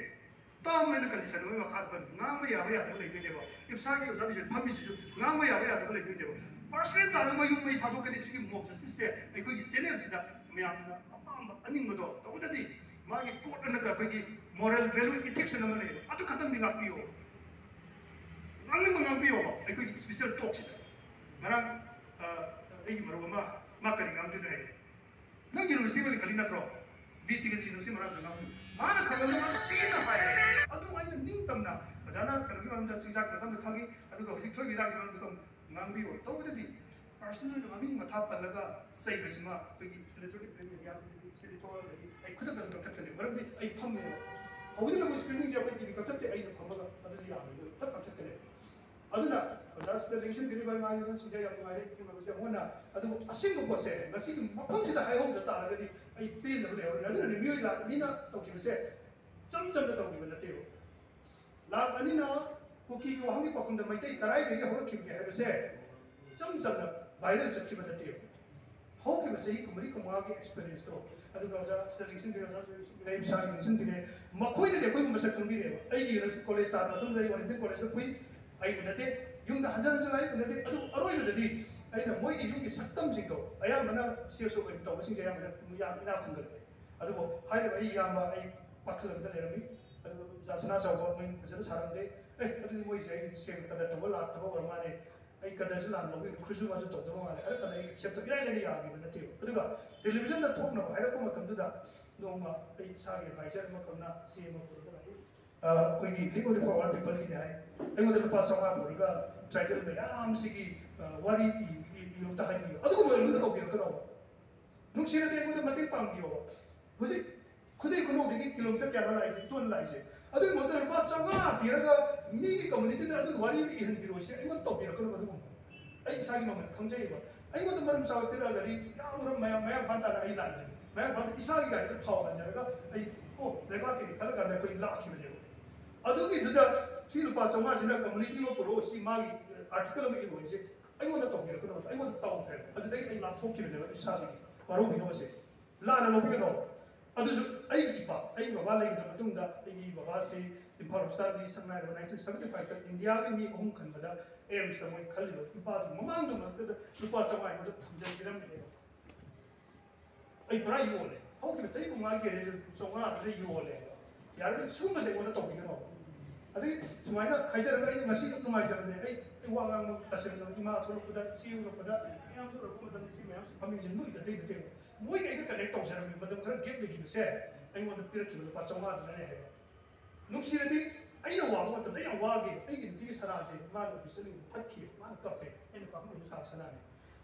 ꯇꯔꯝ ꯑꯣꯏꯅ ꯀꯟꯗꯤꯁꯟ ꯑꯃꯒꯤ ꯃꯈꯥꯗ ꯐꯝꯃꯤ꯫ ꯉꯥꯡꯕ ꯌꯥꯕ ꯌꯥꯗꯕ ꯂꯩꯗꯣꯏꯅꯦꯕ꯫ ꯏꯞꯁꯥꯒꯤ ꯑꯣꯖꯥ ꯕꯤꯖꯣꯏ ꯐꯝꯃꯤꯁꯤꯁꯨ ꯉꯥꯡꯕ ꯌꯥꯕ ꯌꯥꯗꯕ ꯂꯩꯗꯣꯏꯅꯦꯕ꯫ ꯄꯔꯁꯅꯦꯜ ꯇꯥꯔꯒ ꯃꯌꯨꯝ ꯃꯩ ꯊꯥꯗꯣꯛꯀꯅꯤ꯫ ꯁꯤꯒꯤ ꯃꯣꯕ ꯖꯁꯇꯤꯁꯁꯦ ꯑꯩꯈꯣꯏꯒꯤ ꯆꯦꯅꯦꯜꯁꯤꯗ ꯃꯌꯥꯝꯅ ꯑꯄꯥꯝꯕ ꯑꯅꯤꯡꯕꯗꯣ ꯇꯧꯕꯗꯗꯤ ꯃꯥꯒꯤ ꯀꯣꯔꯠ ꯑꯅ ꯑꯩꯈꯣꯏꯒꯤ ꯃꯣꯔꯦꯜ ꯚꯦꯂꯨ ꯏꯊꯤꯛꯁ ꯑꯃ ꯂꯩꯌꯦꯕ꯫ ꯑꯗꯨ ꯈꯛꯇꯪꯗꯤ ꯉꯥꯛꯄꯤꯌꯣ꯫ ꯉꯥꯡꯅꯤꯡꯕ ꯉꯥꯡꯕꯤꯌꯣꯕ꯫ ꯑꯩꯈꯣꯏꯒꯤ ꯁ꯭ꯄꯤꯁꯦꯜ ꯇꯣꯛꯁꯤꯗ ꯉꯔꯥꯡ ꯑ, ꯑꯩꯒꯤ ꯃꯔꯨꯞ ꯑꯃ, ꯃꯥ ꯀꯔꯤ ꯉꯥꯡꯗꯣꯏꯅꯣ ꯍꯥꯏꯌꯦ꯫ "ꯅꯪ ꯌꯨꯅꯤꯚꯔꯁꯤꯇꯤ ꯃꯅꯤꯡ ꯈꯜꯂꯤ ꯅꯠꯇ꯭ꯔꯣ? ꯕꯤ ꯇꯤꯒꯤ ꯌꯨꯅꯤꯚꯔꯁꯤꯇꯤ ꯃꯔꯝꯗ ꯉꯥꯡꯕ?" ꯃꯥꯅ ꯈꯪꯉꯝꯗ ꯃꯥꯅ ꯄꯦꯟꯅ ꯍꯥꯏꯔꯦ꯫ ꯑꯗꯨꯝ ꯑꯩꯅ ꯅꯤꯡꯇꯝꯅ ꯑꯣꯖꯥꯅ ꯀꯩꯅꯣꯒꯤ ꯃꯔꯝꯗ, ꯆꯤꯟꯖꯥꯛꯀꯤ ꯃꯇꯝꯗ ꯈꯪꯉꯤ, ꯑꯗꯨꯒ ꯍꯧꯖꯤꯛ ꯊꯣꯏꯕꯤ ꯏꯔꯥꯡꯒꯤ ꯃꯔꯝꯗ ꯈꯪꯉꯤ꯫ ꯉꯥꯡꯕꯤꯌꯨ꯫ ꯇꯧꯕꯗꯗꯤ ꯄꯔꯁꯅꯦꯜ ꯑꯣꯏꯅ ꯃꯃꯤꯡ ꯃꯊꯥ ꯄꯜꯂꯒ ꯆꯩꯕꯁꯤꯃ ꯑꯩꯈꯣꯏꯒꯤ ꯏꯂꯦꯛꯇ꯭ꯔꯣꯅꯤꯛ ꯄ꯭ꯔꯤꯟꯠ ꯃꯦꯗꯤꯌꯥꯗꯗꯤ ꯁꯤꯗꯤ ꯊꯣꯛꯂꯛꯑꯒꯗꯤ ꯑꯩ ꯈꯨꯗꯛꯇ ꯑꯗꯨꯝ ꯀꯛꯊꯠꯀꯅꯤ꯫ ꯃꯔꯝꯗꯤ ꯑꯩ ꯐꯝꯃꯦꯕ꯫ ꯍꯧꯖꯤꯛꯅ ꯃꯣꯏ ꯁ꯭ꯀ꯭ꯔꯤꯅꯤꯡꯁꯦ ꯑꯩꯈꯣꯏ ꯇꯤ ꯚꯤ ꯀꯛꯊꯠꯇꯦ, ꯑꯩꯅ ꯐꯝꯃꯒ ꯑꯗꯨꯗꯤ ꯌꯥꯔꯣꯏ, ꯃꯣꯏ ꯊꯛ ꯀꯛꯊꯠꯀꯅꯦꯕ꯫ ꯑꯗꯨꯅ ꯑꯣꯖꯥ ꯁꯤꯗ ꯂꯦꯡꯁꯤꯟꯕꯤꯔꯤꯕ ꯏꯃꯥ ꯏꯕꯦꯜꯁꯤꯡꯁꯦ ꯌꯥꯝ ꯅꯨꯡꯉꯥꯏꯔꯦ ꯊꯦꯡꯅꯕꯁꯦ ꯑꯃꯨꯛ ꯍꯟꯅ꯫ ꯑꯗꯨꯕꯨ ꯑꯁꯦꯡꯕ ꯄꯣꯠꯁꯦ ꯉꯁꯤꯒꯤ ꯃꯐꯝꯁꯤꯗ ꯍꯥꯏꯍꯧꯗ ꯇꯥꯔꯒꯗꯤ ꯑꯩ ꯄꯦꯟꯗꯕ ꯂꯩꯍꯧꯔꯅꯤ꯫ ꯑꯗꯨꯅꯅꯦ ꯃꯤꯑꯣꯏ ꯂꯥꯛ ꯑꯅꯤꯅ ꯇꯧꯈꯤꯕꯁꯦ ꯏꯆꯝ ꯆꯝꯅ ꯇꯧꯈꯤꯕ ꯅꯠꯇꯦꯕ꯫ ꯂꯥꯛ ꯑꯅꯤꯅ ꯀꯨꯀꯤꯒꯤ ꯋꯥꯍꯪꯒꯤ ꯄꯥꯎꯈꯨꯝꯗ ꯃꯩꯇꯩ ꯀꯗꯥꯏꯗꯒꯤ ꯍꯧꯔꯛꯈꯤꯕꯒꯦ ꯍꯥꯏꯕꯁꯦ ꯏꯆꯝ ꯆꯝꯅ ꯚꯥꯏꯔꯦꯜ ꯆꯠꯈꯤꯕ ꯅꯠꯇꯦꯕ꯫ ꯍꯧꯈꯤꯕ ꯆꯍꯤ ꯀꯨꯟꯃꯔꯤ ꯀꯨꯟꯃꯉꯥꯒꯤ ꯑꯦꯛꯁꯄꯤꯔꯤꯌꯦꯟꯁꯇꯣ, ꯑꯗꯨꯒ ꯑꯣꯖꯥ ꯁꯤꯗ ꯂꯤꯡꯁꯤꯟꯕꯤꯔꯦ, ꯑꯣꯖꯥ ꯁꯨꯔꯦꯁ ꯁꯨꯕꯤꯔꯦ, ꯏꯁꯥꯒꯤ ꯂꯤꯡꯁꯤꯟꯕꯤꯔꯦ, ꯃꯈꯣꯏꯅꯗꯤ ꯑꯩꯈꯣꯏꯕꯨ ꯃꯁꯛ ꯈꯪꯕꯤꯔꯦꯕ꯫ ꯑꯩꯒꯤ ꯌꯨꯅꯤꯚꯔꯁꯤꯇꯤ ꯀꯣꯂꯦꯖ ꯇꯥꯕ ꯃꯇꯝꯗ ꯑꯩ ꯋꯥꯔꯤꯡꯇꯟ ꯀꯣꯂꯦꯖꯇ ꯄꯨꯏ, ꯑꯩ ꯎꯅꯗꯦ, ꯌꯨꯝꯗ ꯍꯟꯖꯟ ꯍꯟꯖꯟ ꯑꯩ ꯎꯅꯗꯦ꯫ ꯑꯗꯨꯕꯨ ꯑꯔꯣꯏꯕꯗꯗꯤ ꯑꯩꯅ ꯃꯣꯏꯒꯤ ꯌꯨꯝꯒꯤ ꯁꯛꯇꯝꯁꯤꯡꯗꯣ, ꯑꯌꯥꯝꯕꯅ ꯁꯤ ꯑꯦꯁ ꯑꯣ ꯑꯣꯏꯅ ꯇꯧꯕꯁꯤꯡꯁꯦ ꯑꯌꯥꯝꯕꯅ ꯌꯥꯝ ꯏꯅꯥꯛ ꯈꯨꯟꯒꯜꯂꯦ꯫ ꯑꯗꯨꯕꯨ ꯍꯥꯏꯔꯤꯕ ꯑꯩ ꯏꯌꯥꯝꯕ, ꯑꯩ ꯄꯥꯈꯠꯂꯒꯗ ꯂꯩꯔꯝꯃꯤ꯫ ꯑꯗꯨꯒ ꯑꯣꯖꯥ ꯁꯅꯥꯆꯥꯎꯕ ꯃꯣꯏ ꯐꯖꯅ ꯁꯥꯔꯝꯗꯦ꯫ "ꯑꯦ, ꯑꯗꯨꯗꯤ ꯃꯣꯏꯁꯦ ꯑꯩꯒꯤ ꯁꯦꯡꯅ ꯀꯗꯔ ꯇꯧꯕ ꯂꯥꯛꯇꯕ ꯑꯣꯏꯔ ꯃꯥꯜꯂꯦ꯫ ꯑꯩ ꯀꯗꯔꯁꯨ ꯂꯥꯟ ꯂꯧꯕꯤꯅ ꯈꯨꯔꯖꯨ ꯃꯥꯁꯨ ꯇꯧꯗꯕ ꯃꯥꯜꯂꯦ" ꯍꯥꯏꯔꯀꯥꯟꯗ ꯑꯩ ꯑꯦꯛꯁꯦꯞ ꯇꯧ ꯏꯔꯥꯏ ꯂꯥꯏꯅ ꯌꯥꯈꯤꯕ ꯅꯠꯇꯦꯕ꯫ ꯑꯗꯨꯒ ꯇꯦꯂꯤꯚꯤꯖꯟꯗ ꯊꯣꯛꯅꯕ ꯍꯥꯏꯔꯛꯄ ꯃꯇꯝꯗꯨꯗ ꯅꯣꯡꯃ ꯑꯩ ꯏꯁꯥꯒꯤ ꯑꯦꯗꯚꯥꯏꯖꯔ ꯑꯃꯈꯛꯅ ꯆꯦ ꯑꯃ ꯄꯨꯔꯒ ꯂꯥꯛꯏ꯫ ꯑ, ꯑꯩꯈꯣꯏꯒꯤ ꯂꯤꯛ ꯑꯣꯐ ꯄꯋꯥꯔ ꯄꯤꯄꯜꯒꯤꯅꯦ ꯍꯥꯏ꯫ ꯑꯩꯉꯣꯟꯗ ꯂꯨꯄꯥ ꯆꯥꯝꯃꯉꯥ ꯄꯨꯔꯒ ꯇ꯭ꯔꯥꯏꯕꯦꯜ ꯃꯌꯥꯝꯁꯤꯒꯤ, ꯑ, ꯋꯥꯔꯤ ꯏ-, ꯏ-, ꯏꯌꯨ ꯑꯝꯇ ꯍꯥꯏꯕꯤꯌꯨ꯫ ꯑꯗꯨꯒꯨꯝꯕ ꯑꯩꯉꯣꯟꯗ ꯇꯧꯕꯤꯔꯛꯀꯅꯣꯕ꯫ ꯅꯨꯡꯁꯤꯔꯗꯤ ꯑꯩꯉꯣꯟꯗ ꯃꯇꯦꯡ ꯄꯥꯡꯕꯤꯌꯣꯕ꯫ ꯍꯧꯖꯤꯛ ꯈꯨꯗꯩ ꯈꯨꯅꯧꯗꯒꯤ ꯀꯤꯂꯣꯃꯤꯇꯔ ꯀꯌꯥꯅꯣ ꯂꯥꯛꯏꯁꯦ, ꯏꯇꯣꯟ ꯂꯥꯛꯏꯁꯦ? ꯑꯗꯨꯒꯤ ꯃꯍꯨꯠꯇ ꯂꯨꯄꯥ ꯆꯥꯝꯃꯉꯥ ꯄꯤꯔꯒ ꯃꯤꯒꯤ ꯀꯝꯃꯨꯅꯤꯇꯤꯗ ꯑꯗꯨꯒꯤ ꯋꯥꯔꯤ ꯑꯃ ꯏꯍꯟꯕꯤꯔꯣꯏꯁꯦ ꯑꯩꯉꯣꯟꯗ ꯇꯧꯕꯤꯔꯛꯀꯅꯨꯕ꯫ ꯑꯗꯨꯒꯨꯝꯕ ꯑꯩ ꯏꯁꯥꯒꯤ ꯃꯃꯜ ꯈꯪꯖꯩꯌꯦꯕ꯫ ꯑꯩꯉꯣꯟꯗ ꯃꯔꯝ ꯆꯥꯕ ꯄꯤꯔꯛꯑꯒꯗꯤ ꯌꯥꯝꯅ ꯃꯌꯥꯝ, ꯃꯌꯥꯝ ꯐꯥꯟ ꯇꯥꯅ ꯑꯩ ꯂꯥꯛꯏꯗꯨꯅꯤ꯫ ꯃꯌꯥꯝ ꯐꯥꯟꯗ ꯏꯁꯥꯒꯤ ꯒꯥꯔꯤꯗ ꯊꯥꯎ ꯍꯥꯟꯖꯔꯒ ꯑꯩ, ꯑꯣ, ꯂꯩꯕꯥꯛꯀꯤꯅꯤ ꯈꯜꯂ ꯀꯥꯟꯗ ꯑꯩꯈꯣꯏ ꯂꯥꯛꯈꯤꯕꯅꯦꯕ꯫ ꯑꯗꯨꯒꯤꯗꯨꯗ ꯁꯤ ꯂꯨꯄꯥ ꯆꯥꯝꯃꯉꯥꯁꯤꯅ ꯀꯝꯃꯨꯅꯤꯇꯤ ꯑꯃ ꯄꯨꯔꯛꯑꯣ, ꯁꯤ ꯃꯥꯒꯤ ꯑꯥꯔꯇꯤꯀꯜ ꯑꯃ ꯏꯔꯣꯏꯁꯦ ꯑꯩꯉꯣꯟꯗ ꯇꯧꯕꯤꯔꯛꯀꯅꯣ, ꯑꯩꯉꯣꯟꯗ ꯇꯧꯈ꯭ꯔꯦꯕ꯫ ꯑꯗꯨꯗꯒꯤ ꯑꯩ ꯂꯥꯞꯊꯣꯛꯈꯤꯕꯅꯦꯕ ꯏꯁꯥꯒꯤ ꯋꯥꯔꯧꯕꯤꯅꯕꯁꯦ꯫ ꯂꯥꯟꯅ ꯂꯧꯕꯤꯒꯅꯣ꯫ ꯑꯗꯨꯁꯨ ꯑꯩꯒꯤ ꯏꯄꯥ, ꯑꯩꯒꯤ ꯕꯕꯥ ꯂꯩꯈꯤꯗ꯭ꯔ ꯃꯇꯨꯡꯗ, ꯑꯩꯒꯤ ꯕꯕꯥꯁꯤ ꯏꯝꯐꯥꯜ ꯍꯣꯁꯄꯤꯇꯥꯜꯒꯤ ꯁꯛꯅꯥꯏꯔꯕ ꯅꯥꯏꯟꯇꯤꯟ ꯁꯕꯦꯟꯇꯤ ꯐꯥꯏꯚꯇ ꯏꯟꯗꯤꯌꯥꯒꯤ ꯃꯤ ꯑꯍꯨꯝ ꯈꯟꯕꯗ ꯑꯦꯝꯁꯇ ꯃꯣꯏ ꯈꯜꯂꯤꯕ ꯅꯨꯄꯥꯗꯨ ꯃꯃꯥꯡꯗ ꯃꯔꯛꯇꯗ ꯂꯨꯄꯥ ꯆꯥꯝꯃꯉꯥ ꯑꯩꯉꯣꯟꯗ ꯊꯝꯖꯟꯕꯤꯔꯝꯕꯅꯦꯕ꯫ ꯑꯩ ꯄꯨꯔꯥ ꯌꯣꯜꯂꯦ꯫ ꯍꯧꯈꯤꯕ ꯆꯍꯤ ꯀꯨꯟꯃꯉꯥꯒꯤ ꯀꯦꯔꯤꯌꯔꯁꯦ ꯆꯥꯝꯃꯉꯥꯗ ꯌꯣꯜꯂꯦ꯫ ꯌꯥꯔꯒꯗꯤ ꯁꯤꯒꯨꯝꯕꯁꯦ ꯑꯩꯉꯣꯟꯗ ꯇꯧꯕꯤꯒꯅꯣ꯫ ꯑꯗꯒꯤ ꯁꯨꯃꯥꯏꯅ ꯍꯥꯏꯖꯔꯒ ꯑꯩꯅ ꯉꯁꯤ ꯌꯥꯝ ꯅꯨꯡꯉꯥꯏꯖꯕꯅꯦ꯫ ꯑꯩ ꯑꯩ ꯋꯥ ꯉꯥꯡꯕ ꯇꯁꯦꯡꯅ ꯏꯃꯥ ꯊꯣꯛꯂꯛꯄꯗ, ꯏꯆꯦ ꯎꯔꯛꯄꯗ, ꯃꯌꯥꯝꯁꯨ ꯎꯔꯛꯄ ꯃꯇꯝꯗ ꯏꯆꯦ ꯃꯌꯥꯝꯁꯨ ꯐꯝꯃꯤꯁꯦ ꯅꯣꯏꯗ ꯑꯇꯩ ꯅꯠꯇꯦꯕ꯫ ꯃꯣꯏꯒ ꯑꯩꯒ ꯀꯅꯦꯛ ꯇꯧꯖꯔꯝꯃꯤ ꯃꯇꯝ ꯈꯔ ꯒꯦꯞ ꯂꯩꯈꯤꯕꯁꯦ ꯑꯩꯉꯣꯟꯗ ꯄꯤꯔꯛꯈꯤꯕ ꯂꯨꯄꯥ ꯆꯥꯝꯃꯉꯥꯗꯨꯅꯅꯦ ꯍꯥꯏꯕ꯫ ꯅꯨꯡꯁꯤꯔꯗꯤ ꯑꯩꯅ ꯋꯥꯕ ꯃꯇꯝꯗ ꯌꯥꯝ ꯋꯥꯈꯤ꯫ ꯑꯩꯒꯤ ꯅꯨꯄꯤꯒꯤ ꯁꯅꯥꯁꯦ ꯃꯥꯅ ꯑꯣꯐꯤꯁ ꯆꯠꯂꯤꯉꯩꯗ ꯊꯠꯈꯤ꯫ ꯃꯥꯅ ꯀꯞꯄꯦ꯫ ꯑꯩꯅ ꯄꯥꯈꯪꯕꯒꯤ ꯁꯥꯕ ꯁꯅꯥꯅꯤ꯫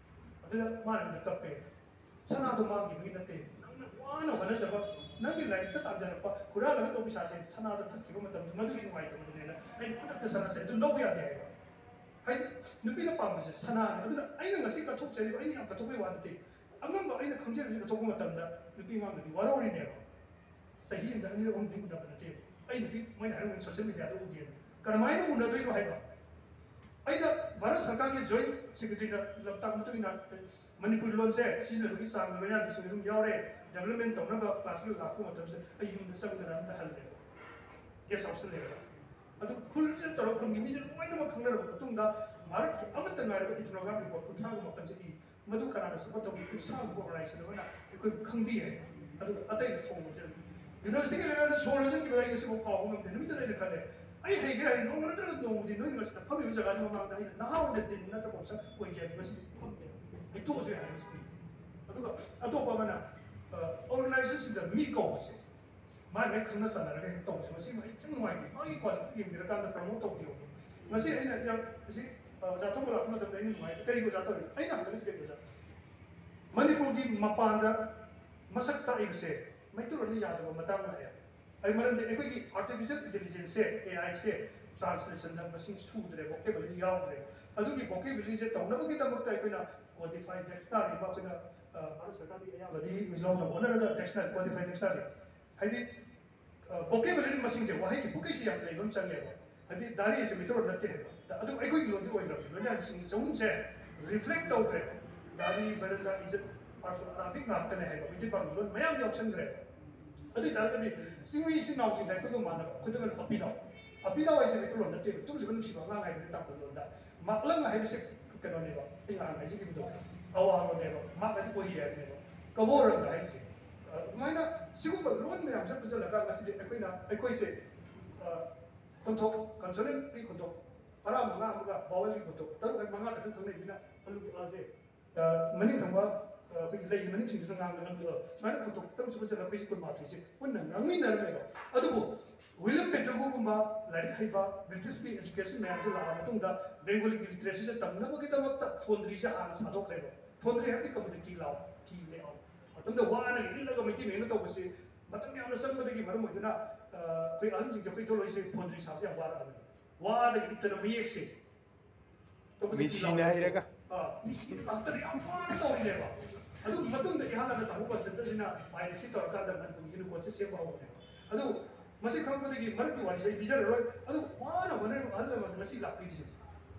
ꯑꯗꯨꯗ ꯃꯥꯅ ꯑꯩꯉꯣꯟꯗ ꯀꯞꯄꯦ꯫ ꯁꯅꯥꯗꯣ ꯃꯥꯡꯈꯤꯕꯒꯤ ꯅꯠꯇꯦ꯫ ꯅꯪꯅ ꯋꯥꯅ ꯍꯣꯠꯅꯖꯕ, ꯅꯪꯒꯤ ꯂꯥꯏꯔꯤꯛꯇ ꯇꯥꯟꯖꯔꯛꯄ, ꯍꯨꯔꯥꯜꯂꯒ ꯇꯧꯕ ꯄꯩꯁꯥꯁꯦ ꯁꯅꯥꯗ ꯊꯠꯈꯤꯕ ꯃꯇꯝꯗ ꯃꯗꯨꯒꯤ ꯅꯨꯡꯉꯥꯏꯇꯕꯗꯨꯅꯦꯅ ꯑꯩꯅ ꯈꯨꯗꯛꯇ ꯁꯅꯥꯁꯦ ꯑꯗꯨ ꯂꯧꯕ ꯌꯥꯗꯦ ꯍꯥꯏꯕ꯫ ꯍꯥꯏꯗꯤ ꯅꯨꯄꯤꯅ ꯄꯥꯝꯕꯁꯦ ꯁꯅꯥꯅꯦ꯫ ꯑꯗꯨꯅ ꯑꯩꯅ ꯉꯁꯤ ꯀꯠꯊꯣꯛꯆꯔꯤꯕ, ꯑꯩꯅ ꯌꯥꯝ ꯀꯠꯊꯣꯛꯄꯩ ꯋꯥ ꯅꯠꯇꯦ꯫ ꯑꯉꯝꯕ ꯑꯩꯅ ꯈꯪꯖꯔꯤꯕꯁꯦ ꯀꯠꯊꯣꯛꯄ ꯃꯇꯝꯗ ꯅꯨꯄꯤ ꯑꯉꯥꯡꯗꯗꯤ ꯋꯥꯔꯧꯔꯤꯅꯦꯕ꯫ ꯆꯍꯤ ꯑꯃꯗ ꯑꯅꯤꯔꯛ ꯑꯍꯨꯝꯗꯤ ꯎꯅꯕ ꯅꯠꯇꯦꯕ꯫ ꯑꯩ ꯅꯨꯄꯤ ꯃꯣꯏꯅ ꯍꯥꯏꯔꯝꯒꯅꯤ ꯁꯣꯁꯤꯌꯦꯜ ꯃꯤꯗꯤꯌꯥꯗ ꯎꯗꯦꯅ꯫ ꯀꯔꯝꯍꯥꯏꯅ ꯎꯅꯗꯣꯏꯅꯣ ꯍꯥꯏꯕ? ꯑꯩꯅ ꯚꯥꯔꯠ ꯁꯔꯀꯥꯔꯒꯤ ꯖꯣꯏꯟ ꯁꯦꯀ꯭ꯔꯦꯇꯔꯤꯅ ꯂꯝꯇꯥꯛ ꯃꯇꯨꯡ ꯏꯟꯅ ꯃꯅꯤꯄꯨꯔꯤ ꯂꯣꯟꯁꯦ ꯁꯤꯖꯤꯟꯅꯕꯒꯤ ꯆꯥꯡ ꯂꯣꯏꯅ ꯂꯤꯁꯤꯡ ꯑꯗꯨꯝ ꯌꯥꯎꯔꯦ꯫ ꯗꯦꯕꯂꯞꯃꯦꯟ ꯇꯧꯅꯕ ꯀ꯭ꯂꯥꯁꯤꯀꯦꯜ ꯂꯥꯛꯄ ꯃꯇꯝꯁꯦ ꯑꯩ ꯌꯨꯝꯗ ꯆꯪꯗꯅ ꯑꯝꯇ ꯍꯜꯂꯦꯕ꯫ ꯒꯦꯁ ꯍꯥꯎꯁꯇ ꯂꯩꯔꯒ꯫ ꯑꯗꯨ ꯈꯨꯜꯁꯤꯗ ꯇꯧꯔꯒ ꯈꯨꯜꯒꯤ ꯃꯤꯁꯦ ꯂꯣꯏꯅꯃꯛ ꯈꯪꯅꯔꯕ ꯃꯇꯨꯡꯗ ꯚꯥꯔꯠꯀꯤ ꯑꯃꯠꯇ ꯉꯥꯏꯔꯕ ꯏꯊꯅꯣꯒ꯭ꯔꯥꯐ ꯔꯤꯄꯣꯔꯠ ꯀꯨꯟꯊ꯭ꯔꯥꯒ ꯃꯥꯄꯟꯁꯦ ꯏ꯫ ꯃꯗꯨ ꯀꯅꯥꯅ ꯁꯞꯄꯣꯔꯠ ꯇꯧꯏ? ꯀꯨꯟꯊ꯭ꯔꯥꯒꯨꯝꯕ ꯑꯣꯔꯒꯅꯥꯏꯖꯦꯁꯟ ꯑꯃꯅ ꯑꯩꯈꯣꯏꯕꯨ ꯈꯪꯕꯤ ꯍꯥꯏ꯫ ꯑꯗꯨꯒ ꯑꯇꯩꯅ ꯊꯣꯡꯕ ꯆꯠꯂꯤ꯫ ꯌꯨꯅꯤꯚꯔꯁꯤꯇꯤꯒꯤ ꯂꯦꯚꯦꯜꯗ ꯁꯣꯔ ꯂꯣꯟꯁꯤꯟꯈꯤꯕ ꯑꯩ ꯉꯁꯤꯐꯥꯎ ꯀꯥꯎꯕ ꯉꯝꯗꯦ꯫ ꯅꯨꯃꯤꯠꯇꯨꯗ ꯑꯩꯅ ꯈꯜꯂꯦ, ꯑꯩ ꯍꯩꯒꯦꯔꯥ ꯍꯩ ꯅꯣꯡꯃ ꯅꯠꯇ꯭ꯔꯒ ꯅꯣꯡꯃꯗꯤ ꯅꯣꯏꯅ ꯉꯁꯤꯗ ꯐꯝꯃꯤꯕ ꯖꯒꯥꯁꯤ ꯃꯃꯥꯡꯗ ꯑꯩꯅ ꯅꯍꯥ ꯑꯣꯏꯅ ꯗꯤꯟ ꯅꯠꯇ꯭ꯔ ꯄ꯭ꯔꯣꯐꯦꯁꯔ ꯑꯣꯏꯒꯦ ꯍꯥꯏꯕ ꯉꯁꯤꯗꯤ ꯐꯝꯃꯦ꯫ ꯑꯩ ꯇꯣꯛꯑꯁꯨ ꯌꯥꯔꯦ ꯍꯧꯖꯤꯛꯇꯤ꯫ ꯑꯗꯨꯒ ꯑꯇꯣꯞꯄ ꯑꯃꯅ ꯑꯣꯔꯒꯅꯥꯏꯖꯦꯁꯟꯁꯤꯡꯗ ꯃꯤ ꯀꯧꯕꯁꯦ ꯃꯥꯏ ꯃꯥꯏ ꯈꯪꯅ ꯆꯥꯟꯅꯔꯒ ꯍꯦꯛ ꯇꯧꯕꯁꯦ ꯃꯁꯤ ꯑꯩ ꯌꯥꯝ ꯅꯨꯡꯉꯥꯏꯇꯦ꯫ ꯃꯥꯒꯤ ꯀ꯭ꯋꯥꯂꯤꯇꯤ ꯌꯦꯡꯕꯤꯔꯀꯥꯟꯗ ꯄ꯭ꯔꯃꯣꯠ ꯇꯧꯕꯤꯌꯣ꯫ ꯉꯁꯤ ꯑꯩꯅ ꯌꯥꯝ ꯍꯧꯖꯤꯛ ꯑꯣꯖꯥ ꯊꯣꯛꯄ ꯂꯥꯛꯄ ꯃꯇꯝꯗ ꯑꯩꯅ ꯅꯨꯡꯉꯥꯏ꯫ ꯀꯔꯤꯒꯤ ꯑꯣꯖꯥ ꯇꯧꯔꯤ? ꯑꯩꯅ ꯍꯪꯒꯗꯣꯏꯁꯦ ꯀꯔꯤ ꯑꯣꯖꯥ? ꯃꯅꯤꯄꯨꯔꯒꯤ ꯃꯄꯥꯟꯗ ꯃꯁꯛ ꯇꯥꯛꯏꯕꯁꯦ ꯃꯩꯇꯩꯂꯣꯟꯅ ꯌꯥꯗꯕ ꯃꯇꯥꯡ ꯂꯥꯛꯑꯦ꯫ ꯑꯩ ꯃꯔꯝꯗꯤ ꯑꯩꯈꯣꯏꯒꯤ artificial intelligence ꯁꯦ, AI ꯁꯦ, translation ꯗ ꯃꯁꯤꯡ ꯁꯨꯗ꯭ꯔꯦ, vocabulary ꯌꯥꯎꯗ꯭ꯔꯦ꯫ ꯑꯗꯨꯒꯤ vocabulary ꯁꯦ ꯇꯧꯅꯕꯒꯤꯗꯃꯛꯇ ꯑꯩꯈꯣꯏꯅ codified dictionary ꯑꯃ ꯑꯩꯈꯣꯏꯅ, ꯑ, ꯚꯥꯔꯠ ꯁꯔꯀꯥꯔꯗꯤ ꯑꯌꯥꯝꯕꯗꯤ ꯂꯧꯅꯕ ꯍꯣꯠꯅꯔꯒ dictionary, codified dictionary, ꯍꯥꯏꯗꯤ, ꯑ, vocabulary ꯃꯁꯤꯡꯁꯦ, ꯋꯥꯍꯩꯒꯤ ꯄꯨꯀꯩꯁꯦ ꯌꯥꯝ ꯂꯩꯕ ꯑꯃ ꯆꯪꯉꯦꯕ꯫ ꯍꯥꯏꯗꯤ ꯗꯥꯔꯤ ꯑꯁꯦ ꯃꯩꯇꯩꯂꯣꯟ ꯅꯠꯇꯦ ꯍꯥꯏꯕ꯫ ꯑꯗꯨ ꯑꯩꯈꯣꯏꯒꯤ ꯂꯣꯟꯗꯤ ꯑꯣꯏꯈ꯭ꯔꯕꯅꯤ꯫ ꯂꯣꯏꯅ ꯂꯤꯁꯤꯡ ꯆꯍꯨꯝꯁꯦ reflect ꯇꯧꯈ꯭ꯔꯦ꯫ ꯗꯥꯔꯤ, ꯕꯔꯟꯗꯥ, ꯏꯖꯠ, ꯄꯥꯔꯁꯣ ꯑꯔꯥꯕꯤꯛ ꯉꯥꯛꯇꯅꯦ ꯍꯥꯏꯕ꯫ ꯃꯩꯇꯩ ꯄꯥꯎꯒꯤ ꯂꯣꯟ ꯃꯌꯥꯝ ꯌꯥꯎꯁꯟꯈ꯭ꯔꯦꯕ꯫ ꯑꯗꯨ ꯑꯣꯏ ꯇꯥꯔꯒꯗꯤ ꯆꯤꯡꯃꯤ ꯏꯆꯤꯟ ꯏꯅꯥꯎꯁꯤꯡꯗ ꯑꯩꯈꯣꯏꯒ ꯃꯥꯟꯅꯕ, ꯈꯨꯗꯝ ꯑꯣꯏꯅ ꯑꯄꯤꯅꯥꯎ꯫ ꯑꯄꯤꯅꯥꯎ ꯍꯥꯏꯁꯦ ꯃꯩꯇꯩꯂꯣꯟ ꯅꯠꯇꯦꯕ꯫ ꯇꯨꯝꯂꯤꯕ ꯅꯨꯡꯁꯤꯕ ꯑꯉꯥꯡ ꯍꯥꯏꯕꯅꯤ ꯇꯥꯡꯈꯨꯜ ꯂꯣꯟꯗ꯫ ꯃꯥꯛꯂꯪ ꯍꯥꯏꯕꯁꯦ ꯀꯩꯅꯣꯅꯦꯕ, ꯑꯩ ꯉꯔꯥꯡ ꯍꯥꯏꯖꯈꯤꯕꯗꯣ, ꯑꯋꯥꯔꯣꯅꯦꯕ, ꯃꯥꯛ ꯍꯥꯏꯗꯤ ꯑꯣꯏꯍꯤ ꯍꯥꯏꯕꯅꯦꯕ꯫ ꯀꯕꯣꯔꯪꯒ ꯍꯥꯏꯔꯤꯁꯦ꯫ ꯑꯗꯨꯃꯥꯏꯅ ꯁꯤꯒꯨꯝꯕ ꯂꯣꯟ ꯃꯌꯥꯝꯁꯦ ꯄꯨꯟꯁꯤꯜꯂꯒ ꯉꯁꯤꯗꯤ ꯑꯩꯈꯣꯏꯅ, ꯑꯩꯈꯣꯏꯁꯦ, ꯑ, ꯈꯣꯟꯊꯣꯛ, consonant ꯀꯤ ꯈꯣꯟꯊꯣꯛ ꯇꯔꯥꯃꯉꯥ ꯑꯃꯒ vowel ꯒꯤ ꯈꯣꯟꯊꯣꯛ ꯇꯔꯨꯛ ꯍꯥꯏ ꯃꯉꯥ ꯈꯛꯇꯪ ꯈꯪꯅꯩ꯫ ꯃꯤꯅ ꯑꯂꯨꯒꯤ ꯑ ꯁꯦ, ꯑ, ꯃꯅꯤꯡ ꯊꯪꯕ, ꯑ, ꯑꯩꯈꯣꯏꯒꯤ ꯂꯩꯒꯤ ꯃꯅꯤꯡꯁꯤꯡꯁꯤꯗ ꯉꯥꯡꯕ ꯉꯝꯗꯕ ꯁꯨꯃꯥꯏꯅ ꯈꯣꯟꯊꯣꯛ ꯇꯔꯨꯛꯁꯦ ꯄꯨꯟꯁꯤꯜꯂꯒ ꯑꯩꯈꯣꯏꯁꯦ ꯀꯨꯟꯃꯥꯊꯣꯏꯁꯦ ꯄꯨꯟꯅ ꯉꯥꯡꯃꯤꯟꯅꯔꯝꯃꯦꯕ꯫ ꯑꯗꯨꯕꯨ ꯋꯤꯂꯤꯌꯝ ꯄꯦꯇ꯭ꯔꯣꯒꯨꯝꯕ ꯂꯥꯏꯔꯤꯛ ꯍꯩꯕ, ꯕ꯭ꯔꯤꯇꯤꯁꯀꯤ education ꯃꯌꯥꯝꯁꯦ ꯂꯥꯛꯑ ꯃꯇꯨꯡꯗ ꯕꯦꯡꯒꯣꯂꯤꯒꯤ literature ꯁꯦ ꯇꯝꯅꯕꯒꯤꯗꯃꯛꯇ ꯐꯣꯟꯗ꯭ꯔꯤꯁꯦ ꯍꯥꯟꯅ ꯁꯥꯗꯣꯛꯈ꯭ꯔꯦꯕ꯫ ꯐꯣꯟꯗ꯭ꯔꯤ ꯍꯥꯏꯕꯗꯤ ꯀꯝꯄ꯭ꯌꯨꯇꯔ ꯀꯤ ꯂꯥꯎ, ꯀꯤ layout꯫ ꯃꯇꯝꯗ ꯋꯥꯅ ꯏꯜꯂꯒ ꯃꯩꯇꯩ ꯃꯌꯦꯛꯅ ꯇꯧꯕꯁꯦ ꯃꯇꯝ ꯌꯥꯝꯅ ꯆꯪꯕꯗꯒꯤ ꯃꯔꯝ ꯑꯣꯏꯗꯨꯅ, ꯑ, ꯑꯩꯈꯣꯏ ꯑꯍꯟꯁꯤꯡꯁꯦ ꯑꯩꯈꯣꯏ ꯊꯣꯛꯂꯛꯏꯁꯦ ꯐꯣꯟꯗ꯭ꯔꯤ ꯁꯥꯕꯁꯦ ꯌꯥꯝ ꯋꯥꯔꯛꯑꯕꯅꯤ꯫ ꯋꯥꯗꯒꯤ ꯏꯠꯇꯅ ꯃꯌꯦꯛꯁꯦ꯫ ꯇꯧꯕꯗꯤ ꯃꯦꯁꯤꯅ ꯂꯥꯎ-, ꯍꯩꯔꯒ꯫ ꯑ, ꯃꯦꯁꯤꯅ ꯉꯥꯛꯇꯅ ꯌꯥꯝ ꯋꯥꯅ ꯇꯧꯔꯤꯅꯦꯕ꯫ ꯑꯗꯨ ꯃꯇꯨꯡꯗ ꯏꯍꯥꯟ ꯍꯥꯟꯅ ꯇꯥꯃꯣ ꯕꯁꯟꯇꯁꯤꯅ piracy ꯇꯧꯔꯀꯥꯟꯗ ꯃꯅꯤꯄꯨꯔꯒꯤ Unicode ꯁꯦ ꯁꯦꯝꯕ ꯍꯧꯕꯅꯦꯕ꯫ ꯑꯗꯨ ꯃꯁꯤ ꯈꯪꯕꯗꯒꯤ ꯃꯔꯨꯞꯀꯤ ꯋꯥꯔꯤꯁꯦ ꯑꯩ ꯂꯤꯖꯔꯔꯣꯏ꯫ ꯑꯗꯨ ꯋꯥꯅ ꯍꯣꯠꯅꯔꯤꯕ ꯑꯍꯜ ꯂꯃꯟ ꯉꯁꯤ ꯂꯥꯛꯄꯤꯔꯤꯁꯦ꯫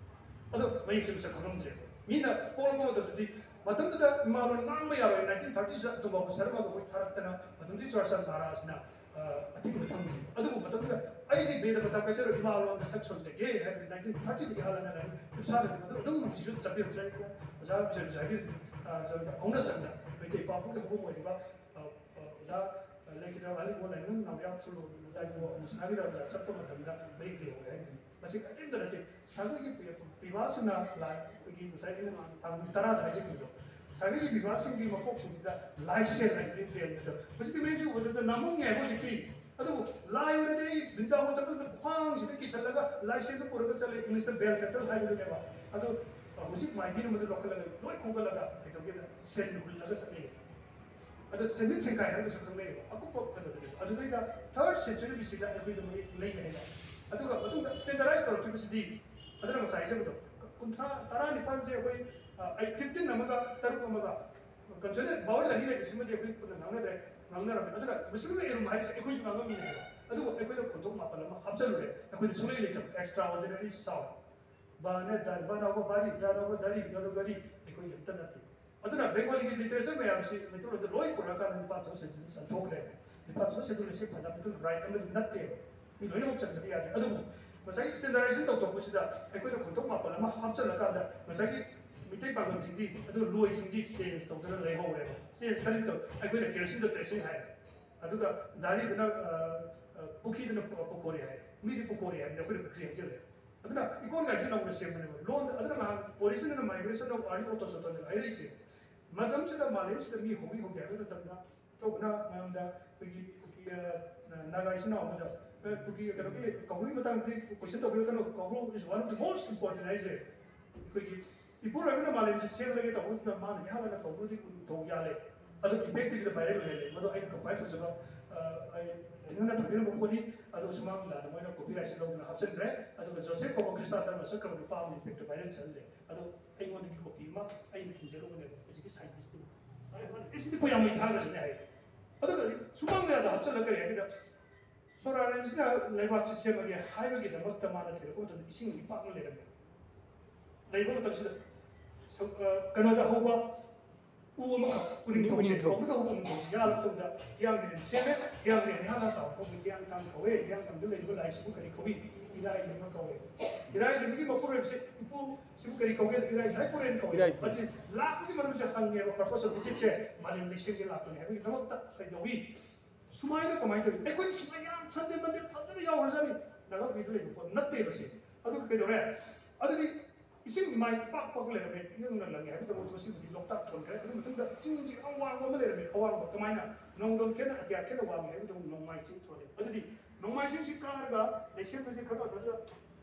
ꯑꯗꯣ ꯃꯌꯦꯛꯁꯦ ꯃꯁꯛ ꯈꯪꯉꯝꯗ꯭ꯔꯦꯕ꯫ ꯃꯤꯅ ꯄꯣꯛꯂꯛꯄ ꯃꯇꯝꯗꯗꯤ, ꯃꯇꯝꯗꯨꯗ ꯏꯃꯥꯂꯣꯟ ꯉꯥꯡꯕ ꯌꯥꯔꯣꯏ꯫ Nineteen thirty ꯁꯤꯗ ꯇꯨꯝꯕꯥꯕꯨ ꯁꯔꯃꯒ ꯃꯣꯏ ꯊꯥꯔꯛꯇꯅ ꯃꯇꯝꯗꯨꯒꯤ ꯆꯨꯔꯥꯆꯥꯟ ꯃꯍꯥꯔꯥꯖꯅ, ꯑ, ꯑꯊꯤꯡꯕ ꯊꯝꯈꯤ꯫ ꯑꯗꯨꯕꯨ ꯃꯇꯝꯗꯨꯗ ꯑꯩꯗꯤ ꯕꯦꯗ ꯄꯇꯥ ꯀꯩꯁꯔ ꯏꯃꯥꯂꯣꯟꯗ ꯁꯛ ꯁꯣꯟꯖꯒꯦ ꯍꯥꯏꯕꯗꯤ nineteen thirty ꯗꯒꯤ ꯍꯥꯟꯅ ꯂꯥꯏꯔꯤꯛ ꯏꯁꯥꯅꯗꯤ ꯃꯗꯨ ꯑꯗꯨꯝ ꯍꯧꯖꯤꯛꯁꯨ ꯆꯠꯄꯤꯔꯛꯆꯔꯤ꯫ ꯑꯣꯖꯥ ꯕꯤꯖꯣꯏꯅꯁꯨ ꯍꯥꯏꯕꯤꯔꯤ, ꯑ, ꯍꯧꯅ ꯁꯪꯗ ꯃꯩꯇꯩ ꯏꯄꯥ ꯄꯨꯒꯤ ꯍꯧꯕ ꯑꯣꯏꯔꯤꯕ, ꯑ, ꯑ, ꯑꯣꯖꯥ, ꯑ, ꯂꯩꯈꯤꯗ꯭ꯔꯕ ꯑꯂꯤꯡꯒꯣ ꯂꯥꯏꯅꯤꯡ ꯅꯥꯎꯔꯤꯌꯥꯝ ꯐꯨꯂꯣꯒꯤ ꯃꯆꯥꯅꯨꯄꯥ ꯃꯨꯁꯅꯥꯒꯤꯗ ꯑꯣꯖꯥ ꯆꯠꯄ ꯃꯇꯝꯗ ꯃꯌꯦꯛ ꯂꯩꯍꯧꯔꯦ ꯍꯥꯏꯔꯤꯕꯅꯤ꯫ ꯃꯁꯤ ꯀꯔꯤꯝꯇ ꯅꯠꯇꯦ꯫ ꯁꯥꯒꯩꯒꯤ ꯄꯤ-, ꯄꯤꯕꯥꯁꯤꯡꯅ ꯂꯥꯏ, ꯑꯩꯈꯣꯏꯒꯤ ꯉꯁꯥꯏ ꯑꯩꯅ ꯉꯥꯡ-, ꯇꯥꯡ ꯇꯔꯥꯗ ꯍꯥꯏꯖꯈꯤꯕꯗꯣ, ꯁꯥꯒꯩꯒꯤ ꯄꯤꯕꯥꯁꯤꯡꯒꯤ ꯃꯀꯣꯛꯁꯤꯡꯁꯤꯗ ꯂꯥꯏꯁꯦꯜ ꯍꯥꯏꯕꯗꯤ ꯄ꯭ꯔꯦꯝꯅꯤꯗꯣ꯫ ꯍꯧꯖꯤꯛꯇꯤ ꯃꯌꯦꯛꯁꯨ ꯎꯕꯗ ꯅꯥꯃꯨꯡꯉꯦ ꯍꯥꯏꯕ ꯍꯧꯖꯤꯛꯇꯤ꯫ ꯑꯗꯨꯕꯨ ꯂꯥꯏ ꯑꯣꯏꯔꯗꯤ ꯑꯩ ꯕ꯭ꯔꯤꯟꯗꯥꯕꯟ ꯆꯠꯄꯗ ꯈ꯭ꯋꯥꯡꯁꯤꯗ ꯀꯤꯁꯜꯂꯒ ꯂꯥꯏꯁꯦꯜꯗꯨ ꯄꯨꯔꯒ ꯆꯠꯂꯦ, ꯏꯪꯂꯤꯁꯇ bell metal ꯍꯥꯏꯕꯗꯨꯅꯦꯕ꯫ ꯑꯗꯨ, ꯑ, ꯍꯧꯖꯤꯛ ꯃꯥꯏꯕꯤꯅ ꯃꯗꯨ ꯂꯧꯈꯠꯂꯒ ꯂꯣꯏ ꯈꯣꯝꯒꯠꯂꯒ ꯀꯩꯗꯧꯒꯦꯗ ꯁꯦꯟ ꯍꯨꯜꯂꯒ ꯆꯠꯂꯦ꯫ ꯑꯗꯣ ꯁꯦꯟꯃꯤꯠ ꯁꯦꯟꯀꯥꯏ ꯍꯥꯏꯔꯒꯁꯨ ꯈꯪꯅꯩꯌꯦꯕ, ꯑꯀꯨꯞꯄ ꯀꯩꯅꯣꯗꯨꯅꯦꯕ꯫ ꯑꯗꯨꯗꯩꯗ ꯊꯥꯔꯠ ꯁꯦꯟꯆꯨꯔꯤ ꯕꯤ ꯁꯤꯗ ꯑꯩꯈꯣꯏꯗ ꯃꯣꯏ ꯂꯩ ꯍꯥꯏꯅ꯫ ꯑꯗꯨꯒ ꯃꯇꯨꯡꯗ ꯁ꯭ꯇꯦꯟꯗꯔꯗꯥꯏꯁ ꯇꯧꯔꯛꯈꯤꯕꯁꯤꯗꯤ, ꯑꯗꯨꯅ ꯉꯁꯥꯏ ꯍꯥꯏꯖꯕꯗꯣ, ꯀꯨꯟꯊ꯭ꯔꯥ, ꯇꯔꯥꯅꯤꯄꯥꯟꯁꯦ ꯑꯩꯈꯣꯏ, ꯑ, ꯑꯩ ꯐꯤꯐꯇꯤꯟ ꯑꯃꯒ ꯇꯔꯨꯛ ꯑꯃꯒ ꯀꯟꯁꯣꯅꯦꯟ ꯚꯥꯋꯦꯜ ꯑꯅꯤ ꯂꯩꯕꯁꯤꯃꯗꯤ ꯑꯩꯈꯣꯏ ꯄꯨꯟꯅ ꯉꯥꯡꯅꯗ꯭ꯔꯦ, ꯉꯥꯡꯅꯔꯝꯃꯦ꯫ ꯑꯗꯨꯅ ꯃꯨꯁꯂꯤꯝ ꯑꯦꯔꯨꯝ ꯍꯥꯏꯔꯤꯁꯦ ꯑꯩꯈꯣꯏꯁꯨ ꯉꯥꯡꯉꯝꯃꯤꯅꯦ ꯍꯥꯏꯕ꯫ ꯑꯗꯨꯕꯨ ꯑꯩꯈꯣꯏꯅ ꯈꯣꯟꯊꯣꯛ ꯃꯥꯄꯜ ꯑꯃ ꯍꯥꯞꯆꯜꯂꯨꯔꯦ, ꯑꯩꯈꯣꯏꯗ ꯁꯨꯡꯂꯩ ꯂꯩꯇꯕ extraordinary sound꯫ ꯕꯥꯅ ꯗꯥ, ꯕꯥꯅ ꯕꯥ, ꯕꯥꯔꯤ, ꯗꯥꯅ ꯕꯥ, ꯗꯥꯔꯤ, ꯗꯥꯅ ꯒꯥꯔꯤ, ꯑꯩꯈꯣꯏꯒꯤ ꯑꯝꯇ ꯅꯠꯇꯦ꯫ ꯑꯗꯨꯅ ꯕꯦꯡꯒꯣꯂꯤꯒꯤ ꯂꯤꯇꯔꯦꯆꯔ ꯃꯌꯥꯝꯁꯤ ꯃꯩꯇꯩꯂꯣꯟꯗ ꯂꯣꯏ ꯄꯨꯔꯛꯑꯀꯥꯟꯗ ꯅꯤꯄꯥꯟ ꯁꯨꯕ ꯁꯦꯗꯨꯜꯗ ꯆꯟꯊꯣꯛꯈ꯭ꯔꯦ꯫ ꯅꯤꯄꯥꯟ ꯁꯨꯕ ꯁꯦꯗꯨꯜ ꯑꯁꯤ ꯐꯟꯗꯥꯃꯦꯟꯇꯦꯜ ꯔꯥꯏꯠ ꯑꯃꯗꯤ ꯅꯠꯇꯦꯕ, ꯃꯤ ꯂꯣꯏꯅꯃꯛ ꯆꯟꯕꯗꯤ ꯌꯥꯗꯦ꯫ ꯑꯗꯨꯕꯨ ꯉꯁꯥꯏꯒꯤ ꯁ꯭ꯇꯦꯟꯗꯔꯗꯥꯏꯖꯦꯁꯟ ꯇꯧꯊꯣꯛꯄꯁꯤꯗ ꯑꯩꯈꯣꯏꯅ ꯈꯣꯟꯊꯣꯛ ꯃꯥꯄꯜ ꯑꯃ ꯍꯥꯞꯆꯜꯂꯀꯥꯟꯗ ꯉꯁꯥꯏꯒꯤ ꯃꯤꯇꯩ ꯄꯥꯉꯜꯁꯤꯡꯒꯤ, ꯑꯗꯨ ꯂꯣꯏꯁꯤꯡꯒꯤ ꯆꯦꯟꯖ ꯇꯧꯗꯅ ꯂꯩꯍꯧꯔꯦꯕ꯫ ꯆꯦꯟꯖ ꯈꯔꯗꯤ ꯇꯧ, ꯑꯩꯈꯣꯏꯅ ꯀꯦꯔꯣꯁꯤꯟꯗ ꯇ꯭ꯔꯦꯁꯤꯡ ꯍꯥꯏꯔꯦ, ꯑꯗꯨꯒ ꯗꯥꯔꯤꯗꯨꯅ, ꯑ, ꯑ, ꯄꯨꯈ꯭ꯔꯤꯗꯨꯅ ꯄꯨ-, ꯄꯨꯀꯣꯔꯤ ꯍꯥꯏꯔꯦ, ꯃꯤꯗꯤ ꯄꯨꯀꯣꯔꯤ ꯍꯥꯏꯕꯅꯤ, ꯑꯩꯈꯣꯏꯅ ꯄꯨꯈ꯭ꯔꯤ ꯍꯥꯏꯖꯜꯂꯦ꯫ ꯑꯗꯨꯅ ꯏꯀꯣꯟ ꯀꯥꯏꯁꯦ ꯅꯧꯅ ꯁꯦꯝꯕꯅꯦꯕ꯫ ꯂꯣꯟꯗ, ꯑꯗꯨꯅ ꯉꯥꯏꯍꯥꯛ origin and migration of early Autochthonꯅꯦꯕ ꯍꯥꯏꯔꯛꯏꯁꯦ꯫ ꯃꯇꯝꯁꯤꯗ ꯃꯥꯂꯦꯝꯁꯤꯗ ꯃꯤ ꯍꯧꯏ ꯍꯧꯗꯦ ꯍꯥꯏꯕ ꯃꯇꯝꯗ, ꯇꯧꯕꯅ ꯃꯔꯝꯗ ꯑꯩꯈꯣꯏꯒꯤ ꯀꯨꯀꯤ, ꯑ, ꯅꯥꯒꯥ ꯏꯆꯤꯟ ꯏꯅꯥꯎ ꯑꯃꯗ, ꯑ, ꯀꯨꯀꯤ, ꯀꯩꯅꯣꯒꯤ ꯀꯧꯕ꯭ꯔꯨꯒꯤ ꯃꯇꯥꯡꯗꯗꯤ question ꯇꯧꯕꯤꯔꯛꯀꯅꯨ, Koubru is one of the most important ꯍꯥꯏꯁꯦ꯫ ꯑꯩꯈꯣꯏꯒꯤ ꯏꯄꯨꯔꯣꯏꯕꯅ ꯃꯥꯂꯦꯝꯁꯦ ꯁꯦꯝꯂꯒꯦ ꯇꯧꯕꯁꯤꯗ ꯃꯥꯅ ꯏꯍꯥꯟ ꯍꯥꯟꯅ ꯀꯧꯕ꯭ꯔꯨꯗꯒꯤ ꯎ ꯊꯧ ꯌꯥꯜꯂꯦ꯫ ꯑꯗꯨ effectiveꯗ viral ꯑꯣꯏꯍꯜꯂꯦ꯫ ꯃꯗꯨ ꯑꯩꯅ ꯀꯝꯄꯥꯏꯜ ꯇꯧꯖꯕ, ꯑ, ꯑꯩ ꯅꯪꯅ ꯊꯝꯕꯤꯔꯝꯕ ꯄꯣꯠꯅꯤ꯫ ꯑꯗꯨ ꯁꯨꯃꯥꯡ ꯂꯤꯂꯥꯗ ꯃꯣꯏꯅ copyrightꯁꯦ ꯂꯧꯗꯨꯅ ꯍꯥꯞꯆꯤꯟꯈ꯭ꯔꯦ꯫ ꯑꯗꯨꯒ ꯖꯣꯁꯦꯐ ꯀꯧꯕ ꯈ꯭ꯔꯤꯁꯇꯥꯟ ꯙꯔꯃ ꯆꯠꯈ꯭ꯔꯕ ꯅꯨꯄꯥ ꯑꯃꯅ effectꯇ viral ꯆꯠꯍꯜꯂꯦ꯫ ꯑꯗꯣ ꯑꯩꯉꯣꯟꯗꯒꯤ copy ꯑꯃ ꯑꯩꯅ ꯊꯤꯟꯖꯔꯨꯕꯅꯦꯕ ꯍꯧꯖꯤꯛꯀꯤ scientistꯇꯨ꯫ ꯑꯗꯨ ꯑꯩꯉꯣꯟꯗ, "ꯑꯦ, ꯁꯤꯗꯤ ꯑꯩꯈꯣꯏ ꯌꯥꯝ ꯃꯩ ꯊꯥꯈ꯭ꯔꯁꯤꯅꯦ" ꯍꯥꯏ꯫ ꯑꯗꯨꯒ ꯁꯨꯃꯥꯡ ꯂꯤꯂꯥꯗ ꯍꯥꯞꯆꯤꯜꯂꯒ ꯀꯔꯤ ꯍꯥꯏꯒꯦꯗ, ꯁꯣꯔꯥꯔꯦꯟꯁꯤꯅ ꯂꯩꯕꯥꯛꯁꯤ ꯁꯦꯝꯃꯒꯦ ꯍꯥꯏꯕꯒꯤꯗꯃꯛꯇ ꯃꯥꯅ ꯊꯤꯔꯛꯄ ꯃꯇꯝꯗ ꯏꯁꯤꯡ ꯏꯄꯥꯛꯅ ꯂꯩꯔꯝꯃꯦ꯫ ꯂꯩꯕ ꯃꯇꯝꯁꯤꯗ ꯁ-, ꯑ, ꯀꯩꯅꯣꯗ ꯍꯧꯕ ꯎ ꯑꯃꯈꯛ, ꯎꯅꯤꯡꯊꯧꯁꯦ, ꯎꯅꯤꯡꯊꯧ꯫ ꯀꯧꯕ꯭ꯔꯨꯗ ꯍꯧꯕ ꯎꯅꯤꯡꯊꯧ ꯌꯥꯜꯂꯕ ꯃꯇꯨꯡꯗ ꯍꯤꯌꯥꯡ ꯍꯤꯔꯦꯟ ꯁꯦꯝꯃꯦ꯫ ꯍꯤꯌꯥꯡ ꯍꯤꯔꯦꯟ ꯍꯤꯌꯥꯡ ꯊꯥꯡ ꯇꯥꯕ ꯀꯧꯕ ꯍꯤꯌꯥꯡ ꯊꯥꯡ ꯀꯧꯋꯦ꯫ ꯍꯤꯌꯥꯡ ꯊꯥꯡꯗ ꯂꯩꯔꯤꯕ ꯂꯥꯏꯁꯤꯕꯨ ꯀꯔꯤ ꯀꯧꯏ? ꯏꯔꯥꯏ ꯂꯩꯃ ꯀꯧꯋꯦ꯫ ꯏꯔꯥꯏ ꯂꯩꯃꯒꯤ ꯃꯄꯨꯔꯣꯏꯕꯁꯦ ꯏꯄꯨ ꯁꯤꯕꯨ ꯀꯔꯤ ꯀꯧꯒꯦ? ꯏꯔꯥꯏ ꯂꯥꯏꯄꯨꯔꯦꯟ ꯀꯧꯋꯦ꯫ ꯏꯔꯥꯏꯄꯨꯔꯦꯟ꯫ ꯑꯗꯨꯗꯤ ꯂꯥꯛꯄꯒꯤ ꯃꯔꯝꯁꯦ ꯍꯪꯉꯦꯕ, purpose of visitꯁꯦ ꯃꯥꯂꯦꯝ ꯂꯩꯁꯦꯝꯒꯦ ꯂꯥꯛꯄꯅꯦ ꯍꯥꯏꯕꯒꯤꯗꯃꯛꯇ ꯀꯩꯗꯧꯏ? ꯁꯨꯃꯥꯏꯅ ꯀꯃꯥꯏꯅ ꯇꯧꯏ? ꯑꯩꯈꯣꯏ ꯁꯨꯃꯥꯏꯅ ꯌꯥꯝ Sunday Monday ꯐꯖꯅ ꯌꯥꯎꯈ꯭ꯔꯖꯥꯠꯅꯤ꯫ ꯅꯥꯒꯥ ꯀꯨꯀꯤꯗ ꯂꯩꯕ ꯄꯣꯠ ꯅꯠꯇꯦꯕ ꯁꯤ꯫ ꯑꯗꯨꯒ ꯀꯩꯗꯧꯔꯦ? ꯑꯗꯨꯗꯤ ꯏꯁꯤꯡ ꯏꯃꯥꯏ ꯄꯥꯛ ꯄꯥꯛ ꯂꯩꯔꯝꯃꯦ, ꯏꯔꯪꯅ ꯂꯪꯉꯦ ꯍꯥꯏꯕꯗꯃꯛ ꯉꯁꯤꯕꯨꯗꯤ ꯂꯣꯛꯇꯥꯛ ꯊꯣꯟꯈ꯭ꯔꯦ꯫ ꯑꯗꯨ ꯃꯇꯨꯡꯗ ꯆꯤꯡꯁꯤ ꯌꯥꯝ ꯋꯥꯡꯕ ꯑꯃ ꯂꯩꯔꯝꯃꯦ, ꯑꯋꯥꯡꯕ꯫ ꯀꯃꯥꯏꯅ? ꯅꯣꯡꯗꯣꯟ ꯈꯦꯠꯅ ꯑꯇꯤꯌꯥ ꯈꯦꯠꯅ ꯋꯥꯡꯉꯦ ꯍꯥꯏꯕꯗꯃꯛ ꯅꯣꯡꯃꯥꯏ ꯆꯤꯡ ꯊꯣꯜꯂꯦ꯫ ꯑꯗꯨꯗꯤ ꯅꯣꯡꯃꯥꯏ ꯆꯤꯡꯁꯤ ꯀꯥꯔꯒ ꯂꯩꯁꯦꯝꯕꯁꯤ ꯈꯔ ꯈꯔ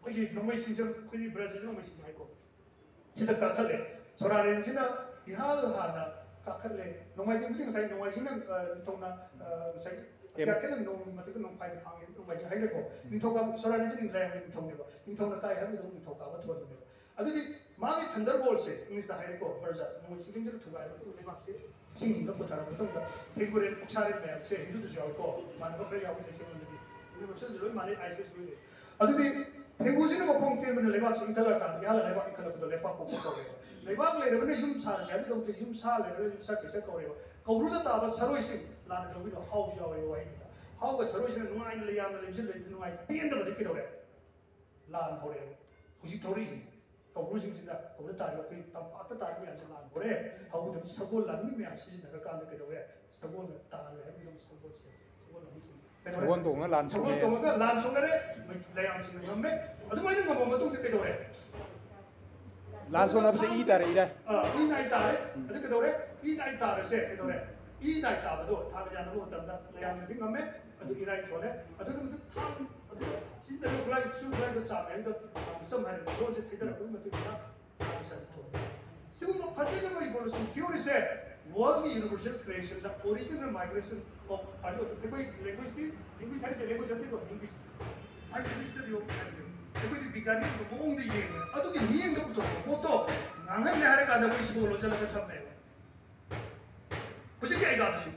ꯑꯩꯈꯣꯏꯒꯤ ꯅꯣꯡꯃꯩ ꯁꯤꯡꯖꯝ, ꯑꯩꯈꯣꯏꯒꯤ ꯕ꯭ꯔꯖꯁꯤ ꯅꯣꯡꯃꯩ ꯁꯤꯡꯖꯝ ꯍꯥꯏꯀꯣ, ꯁꯤꯗ ꯀꯥꯈꯠꯂꯦ꯫ ꯁꯣꯔꯥꯔꯦꯟꯁꯤꯅ ꯏꯍꯥꯟ ꯍꯥꯟꯅ ꯀꯥꯈꯠꯂꯦ꯫ ꯅꯣꯡꯃꯥꯏꯖꯤꯡꯕꯨꯗꯤ ꯉꯁꯥꯏ ꯅꯣꯡꯃꯥꯏꯖꯤꯡꯅ, ꯑ, ꯅꯤꯡꯊꯧꯅ, ꯑ, ꯉꯁꯥꯏꯒꯤ ꯑꯦꯝ- ꯀꯌꯥ ꯈꯦꯠꯅ ꯅꯣꯡꯃꯒꯤ ꯃꯊꯛꯇ ꯅꯣꯡꯐꯥꯏꯅ ꯐꯥꯡꯉꯦ, ꯅꯣꯡꯃꯥꯏꯖꯤꯡ ꯍꯥꯏꯔꯦꯀꯣ꯫ ꯎꯝ꯫ ꯅꯤꯡꯊꯧꯀꯥꯕ ꯁꯣꯔꯥꯅꯤꯁꯤ ꯂꯥꯏꯌꯥꯝꯒꯤ ꯅꯤꯡꯊꯧꯅꯦꯕ꯫ ꯅꯤꯡꯊꯧꯅ ꯀꯥꯏ ꯍꯥꯏꯕꯗꯣ ꯅꯤꯡꯊꯧꯀꯥꯕ ꯊꯣꯟꯕꯅꯦꯕ꯫ ꯑꯗꯨꯗꯤ ꯃꯥꯒꯤ ꯊꯟꯗꯔ ꯕꯣꯜꯁꯦ ꯏꯪꯂꯤꯁꯇ ꯍꯥꯏꯔꯦꯀꯣ, ꯕꯔꯖꯥ, ꯅꯣꯡꯃꯩ ꯆꯤꯡꯁꯤꯡꯁꯤꯗ ꯊꯨꯒꯥꯏꯔꯕ ꯃꯇꯨꯡꯗ ꯂꯩꯕꯥꯛꯁꯦ ꯏꯁꯤꯡꯗ ꯄꯨꯊꯔꯕ ꯃꯇꯨꯡꯗ ꯊꯦꯡꯒꯨꯔꯦꯟ, ꯑꯣꯛꯁꯥꯔꯦꯟ ꯃꯌꯥꯝꯁꯦ ꯍꯤꯟꯗꯨꯗꯁꯨ ꯌꯥꯎꯏꯀꯣ, ꯃꯥꯟꯅꯕ ꯈꯔ ꯌꯥꯎꯏ ꯂꯩꯁꯦꯝꯂꯣꯟꯗꯗꯤ꯫ ꯌꯨꯅꯤꯚꯔꯁꯦꯜꯁꯨ ꯂꯣꯏ ꯃꯥꯟꯅꯩ, ꯑꯥꯏꯁꯤꯁꯨ ꯂꯣꯏ ꯂꯩ꯫ ꯑꯗꯨꯗꯤ ꯊꯦꯡꯒꯨꯁꯤꯅ ꯃꯈꯣꯡ ꯇꯦꯟꯕꯅ ꯂꯩꯕꯥꯛꯁꯤ ꯏꯟꯈꯠꯂꯛꯑꯀꯥꯟꯗ, ꯏꯍꯥꯟ ꯂꯩꯕꯥꯛ ꯏꯟꯈꯠꯂꯛꯄꯗꯣ ꯂꯩꯄꯥꯛꯄꯣꯛꯄ ꯀꯧꯔꯦꯕ꯫ ꯂꯩꯕꯥꯛ ꯂꯩꯔꯕꯅ ꯌꯨꯝ ꯁꯥꯔꯁꯦ ꯍꯥꯏꯕꯗꯧꯗꯤ ꯌꯨꯝ ꯁꯥ ꯂꯩꯔꯕꯅ ꯌꯨꯝꯁꯥ ꯀꯩꯁꯥ ꯀꯧꯔꯦꯕ꯫ ꯀꯧꯕ꯭ꯔꯨꯗ ꯇꯥꯕ ꯁꯔꯣꯏꯁꯤꯡ ꯂꯥꯟꯅ ꯂꯧꯕꯤꯗꯣ ꯍꯥꯎꯁꯨ ꯌꯥꯎꯔꯦ ꯋꯥꯍꯩꯗꯨꯗ꯫ ꯍꯥꯎꯒ ꯁꯔꯣꯏꯁꯤꯅ ꯅꯨꯡꯉꯥꯏꯅ ꯂꯩ, ꯌꯥꯝꯅ ꯂꯩꯕꯁꯤ ꯂꯩꯕ ꯅꯨꯡꯉꯥꯏ ꯄꯦꯟꯗꯕꯗꯤ ꯀꯩꯗꯧꯔꯦ? ꯂꯥꯟ ꯍꯧꯔꯛꯑꯦꯕ꯫ ꯍꯧꯖꯤꯛ ꯊꯧꯔꯤꯁꯤꯅꯤ꯫ ꯀꯧꯕ꯭ꯔꯨꯁꯤꯡꯁꯤꯗ ꯀꯧꯕ꯭ꯔꯨ ꯇꯥꯔꯤꯕ ꯑꯩꯈꯣꯏ ꯇꯝꯄꯥꯛꯇ ꯇꯥꯔꯤꯕ ꯃꯌꯥꯝꯁꯦ ꯂꯥꯟ ꯍꯧꯔꯦ꯫ ꯍꯧꯕꯗ ꯁꯒꯣꯜ ꯂꯥꯟꯃꯤ ꯃꯌꯥꯝ ꯁꯤꯖꯤꯟꯅꯔꯀꯥꯟꯗ ꯀꯩꯗꯧꯔꯦ? ꯁꯒꯣꯜꯅ ꯇꯥꯍꯜꯂꯦ ꯍꯥꯏꯕꯒꯤꯗꯃꯛ ꯁꯒꯣꯜꯁꯦ, ꯁꯒꯣꯜ ꯂꯥꯟꯃꯤꯁꯤꯡ ꯀꯩꯗꯧꯔꯦ? ꯁꯒꯣꯜ ꯇꯣꯡꯉ ꯂꯥꯟ ꯁꯒꯣꯜ ꯁꯣꯛꯅꯩ꯫ ꯇꯣꯡꯉꯒ ꯂꯥꯟ ꯁꯣꯛꯅꯔꯦ꯫ ꯃꯩ-, ꯂꯌꯥꯝꯁꯤꯡꯅ ꯉꯝꯃꯦ꯫ ꯑꯗꯨꯃꯥꯏꯅ ꯉꯝꯃ ꯃꯇꯨꯡꯗ ꯀꯩꯗꯧꯔꯦ? ꯂꯥꯟ ꯁꯣꯛꯅꯕꯗ ꯏ ꯇꯥꯔꯦ, ꯏꯔꯥꯏ꯫ ꯑꯥ, ꯏ ꯅꯥꯏ ꯇꯥꯔꯦ꯫ ꯎꯝ꯫ ꯑꯗꯨ ꯀꯩꯗꯧꯔꯦ? ꯏ ꯅꯥꯏ ꯇꯥꯔꯁꯦ ꯀꯩꯗꯧꯔꯦ? ꯏ ꯅꯥꯏ ꯇꯥꯕꯗꯣ ꯊꯥꯡ ꯌꯥꯅꯕ ꯃꯇꯝꯗ ꯂꯌꯥꯝꯅꯗꯤ ꯉꯝꯃꯦ꯫ ꯑꯗꯨ ꯏꯔꯥꯏ ꯊꯣꯛꯂꯦ꯫ ꯑꯗꯨꯒꯤ ꯃꯇꯨꯡ ꯊꯥꯡ, ꯑꯗꯨ ꯁꯤꯖꯤꯟꯅꯔꯤꯕ ꯈꯨꯠꯂꯥꯏ, ꯈꯨꯠꯁꯨ ꯈꯨꯠꯂꯥꯏꯗꯣ ꯆꯥꯝꯃꯦ ꯍꯥꯏꯕꯗꯣ ꯊꯥꯡ ꯆꯝ ꯍꯥꯏꯔꯦ꯫ ꯂꯣꯟꯁꯦ ꯊꯩꯗꯔꯛꯄꯒꯤ ꯃꯇꯨꯡ ꯏꯟꯅ ꯊꯥꯡ ꯆꯝ ꯊꯣꯛꯂꯦ꯫ ꯁꯤꯒꯨꯝꯕ ꯐꯖꯖꯕ ꯏꯚꯣꯂꯨꯁꯟ ꯊꯤꯑꯣꯔꯤꯁꯦ, ꯋꯥꯔꯜꯒꯤ ꯌꯨꯅꯤꯚꯔꯁꯦꯜ ꯀ꯭ꯔꯤꯌꯦꯁꯟꯗ ꯑꯣꯔꯤꯖꯤꯅꯦꯜ ꯃꯥꯏꯒ꯭ꯔꯦꯁꯟ ꯑꯣꯐ, ꯑꯗꯨ ꯑꯩꯈꯣꯏ ꯂꯦꯡꯒ꯭ꯋꯦꯖꯇꯤ, ꯂꯦꯡꯒ꯭ꯋꯦꯖ ꯍꯥꯏꯔꯤꯁꯦ ꯂꯦꯡꯒ꯭ꯋꯦꯖ ꯅꯠꯇꯦꯀꯣ, English. Scientific study of language. ꯑꯩꯈꯣꯏꯗꯤ ꯕꯤꯒ꯭ꯌꯥꯟꯒꯤ ꯃꯑꯣꯡꯗ ꯌꯦꯡꯕꯗ ꯑꯗꯨꯒꯤ ꯃꯤꯠꯌꯦꯡꯗ ꯄꯨꯊꯣꯛꯄ ꯄꯣꯠꯇꯣ ꯉꯥꯡꯍꯟꯒꯦ ꯍꯥꯏꯔ ꯀꯥꯟꯗ ꯑꯩꯈꯣꯏ ꯁꯣꯔ ꯂꯣꯟꯁꯤꯜꯂꯒ ꯊꯝꯃꯦꯕ꯫ ꯍꯧꯖꯤꯛꯀꯤ ꯑꯩꯒꯥꯗꯨꯁꯨ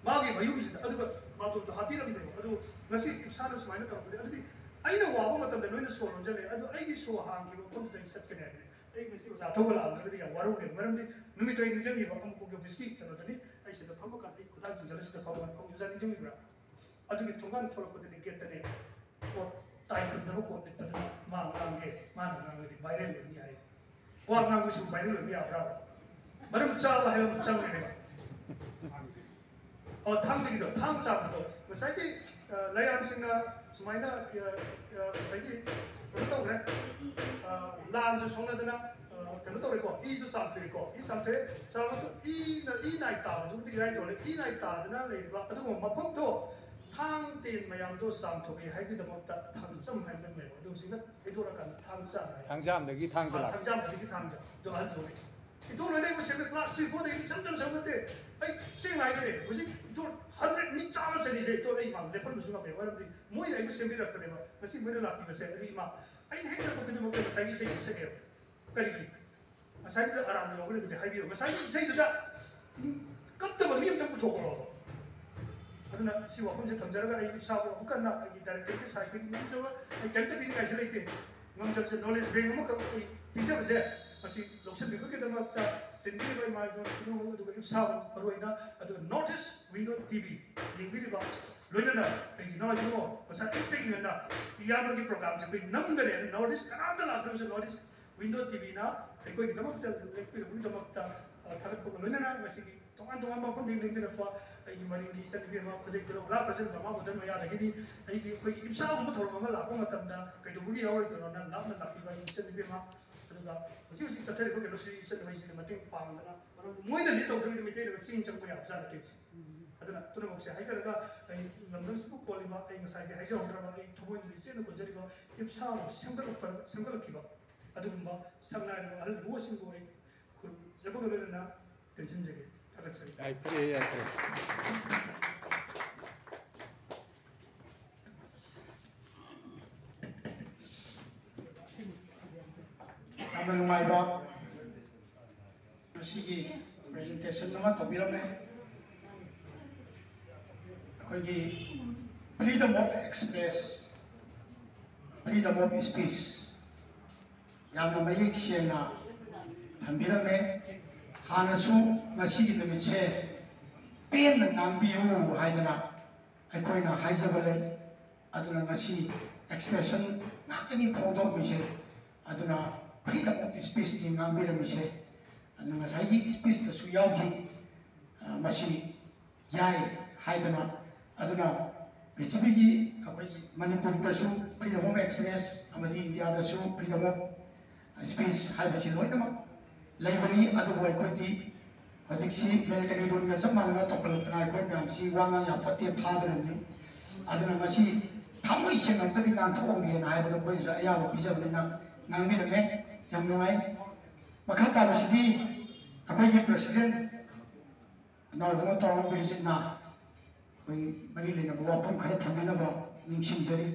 ꯃꯥꯒꯤ ꯃꯌꯨꯝꯁꯤꯗ ꯑꯗꯨꯒ ꯃꯥꯇꯣꯟꯗꯣ ꯍꯥꯞꯄꯤꯔꯝꯗꯦꯕ꯫ ꯑꯗꯨ ꯉꯁꯤ ꯏꯁꯥꯅ ꯁꯨꯃꯥꯏꯅ ꯇꯧꯔꯛꯄꯗꯤ, ꯑꯗꯨꯗꯤ ꯑꯩꯅ ꯋꯥꯕ ꯃꯇꯝꯗ ꯅꯣꯏꯅ ꯁꯣꯔ ꯂꯣꯟꯖꯜꯂꯦ, ꯑꯗꯨ ꯑꯩꯒꯤ ꯁꯣꯔ ꯍꯥꯡꯈꯤꯕ ꯃꯐꯝꯗꯨꯗ ꯑꯩ ꯆꯠꯀꯅꯤ ꯍꯥꯏꯕꯅꯤ꯫ ꯑꯩ ꯉꯁꯤ ꯑꯣꯖꯥ ꯊꯧꯕ ꯂꯥꯛꯑꯝꯗ꯭ꯔꯒꯗꯤ ꯌꯥꯝ ꯋꯥꯔꯧꯅꯦꯕ꯫ ꯃꯔꯝꯗꯤ ꯅꯨꯃꯤꯠꯇꯣ ꯑꯩ ꯅꯤꯡꯁꯤꯡꯉꯤꯕ ꯑꯃꯨꯛ ꯑꯣꯐꯤꯁꯀꯤ ꯀꯩꯅꯣꯗꯅꯤ, ꯑꯩ ꯁꯤꯗ ꯐꯝꯕ ꯀꯥꯟꯗ ꯑꯩ ꯈꯨꯗꯥꯡ ꯆꯤꯡꯁꯤꯜꯂ ꯁꯤꯗ ꯐꯝꯕ ꯑꯣꯖꯥ ꯅꯤꯡꯁꯤꯡꯕꯤꯕ꯭ꯔꯥ? ꯑꯗꯨꯒꯤ ꯊꯣꯡꯒꯥꯟ ꯊꯣꯛꯂꯛꯄꯗꯗꯤ ꯒꯦꯠꯇꯅꯦ꯫ ꯀꯣꯠ ꯇꯥꯏ ꯄꯨꯟꯗꯕ ꯀꯣꯠ ꯂꯤꯠꯄꯗꯨꯅ ꯃꯥ ꯉꯥꯡꯒꯦ, ꯃꯥꯅ ꯉꯥꯡꯉꯗꯤ ꯚꯥꯏꯔꯦꯜ ꯑꯣꯏꯅꯤ ꯍꯥꯏ꯫ ꯋꯥ ꯉꯥꯡꯕꯁꯨ ꯚꯥꯏꯔꯦꯜ ꯑꯣꯏꯕ ꯌꯥꯕ꯭ꯔꯥ? ꯃꯔꯝ ꯆꯥꯕ ꯍꯥꯏꯕ ꯑꯃ ꯆꯪꯉꯦꯕ꯫ ꯑꯣ, ꯊꯥꯡꯖꯒꯤꯗꯣ, ꯊꯥꯡ ꯆꯥꯕꯗꯣ꯫ ꯉꯁꯥꯏꯒꯤ, ꯑ, ꯂꯌꯥꯝꯁꯤꯡꯅ ꯁꯨꯃꯥꯏꯅ, ꯑ, ꯑ, ꯉꯁꯥꯏꯒꯤ ꯀꯩꯅꯣ ꯇꯧꯈ꯭ꯔꯦ꯫ ꯑ, ꯂꯥꯟꯁꯨ ꯁꯣꯛꯅꯗꯅ, ꯑ, ꯀꯩꯅꯣ ꯇꯧꯔꯦꯀꯣ, ꯏꯁꯨ ꯆꯥꯝꯊꯣꯛꯑꯦꯀꯣ, ꯏ ꯆꯥꯝꯊꯣꯛꯑꯦ꯫ ꯆꯥꯝꯕꯗꯨ ꯏꯅ, ꯏ ꯅꯥꯏ ꯇꯥꯕꯗꯨꯕꯨꯗꯤ ꯏꯔꯥꯏ ꯇꯧꯔꯦ꯫ ꯏ ꯅꯥꯏ ꯇꯥꯗꯅ ꯂꯩꯔꯤꯕ ꯑꯗꯨꯒꯨꯝꯕ ꯃꯐꯝꯗꯣ ꯊꯥꯡ ꯇꯦꯟ ꯃꯌꯥꯝꯗꯣ ꯆꯥꯝꯊꯣꯛꯑꯦ ꯍꯥꯏꯕꯒꯤꯗꯃꯛꯇ ꯊꯥꯡꯆꯝ ꯍꯥꯏꯕ ꯑꯃ ꯂꯩꯕ꯫ ꯑꯗꯨ ꯍꯧꯖꯤꯛꯅ ꯊꯩꯗꯣꯔꯛꯑꯀꯥꯟꯗ ꯊꯥꯡꯖꯥꯝ ꯍꯥꯏ꯫ ꯊꯥꯡꯖꯥꯝꯗꯒꯤ ꯊꯥꯡꯖ ꯑꯥ, ꯂꯥꯛꯄ꯫ ꯊꯥꯡꯖꯥꯝꯗꯒꯤ ꯊꯥꯡꯖ꯫ ꯑꯗꯣ ꯑꯍꯟ ꯊꯣꯛꯂꯛꯑꯦ꯫ ꯏꯇꯣꯟ ꯂꯣꯏꯅ ꯑꯩꯕꯨ ꯁꯦꯝꯕ, ꯀ꯭ꯂꯥꯁ ꯊ꯭ꯔꯤ ꯐꯣꯔꯗꯒꯤ ꯏꯆꯝ ꯆꯝ ꯁꯝ ꯅꯠꯇꯦ꯫ ꯑꯩ ꯁꯦꯡꯅ ꯍꯥꯏꯖꯔꯦ, ꯍꯧꯖꯤꯛ ꯏꯇꯣꯟ ꯍꯟꯗ꯭ꯔꯦꯠ ꯃꯤ ꯆꯥꯝꯃ ꯆꯅꯤꯁꯦ ꯏꯇꯣꯟ ꯑꯩ ꯃꯥꯡ ꯂꯦꯞꯍꯟꯕꯁꯨ ꯉꯝꯃꯦ, ꯃꯔꯝꯗꯤ ꯃꯣꯏꯅ ꯑꯩꯕꯨ ꯁꯦꯝꯕꯤꯔꯛꯄꯅꯦꯕ꯫ ꯉꯁꯤ ꯃꯣꯏꯅ ꯂꯥꯛꯄꯤꯕꯁꯦ ꯑꯗꯨ ꯏꯃꯥ, ꯑꯩꯅ ꯍꯦꯛ ꯆꯠꯄ ꯈꯨꯗꯤꯡꯃꯛꯇ ꯉꯁꯥꯏꯒꯤ ꯏꯁꯩ ꯁꯛꯑꯦꯕ꯫ ꯀꯔꯤꯒꯤ? ꯉꯁꯥꯏꯒꯤꯗ ꯑꯔꯥꯟꯕ ꯌꯥꯎꯕꯅꯤꯒꯗꯤ ꯍꯥꯏꯕꯤꯔꯣ꯫ ꯉꯁꯥꯏꯒꯤ ꯏꯁꯩꯗꯨꯗ ꯀꯞꯇꯕ ꯃꯤ ꯑꯝꯇ ꯄꯨꯊꯣꯛꯈ꯭ꯔꯣꯕ꯫ ꯑꯗꯨꯅ ꯁꯤ ꯋꯥꯐꯝꯁꯦ ꯊꯝꯖꯔꯒ ꯑꯩ ꯏꯁꯥꯕꯨ ꯑꯃꯨꯛ ꯍꯟꯅ ꯑꯩꯒꯤ ꯗꯥꯏꯔꯦꯛꯇꯔꯒꯤ ꯁꯥꯏꯠꯇꯒꯤ ꯅꯤꯡꯖꯕ ꯑꯩ ꯀꯔꯤꯝꯇ ꯄꯤꯅꯤꯡꯉꯥꯏꯁꯨ ꯂꯩꯇꯦ꯫ ꯉꯝꯖꯕꯁꯦ knowledge bank ꯑꯃꯈꯛ ꯑꯩ ꯄꯤꯖꯕꯁꯦ, ꯃꯁꯤ ꯂꯧꯁꯤꯟꯕꯤꯕꯒꯤꯗꯃꯛꯇ ꯇꯤꯟꯕꯤꯔꯤꯕ ꯏꯃꯥ ꯏꯕꯦꯟ ꯄꯨꯝꯅꯃꯛ, ꯑꯗꯨꯒ ꯏꯞꯁꯥꯕꯨ ꯃꯔꯨꯑꯣꯏꯅ, ꯑꯗꯨꯒ North East Window T V ꯌꯦꯡꯕꯤꯔꯤꯕ ꯂꯣꯏꯅꯅ ꯑꯩꯒꯤ ꯏꯅꯥꯎ ꯏꯕꯨꯡꯉꯣ ꯉꯁꯥꯏ ꯑꯌꯨꯛꯇꯒꯤ ꯉꯟꯅ ꯏꯌꯥꯝꯕꯒꯤ ꯄ꯭ꯔꯣꯒ꯭ꯔꯥꯝꯁꯦ ꯑꯩꯈꯣꯏ ꯅꯝꯒꯅꯤ꯫ ꯑꯗꯨ North East ꯀꯅꯥꯝꯇ ꯂꯥꯛꯇ꯭ꯔꯒꯁꯨ North East Window T Vꯅ ꯑꯩꯈꯣꯏꯒꯤꯗꯃꯛꯇ ꯂꯦꯞꯄꯤꯔꯛꯄꯒꯤꯗꯃꯛꯇ, ꯑ, ꯊꯥꯒꯠꯄꯒ ꯂꯣꯏꯅꯅ ꯉꯁꯤꯒꯤ ꯇꯣꯉꯥꯟ ꯇꯣꯉꯥꯟꯕ ꯃꯐꯝꯗꯒꯤ ꯂꯦꯡꯕꯤꯔꯛꯄ ꯑꯩꯒꯤ ꯃꯔꯤꯡꯒꯤ ꯏꯆꯟ ꯏꯕꯦꯝꯃ ꯈꯨꯗꯩ ꯈꯨꯔꯧ ꯂꯥ ꯄ꯭ꯔꯖꯦꯟ ꯃꯃꯥ ꯃꯣꯗꯟ ꯃꯌꯥꯗꯒꯤꯗꯤ ꯑꯩꯒꯤ, ꯑꯩꯈꯣꯏꯒꯤ ꯏꯞꯁꯥꯒꯨꯝꯕ ꯊꯧꯔꯝ ꯑꯃ ꯂꯥꯛꯄ ꯃꯇꯝꯗ ꯀꯩꯗꯧꯕꯒꯤ ꯌꯥꯎꯔꯣꯏꯗꯣꯏꯅꯣꯅ ꯂꯥꯞꯅ ꯂꯥꯛꯄꯤꯕ ꯑꯩꯒꯤ ꯏꯆꯟ ꯏꯕꯦꯝꯃ, ꯑꯗꯨꯒ ꯍꯧꯖꯤꯛ ꯍꯧꯖꯤꯛ ꯆꯠꯊꯔꯤꯕ ꯀꯩꯅꯣꯁꯤ ꯏꯆꯟ ꯍꯣꯏꯁꯤꯅ ꯃꯇꯦꯡ ꯄꯥꯡꯗꯅ, ꯃꯔꯝꯗꯤ ꯃꯣꯏꯅ ꯂꯤꯠ ꯇꯧꯗ꯭ꯔꯒꯗꯤ ꯃꯩꯇꯩꯅꯒ ꯆꯤꯡ ꯆꯪꯕ ꯌꯥꯕ ꯖꯥꯠ ꯅꯠꯇꯦ ꯍꯧꯖꯤꯛ꯫ ꯑꯗꯨꯅ ꯄꯨꯝꯅꯃꯛꯁꯦ ꯍꯥꯏꯖꯔꯒ ꯑꯩ ꯂꯝꯗꯝꯁꯤꯕꯨ ꯀꯣꯜꯂꯤꯕ ꯑꯩ ꯉꯁꯥꯏꯗꯤ ꯍꯥꯏꯖꯍꯧꯗ꯭ꯔꯕ ꯑꯩ ꯊꯃꯣꯏꯅ ꯂꯤꯆꯦꯠꯅ ꯀꯣꯟꯖꯔꯤꯕ ꯏꯞꯁꯥ ꯁꯦꯝꯒꯠꯂꯛꯄ, ꯁꯦꯝꯒꯠꯂꯛꯈꯤꯕ ꯑꯗꯨꯒꯨꯝꯕ ꯁꯛꯅꯥꯏꯔꯕ ꯑꯍꯜ ꯂꯃꯟꯁꯤꯡꯕꯨ ꯑꯩ ꯈꯨꯔꯨꯝꯖꯕꯒ ꯂꯣꯏꯅꯅ ꯇꯦꯟꯁꯤꯟꯖꯒꯦ꯫ ꯊꯥꯒꯠꯆꯔꯤ꯫ ꯌꯥꯏꯐꯔꯦ, ꯌꯥꯏꯐꯔꯦ꯫ ꯌꯥꯝꯅ ꯅꯨꯡꯉꯥꯏꯕ ꯉꯁꯤꯒꯤ presentation ꯑꯃ ꯇꯧꯕꯤꯔꯝꯃꯦ꯫ ꯑꯩꯈꯣꯏꯒꯤ freedom of express, freedom of speech ꯌꯥꯝꯅ ꯃꯌꯦꯛ ꯁꯦꯡꯅ ꯊꯝꯕꯤꯔꯝꯃꯦ꯫ ꯍꯥꯟꯅꯁꯨ ꯉꯁꯤꯒꯤ ꯅꯨꯃꯤꯠꯁꯦ ꯄꯦꯟꯅ ꯉꯥꯡꯕꯤꯌꯨ ꯍꯥꯏꯗꯅ ꯑꯩꯈꯣꯏꯅ ꯍꯥꯏꯖꯕ ꯂꯩ꯫ ꯑꯗꯨꯅ ꯉꯁꯤ expression ꯉꯥꯛꯇꯅꯤ ꯐꯣꯡꯗꯣꯛꯂꯤꯁꯦ꯫ ꯑꯗꯨꯅ freedom of speechꯅꯤ ꯉꯥꯡꯕꯤꯔꯝꯃꯤꯁꯦ꯫ ꯑꯗꯨꯅ ꯉꯁꯥꯏꯒꯤ speechꯇꯁꯨ ꯌꯥꯎꯈꯤ, ꯑ, ꯃꯁꯤ ꯌꯥꯏ ꯍꯥꯏꯗꯅ꯫ ꯑꯗꯨꯅ ꯄ꯭ꯔꯤꯊꯤꯕꯤꯒꯤ ꯑꯩꯈꯣꯏꯒꯤ ꯃꯅꯤꯄꯨꯔꯗꯁꯨ freedom of express ꯑꯃꯗꯤ ꯏꯟꯗꯤꯌꯥꯗꯁꯨ freedom of speech ꯍꯥꯏꯕꯁꯤ ꯂꯣꯏꯅꯃꯛ ꯂꯩꯕꯅꯤ꯫ ꯑꯗꯨꯕꯨ ꯑꯩꯈꯣꯏꯗꯤ ꯍꯧꯖꯤꯛꯁꯤ military ruleꯒ ꯆꯞ ꯃꯥꯟꯅꯅ ꯇꯧꯈꯠꯂꯛꯇꯅ ꯑꯩꯈꯣꯏ ꯃꯌꯥꯝꯁꯤ ꯋꯥ ꯉꯥꯡ ꯌꯥꯄꯣꯠꯇꯦ, ꯐꯥꯗꯣꯔꯤꯕꯅꯤ꯫ ꯑꯗꯨꯅ ꯉꯁꯤ ꯊꯃꯣꯏ ꯁꯦꯡꯅ ꯑꯝꯇꯗꯤ ꯉꯥꯡꯊꯣꯛꯑꯝꯒꯦꯅ ꯍꯥꯏꯕꯗ ꯑꯩꯈꯣꯏꯅꯁꯨ ꯑꯌꯥꯕ ꯄꯤꯖꯕꯅꯤꯅ ꯉꯥꯡꯕꯤꯔꯝꯃꯦ꯫ ꯌꯥꯝ ꯅꯨꯡꯉꯥꯏ꯫ ꯃꯈꯥ ꯇꯥꯕꯁꯤꯗꯤ ꯑꯩꯈꯣꯏꯒꯤ ꯄ꯭ꯔꯦꯁꯤꯗꯦꯟ ꯅꯥꯎꯕ ꯇꯥꯎꯕ ꯕꯤꯔꯖꯤꯠꯅ ꯑꯩꯈꯣꯏ ꯃꯔꯤ ꯂꯩꯅꯕ ꯋꯥꯐꯝ ꯈꯔ ꯊꯝꯕꯤꯅꯕ ꯅꯤꯡꯁꯤꯡꯖꯔꯤ꯫